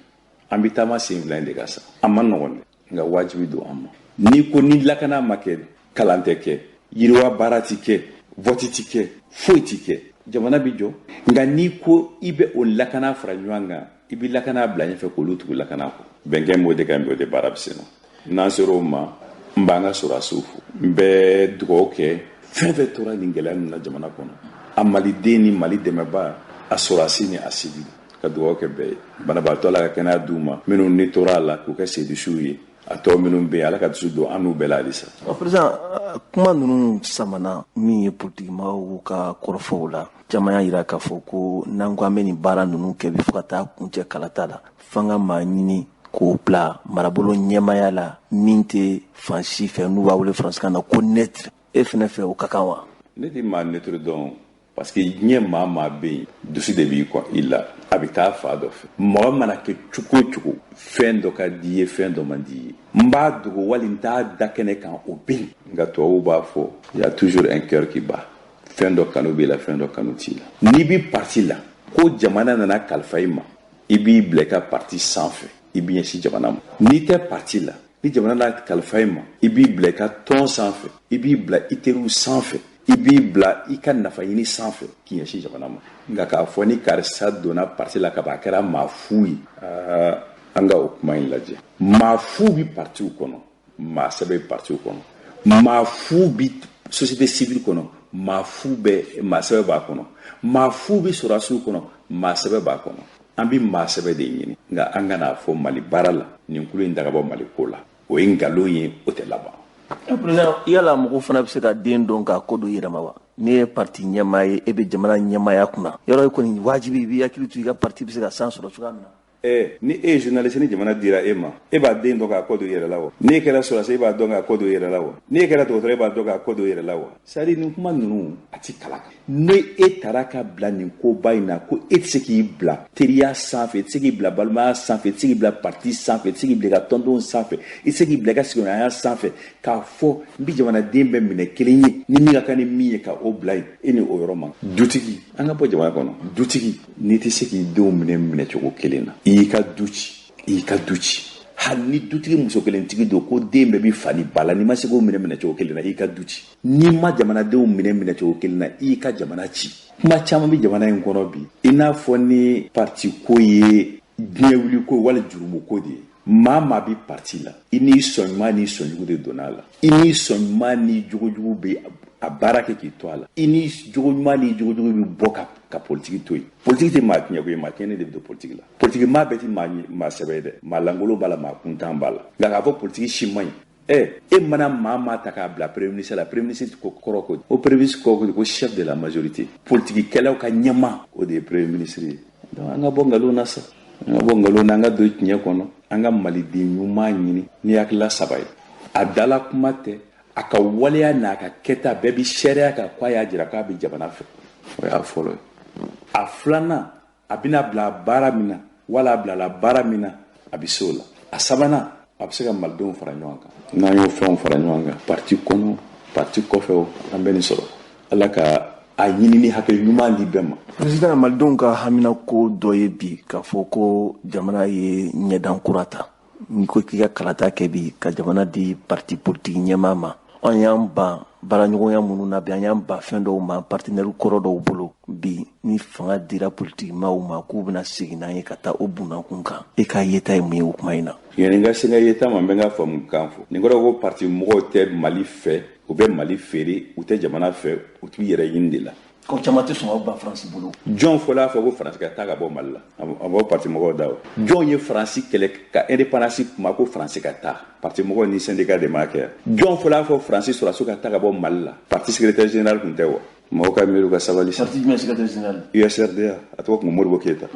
An bɛ taama sen fila in de kan sa. A man nɔgɔn dɛ, nka wajibi don an ma. N'i ko ni lakana ma kɛ, kalan tɛ kɛ, yiriwa baara ti kɛ, vote ti kɛ, foyi ti kɛ, jamana bi jɔ. Nka n'i ko i bɛ o lakana fara ɲɔgɔn kan, i bɛ lakana bila ɲɛfɛ k'olu tugu lakana kɔ. Bɛnkɛ m'o de kan bi, o de baara bɛ sen na. N'an ser'o ma, n b'an ka sɔrɔdasiw fo, n bɛ dugawu kɛ fɛn fɛn tora nin gɛlɛya ninnu na jamana kɔnɔ, a maliden ni Mali dɛmɛba, a sɔrɔdasi ni a civil, ka dugawu kɛ bɛɛ ye. Banabaatɔ, Ala ka kɛnɛya d'u ma, minnu ni tora a la k'u kɛ sedusiw ye, a tɔ minnu bɛ yen, Ala ka dusu don an n'u bɛɛ la halisa. Président, kuma ninnu samana min ye politikimaaw ka kɔrɔfɔw la, caman y'a jira k'a fɔ ko n'an ko an bɛ nin baara ninnu kɛ bi fo ka taa kuncɛ kalata la, f'an ka maa ɲini k'o bila marabolo ɲɛmaaya la min tɛ fan si fɛ, n'u b'a wele faransikan na ko neutre. E fɛnɛ fɛ, o ka kan wa? Ne tɛ maa neutre dɔn, parce que diɲɛ maa maa bɛ yen, dusu de b'i kɔ i la, a bɛ taa fa dɔ fɛ. Mɔgɔ mana kɛ cogo o cogo, fɛn dɔ ka di i ye, fɛn dɔ man di i ye. N b'a dogo wali n t'a da kɛnɛ kan, o bɛ yen. Nka tubabuw b'a fɔ, il y a toujours un cœur qui bat. Fɛn dɔ kanu b'i la, fɛn dɔ kanu t'i la. N'i bɛ parti la, ko jamana nana kalifa i ma, i b'i bila i ka parti sanfɛ, i b'i ɲɛsin jamana ma. N'i tɛ parti la, ni jamana n'a kalifa i ma, i b'i bila i ka tɔn sanfɛ, i b'i bila i teriw sanfɛ, i b'i bila i ka nafa ɲini sanfɛ k'i ɲɛsin jamana ma. Nka k'a fɔ ni karisa donna parti la ka ban, a kɛra maa fu ye, an ka o kuma in lajɛ. Maa fu bɛ partiw kɔnɔ, maa sɛbɛ bɛ partiw kɔnɔ, maa fu bɛ société civile kɔnɔ, maa fu bɛ, maa sɛbɛ b'a kɔnɔ, maa fu bɛ sɔrɔdasiw kɔnɔ, maa sɛbɛ b'a kɔnɔ. An bɛ maa sɛbɛ de ɲini, nka an kana fɔ Mali baara la nin kulu in ta ka bɔ Mali ko la, o ye nkalon ye, o tɛ laban. Président, yala mɔgɔw fana bɛ se ka den dɔn k'a ko don yɛrɛ ma wa? N'i ye parti ɲɛmaa ye, e bɛ jamana ɲɛmaaya kunna, yɔrɔ e kɔni wajibi i b'i hakili to i ka parti bɛ se ka san sɔrɔ cogoya min na. Ni e ye journaliste, ni jamana dira e ma, e b'a den dɔn k'a kɔ don i yɛrɛ la wa? N'e kɛra sɔrɔdasi, e b'a dɔn k'a kɔ don i yɛrɛ la wa? N'e kɛra dɔgɔtɔrɔ, e b'a dɔn k'a kɔ don i yɛrɛ la wa? C'est à dire, nin kuma ninnu a ti kala kan. Ni e taara ka bila nin koba in na, ko e tɛ se k'i bila teriya sanfɛ, e tɛ se k'i bila balimaya sanfɛ, e tɛ se k'i bila parti sanfɛ, e tɛ se k'i bila i ka tɔndenw sanfɛ, i tɛ se k'i bila i ka sigiɲɔgɔnya sanfɛ, k'a fɔ n bɛ jamanaden bɛɛ minɛ kelen ye, ni min ka kan ni min ye ka o bila yen, e ni o yɔrɔ ma. Dutigi, an ka bɔ jamana kɔnɔ, dutigi, n'i tɛ se k'i denw minɛ minɛcogo kelen na, i y'i ka du ci, i y'i ka du ci. Hali ni dutigi muso kelentigi don ko den bɛɛ b'i fa ni ba la, n'i ma se k'o minɛ minɛcogo kelen na, i ka du ci. N'i ma jamanadenw minɛ minɛcogo kelen na, i ka jamana ci. Kuma caman bɛ jamana in kɔnɔ bi, i n'a fɔ ni parti ko ye diɲɛ wuli ko wali jurumu ko de ye. Maa maa bɛ parti la, i n'i sɔn ɲuman n'i sɔn jugu de donna a la. I n'i sɔn ɲuman n'i jogojugu bɛ a baara kɛ k'i to a la. I ni jogo ɲuman ni jogojugu bɛ bɔ ka politiki to yen. Politiki tɛ maa tiɲɛ ko ye, maa tiɲɛnen de bɛ don politiki la. Politiki maa bɛɛ tɛ maa sɛbɛ ye dɛ. Maa lankolon b'a la, maa kuntan b'a la. Nka k'a fɔ politiki si man ɲi. E mana maa ta k'a bila premier ministre la, premier ministre kɔrɔ ko o premier ministre kɔrɔ ko chef de la majorité. Politikikɛlaw ka ɲɛmaa o de ye premier ministre ye. Donc an ka bɔ nkalon na sa. An ka bɔ nkalon na, an ka don tiɲɛ kɔnɔ. An ka maliden ɲuman ɲini ni hakilila saba ye. A dala kuma tɛ, a ka waleya n'a ka kɛta bɛɛ bi seereya kan k'a y'a jira k'a bɛ jamana fɛ. O y'a fɔlɔ ye. A filanan, a bɛna bila baara min na wala a bilala baara min na, a bɛ se o la. A sabanan, a bɛ se ka malidenw fara ɲɔgɔn kan. N'an y'o fɛnw fara ɲɔgɔn kan, parti kɔnɔ, parti kɔfɛ o, an bɛ nin sɔrɔ. Ala ka a ɲini ni hakili ɲuman di bɛɛ ma. Président, malidenw ka haminako dɔ ye bi k'a fɔ ko jamana ye ɲɛdan kura ta. N'i ko k'i ka kalata kɛ bi ka jamana di parti politique ɲɛmaa ma, an y'an ban baaraɲɔgɔnya minnu na bi, an y'an ban fɛn dɔw ma partenaire kɔrɔ dɔw bolo bi, ni fanga dira politique maaw ma k'u bɛna segin n'an ye ka taa o bunakun kan. E ka yeta ye mun ye o kuma in na? Yanni n ka se n ka yeta ma, n bɛ n ka faamu kan fɔ. Nin kɔrɔ ko parti mɔgɔw tɛ Mali fɛ, u bɛ Mali feere, u tɛ jamana fɛ, u t'u yɛrɛ ɲini de la. Ko caman tɛ sɔn ka ban Faransi bolo. Jɔn fɔlɔ y'a fɔ ko Faransi ka taa ka bɔ Mali la? A bɔ parti mɔgɔw da o. Jɔn ye Faransi kɛlɛ ka indépendance kuma ko Faransi ka taa? Parti mɔgɔw ni syndicat de m'a kɛ. Jɔn fɔlɔ y'a fɔ Faransi sɔrɔdasiw ka taa ka bɔ Mali la? Parti secrétaire général tun tɛ wa? Mɔgɔw ka miiri u ka sabali sa. Parti jumɛn secrétaire général? USRDA, a tɔgɔ tun Modibo Keyita.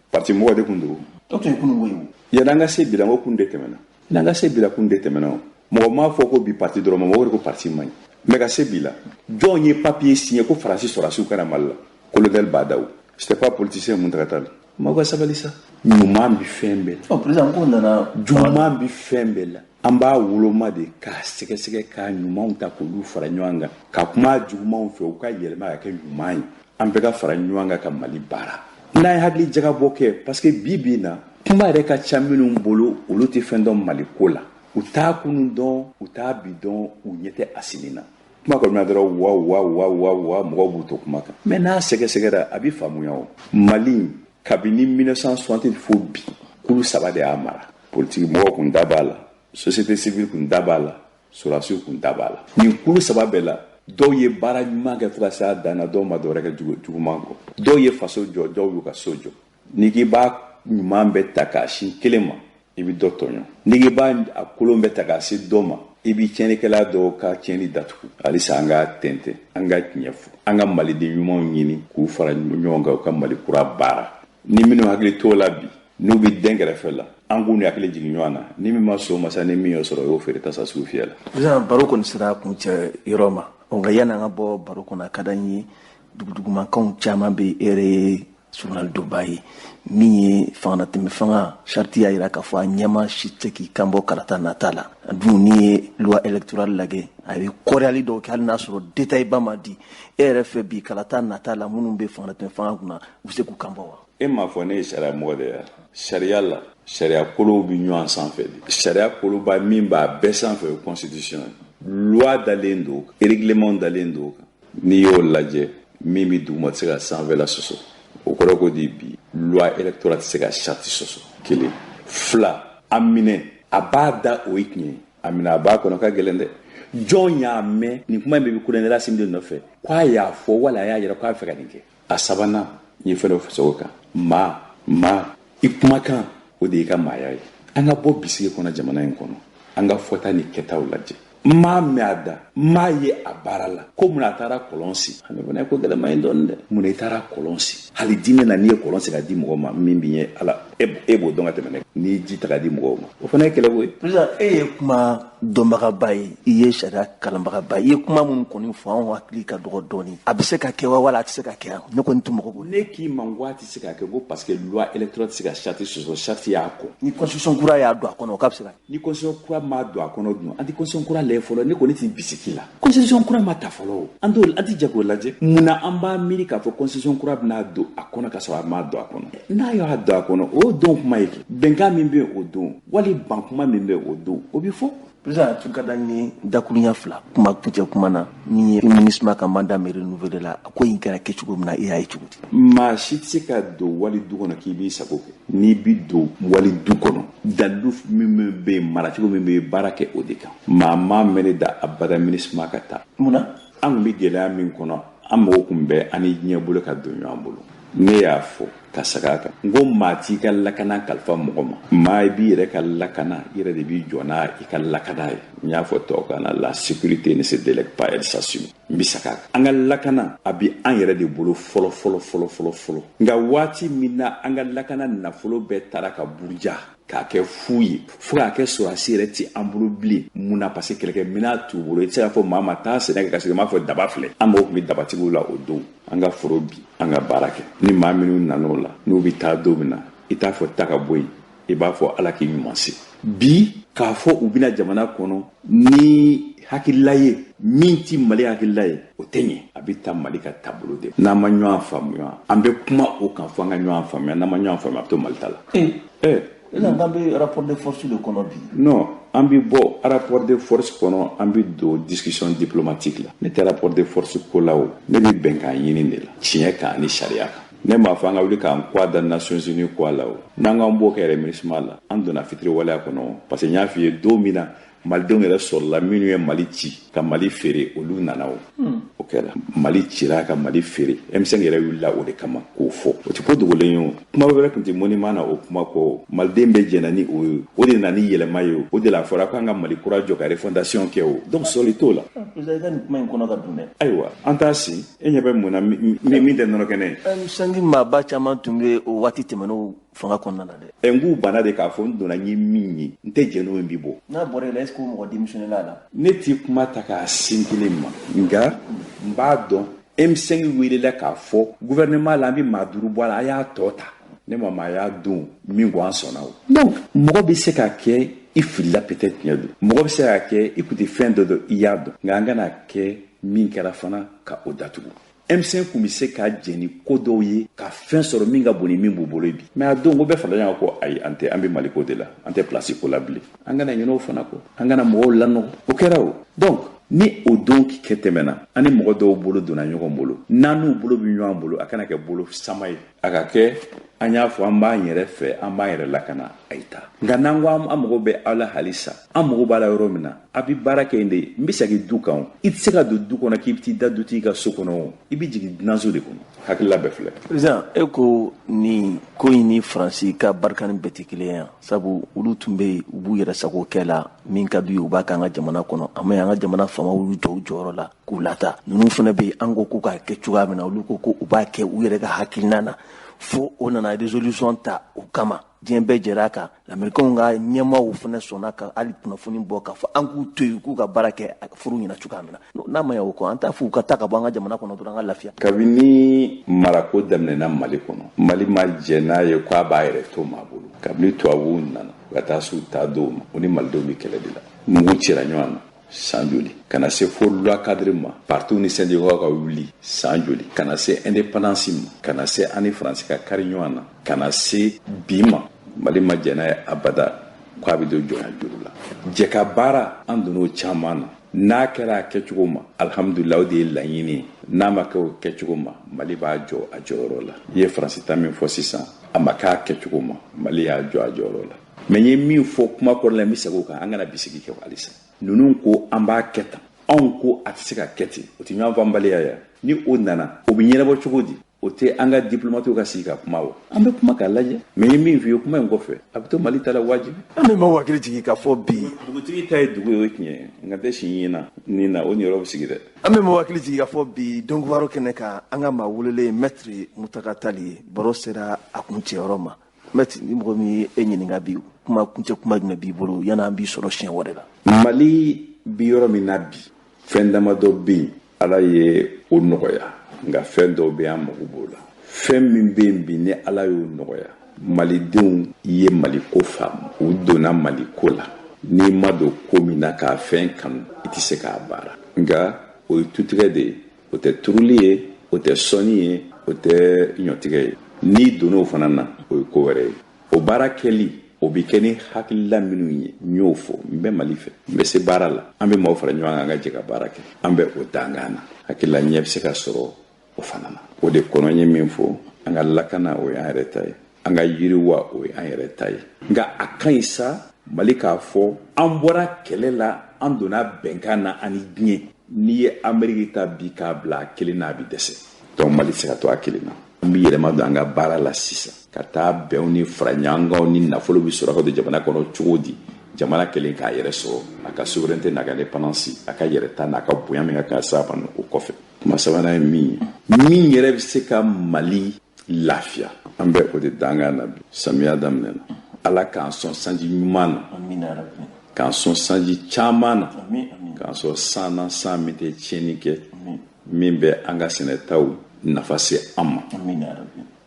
Parti mɔgɔ de tun don. O tun ye kununko ye o. Yanni an ka se bi la, n ko kun de tɛmɛna. N'an ka se bi la, kun de tɛmɛna o. Mɔgɔ m'a fɔ ko bi parti dɔrɔn ma, mɔgɔw de ko parti man ɲi. Mais ka se bi la, jɔn ye papier signé ko Faransi sɔrɔdasiw kana Mali la? Colonel Badaw. C'était pas politicien Mountaga Tall. Mɔgɔw ka sabali sa. Ɲuman bi fɛn bɛɛ la. Ɔ président, ko nana juguman bi fɛn bɛɛ la. An b'a woloma de k'a sɛgɛsɛgɛ k'a ɲumanw ta k'olu fara ɲɔgɔn kan, ka kuma jugumanw fɛ u ka yɛlɛma ka kɛ ɲuman ye. An bɛɛ ka fara ɲɔgɔn kan ka Mali baara. N'an ye hakili jagabɔ kɛ, parce que bi bi in na, kuma yɛrɛ ka ca minnu bolo, olu tɛ fɛn dɔn Mali ko la. U t'a kunun dɔn, u t'a bi dɔn, u ɲɛ tɛ a sini na. Kuma kɔni na dɔrɔn wa wa wa wa wa mɔgɔw b'u to kuma kan. Mais n'a sɛgɛsɛgɛra, a bɛ faamuya o. Mali kabini 1960 fo bi, kulu saba de y'a mara. Politique mɔgɔw kun da b'a la, société civile kun da b'a la, sɔrɔdasiw kun da b'a la. Nin kulu saba bɛɛ la, dɔw ye baara ɲuman kɛ fo ka s'a dan na, dɔw ma dɔwɛrɛ kɛ juguman kɔ. Dɔw ye faso jɔ, dɔw y'u ka so jɔ. N'i k'i b'a ɲuman bɛɛ ta k'a sin kelen ma, i bɛ dɔ tɔɲɔ. N'i k'i b'a a kolon bɛɛ ta k'a se dɔ ma, i b'i tiɲɛnikɛla dɔw ka tiɲɛni datugu. Halisa an ka tɛntɛn, an ka tiɲɛ fɔ, an ka maliden ɲumanw ɲini k'u fara ɲɔgɔn kan u ka Mali kura baara. Ni minnu hakili t'o la bi, n'u bɛ den kɛrɛfɛ la, an k'u ni hakili jigin ɲɔgɔn na. Ni min ma sɔn o ma sa, ni min y'o sɔrɔ, o y'o feere tasa sugu fiyɛ la. Président, baro kɔni sera kuncɛ yɔrɔ ma. Nka yanni an ka bɔ baro kɔnɔ, a ka d'an ye dugudugumankanw caman bɛ e yɛrɛ ye surunalidonba ye min ye fangalatɛmɛ fanga sariti y'a jira k'a fɔ a ɲɛma si tɛ k'i kan bɔ kalata nata la. A dun n'i ye loi électorale lajɛ, a bɛ kɔriyali dɔw kɛ hali n'a sɔrɔ détail ba ma di. E yɛrɛ fɛ bi kalata nata la, minnu bɛ fangalatɛmɛ fanga kunna, u bɛ se k'u kan bɔ wa? E m'a fɔ ne ye sariya mɔgɔ de ye. Sariya la, sariya kolow bɛ ɲɔgɔn sanfɛ de. Sariya koloba min b'a bɛɛ sanfɛ o ye constitution ye. Loi dalen don, règlement dalen don. N'i y'o lajɛ, min bɛ duguma tɛ se ka sanfɛla sɔsɔ. O kɔrɔ ko di bi loi électorale tɛ se ka charte sɔsɔ. Kelen. Fila, a minɛ, a b'a da o ye tiɲɛ ye. A minɛ a b'a kɔnɔ ka gɛlɛn dɛ. Jɔn y'a mɛn nin kuma in bɛɛ bɛ colonel Assimi de nɔfɛ k'a y'a fɔ wala a y'a yira k'a fɛ ka nin kɛ. A sabanan, n ye fɛn dɔ fɔ o kan. Maa i kumakan o de y'i ka maaya ye. An ka bɔ bisigi kɔnɔ jamana in kɔnɔ, an ka fɔta ni kɛtaw lajɛ. N m'a mɛn a da, n m'a ye a baara la. Ko mun a taara kɔlɔn sen? Ale fana ye ko gɛlɛman ye dɔɔni dɛ. Mun i taara kɔlɔn sen? Hali diinɛ na, n'i ye kɔlɔn sen ka di mɔgɔ ma, min b'i ɲɛ Ala, e b'o dɔn ka tɛmɛ ne kan. N'i ye ji ta ka di mɔgɔw ma, o fana ye kɛlɛko ye. Président, e ye kuma dɔnbagaba ye, i ye sariya kalanbagaba ye, i ye kuma minnu kɔni fɔ, anw hakili ka dɔgɔ dɔɔni. A bɛ se ka kɛ wa, wala a tɛ se ka kɛ? Ne kɔni tun mago b'o la. Ne k'i ma ko a tɛ se ka kɛ, ko parce que loi électorale tɛ se ka charte sɔsɔ, charte y'a kɔ. Ni constitution kura y'a don a kɔnɔ, o k'a bɛ se ka kɛ. Ni constitution kura m'a don a kɔnɔ dun, an tɛ constitution kura lajɛ fɔlɔ. Ne kɔni tɛ bisiki la. Constitution kura ma ta fɔlɔ o. An t'o, an tɛ jɛ k'o lajɛ. Munna an b'a miiri k'a fɔ constitution kura bɛna don don a kɔnɔ ka sɔrɔ a m'a don a kɔnɔ. N'a y'a don a kɔnɔ, o don kuma ye kɛ. Bɛnkan min bɛ o don, wali ban kuma min bɛ o don, o bɛ fɔ. Président, tun ka d'an ye dakurunya 2 kuma kuncɛ kuma na min ye MINUSMA ka mandat min renouvelé la, a ko in kɛra kɛcogo min na, e y'a ye cogo di? Maa si tɛ se ka don wali du kɔnɔ k'i b'i sago kɛ. N'i bi don wali du kɔnɔ, dalilu min bɛ yen, maracogo min bɛ yen, baara kɛ o de kan. Maa maa mɛn ne da abada MINUSMA ka taa. Mun na? An kun bɛ gɛlɛya min kɔnɔ, an mago kun bɛ an ni diɲɛ bolo ka don ɲɔgɔn bolo. Ne y'a fɔ ka segin a kan, n ko maa t'i ka lakana kalifa mɔgɔ ma. Maa b'i yɛrɛ ka lakana, i yɛrɛ de b'i jɔ n'a i ka lakana ye. N y'a fɔ tubabukan na, la sécurité ne se délègue pas, elle s'assume. N bɛ segin a kan, an ka lakana a bɛ an yɛrɛ de bolo fɔlɔ fɔlɔ fɔlɔ fɔlɔ fɔlɔ. Nka waati min na an ka lakana nafolo bɛɛ taara ka buruja k'a kɛ fu ye, fo k'a kɛ sɔrɔdasi yɛrɛ ti an bolo bilen. Mun na? Parce que kɛlɛkɛminɛn t'u bolo. I tɛ se k'a fɔ maa ma taa sɛnɛ kɛ ka sɔrɔ i m'a fɔ daba filɛ. An mago tun bɛ dabatigiw la o don. An ka foro bi, an ka baara kɛ. Ni maa minnu nan'o la, n'u bɛ taa don min na, i t'a fɔ ta ka bɔ yen, i b'a fɔ Ala k'i ɲuman se. Bi k'a fɔ u bɛna jamana kɔnɔ ni hakilila ye min ti Mali hakilila ye, o tɛ ɲɛ. A bɛ taa Mali ka taabolo de. N'an ma ɲɔgɔn faamuya, an bɛ kuma o kan fo an ka ɲɔgɔn faamuya. N'an ma ɲɔgɔn faamuya, a bɛ to Mali ta la. Sisan k'an bɛ rapport de force de kɔnɔ bi. Non, an bɛ bɔ rapport de force kɔnɔ, an bɛ don discussion diplomatique la. Ne tɛ rapport de force ko la o, ne bɛ bɛnkan ɲini de la, tiɲɛ kan ani sariya kan. Ne m'a fɔ an ka wuli k'an kɔ da Nations Unies kɔ la o. N'an k'an b'o kɛ yɛrɛ MINUSMA la, an donna fitiri waleya kɔnɔ. Parce que n y'a f'i ye don min na Malidenw yɛrɛ sɔrɔla minnu ye Mali ci ka Mali feere, olu nana o. O kɛra. Mali cira ka Mali feere. M5 yɛrɛ wulila o de kama k'o fɔ. O tɛ ko dogolen ye o. Kuma wɛrɛ tun tɛ monument na o kuma kɔ. Maliden bɛɛ jɛnna ni o ye. O de nana ni yɛlɛma ye o. O de la a fɔra k'an ka Mali kura jɔ ka refondation kɛ o. Donc sɔli t'o la. Président, i ka nin kuma in kɔnɔ ka dun dɛ. Ayiwa, an t'a si. E ɲɛ bɛ mun na min tɛ nɔnɔ kɛnɛ ye? M5 maaba caman tun bɛ o waati tɛmɛnenw fanga kɔnɔna na dɛ. N k'u banna de k'a fɔ n donna n ye min ye, n tɛ jɛn n'o ye, n b'i bɔ. N'a bɔra e la, est ce que o mɔgɔ démissionné la la? Ne t'i kuma ta k'a sin kelen ma, nka n b'a dɔn M5 welela k'a fɔ gouvernement la, an bɛ maa 5 bɔ a la, a y'a tɔ ta. Ne ma maa y'a don min ko an sɔnna o. Donc mɔgɔ bɛ se ka kɛ i filila peut-être tiɲɛ don, mɔgɔ bɛ se ka kɛ i kun tɛ fɛn dɔ dɔn, i y'a dɔn, nka an kana kɛ min kɛra fana ka o datugu. M5 kun bɛ se ka jɛn ni ko dɔw ye ka fɛn sɔrɔ min ka bon ni min b'u bolo bi. Mais a don ko bɛɛ farala ɲɔgɔn kan ko ayi, an tɛ, an bɛ Mali ko de la, an tɛ place ko la bilen. An kana ɲinɛ o fana kɔ, an kana mɔgɔw lanɔgɔ. O kɛra o. Donc ni o don kɛ tɛmɛna, an ni mɔgɔ dɔw bolo donna ɲɔgɔn bolo, n'an n'u bolo bɛ ɲɔgɔn bolo, a kana kɛ bolo sama ye, a ka kɛ an y'a fɔ an b'an yɛrɛ fɛ, an b'an yɛrɛ lakana, a ye taa. Nka n'an ko an mago bɛ aw la halisa, an mago b'a la yɔrɔ min na, a bɛ baara kɛ yen de. N bɛ segin du kan o. I tɛ se ka don du kɔnɔ k'i bɛ t'i da dutigi ka so kɔnɔ o, i bɛ jigin dunanso de kɔnɔ. Hakilila bɛɛ filɛ. Président, e ko nin ko in ni Faransi ka barika ni bɛɛ tɛ kelen ye, sabu olu tun bɛ yen, u b'u yɛrɛ sago kɛ la, min ka d'u ye u b'a kɛ an ka jamana kɔnɔ. A ma ɲi, an ka jamana faamaw y'u jɔ u jɔyɔrɔ la k'u lata. Ninnu fana bɛ yen, an ko k'u k'a kɛ cogoya min na, olu ko ko u b'a kɛ u yɛrɛ ka hakilina na, fo o nana résolution ta o kama. Diɲɛ bɛɛ jɛra a kan. Américains ka ɲɛmaaw fana sɔnna ka hali kunnafoni bɔ k'a fɔ an k'u to yen, k'u ka baara kɛ furu ɲɛna cogoya min na. N'a ma ɲɛ o kɔ, an t'a fɔ u ka taa ka bɔ an ka jamana kɔnɔ dɔrɔn, an ka lafiya. Kabini marako daminɛna Mali kɔnɔ, Mali ma jɛn n'a ye k'a b'a yɛrɛ to maa bolo. Kabini tubabuw nana ka taa s'u ta don ma, u ni Malidenw bɛ kɛlɛ de la. Mugu cira ɲɔgɔn na san joli, ka na se fo loi cadre ma, parti ni syndicat ka wuli san joli, ka na se indépendance ma, ka na se an ni Faransi ka kari ɲɔgɔn na, ka na se bi ma. Mali ma jɛn n'a ye abada k'a bɛ don jɔnya juru la. Jɛ ka baara, an donn'o caman na. N'a kɛra a kɛcogo ma, alhamdulillah, o de ye laɲini ye. N'a ma kɛ o kɛcogo ma, Mali b'a jɔ a jɔyɔrɔ la. I ye Faransi ta min fɔ sisan, a ma kɛ a kɛcogo ma, Mali y'a jɔ a jɔyɔrɔ la. Mais n ye min fɔ kuma kɔrɔ la, n bɛ segin o kan, an kana bisigi kɛ halisa. Ninnu ko an b'a kɛ tan, anw ko a tɛ se ka kɛ ten, o tɛ ɲɔgɔn faamubaliya ye. Ni o nana, o bɛ ɲɛnabɔ cogo di? O tɛ an ka diplomatew ka sigi ka kuma o. An bɛ kuma k'a lajɛ. Mais n ye min f'i ye kuma in kɔfɛ, a bɛ to Mali ta la wajibi. An bɛ maaw hakili jigin k'a fɔ bi dugutigi ta ye dugu ye, o ye tiɲɛ ye, nka tɛ si ɲin na nin na, o niyɔrɔ bɛ sigi dɛ. An bɛ maaw hakili jigin k'a fɔ bi donkibaru kɛnɛ kan, an ka maa welelen Maître Mountaga Tall ye. Baro sera a kuncɛyɔrɔ ma. Maître, ni mɔgɔ min ye e ɲininka bi, kuma kuncɛ kuma jumɛn b'i bolo yanni an b'i sɔrɔ siɲɛ wɛrɛ la? Mali bi yɔrɔ min na bi, fɛn damadɔ bɛ yen, Ala ye o nɔgɔya, nka fɛn dɔw bɛ yen, an mago b'o la. Fɛn min bɛ yen bi ni Ala y'o nɔgɔya, Malidenw ye Maliko faamu, u donna Maliko la. N'i ma don ko min na k'a fɛn kanu, i tɛ se k'a baara. Nka o ye tutigɛ de ye, o tɛ turuli ye, o tɛ sɔnni ye, o tɛ ɲɔtigɛ ye. N'i donn'o fana na, o ye ko wɛrɛ ye. O baara kɛli, o bɛ kɛ ni hakilila minnu ye, n y'o fɔ. N bɛ Mali fɛ, n bɛ se baara la, an bɛ maaw fara ɲɔgɔn kan, an ka jɛ ka baara kɛ. An bɛ o dankan na, hakilila ɲɛ bɛ se ka sɔrɔ o fana na. O de kɔnɔ, n ye min fɔ, an ka lakana, o ye an yɛrɛ ta ye, an ka yiriwa, o ye an yɛrɛ ta ye. Nka a ka ɲi sa Mali k'a fɔ an bɔra kɛlɛ la, an donna bɛnkan na ani diɲɛ. N'i ye Ameriki ta bi k'a bila a kelen na, a bɛ dɛsɛ. Donc Mali tɛ se ka to a kelen na. An bɛ yɛlɛma don an ka baara la sisan, ka taa bɛnw ni faraɲɔgɔnkanw ni nafolo bɛ sɔrɔ ka don jamana kɔnɔ cogo di, jamana kelen k'a yɛrɛ sɔrɔ, a ka souveraineté n'a ka indépendance, a ka yɛrɛta n'a ka bonya min ka kan s'a ma. O kɔfɛ, kuma sabanan ye min ye, min yɛrɛ bɛ se ka Mali lafiya, an bɛ o de dankan na bi. Samiya daminɛna, Ala k'an sɔn sanji ɲuman na, k'an sɔn sanji caman na, k'an sɔn san na, san min tɛ tiɲɛni kɛ, min bɛ an ka sɛnɛtaw nafa se an ma,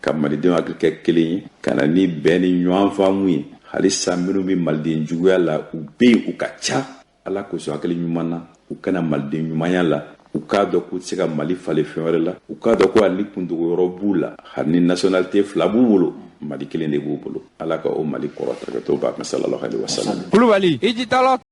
ka malidenw hakili kɛ kelen ye, ka na ni bɛn ni ɲɔgɔn faamu ye. Halisa minnu bɛ maliden juguya la, u bɛ yen, u ka ca. Ala k'u sɔn hakili ɲuman na, u kana maliden ɲumanya la, u k'a dɔn k'u tɛ se ka Mali falen fɛn wɛrɛ la, u k'a dɔn ko hali ni kundogoyɔrɔ b'u la, hali ni nationalité fila b'u bolo, Mali kelen de b'u bolo. Ala ka o Mali kɔrɔta ka to ba sallallahu alaihi wasallam. Kulubali i jitala.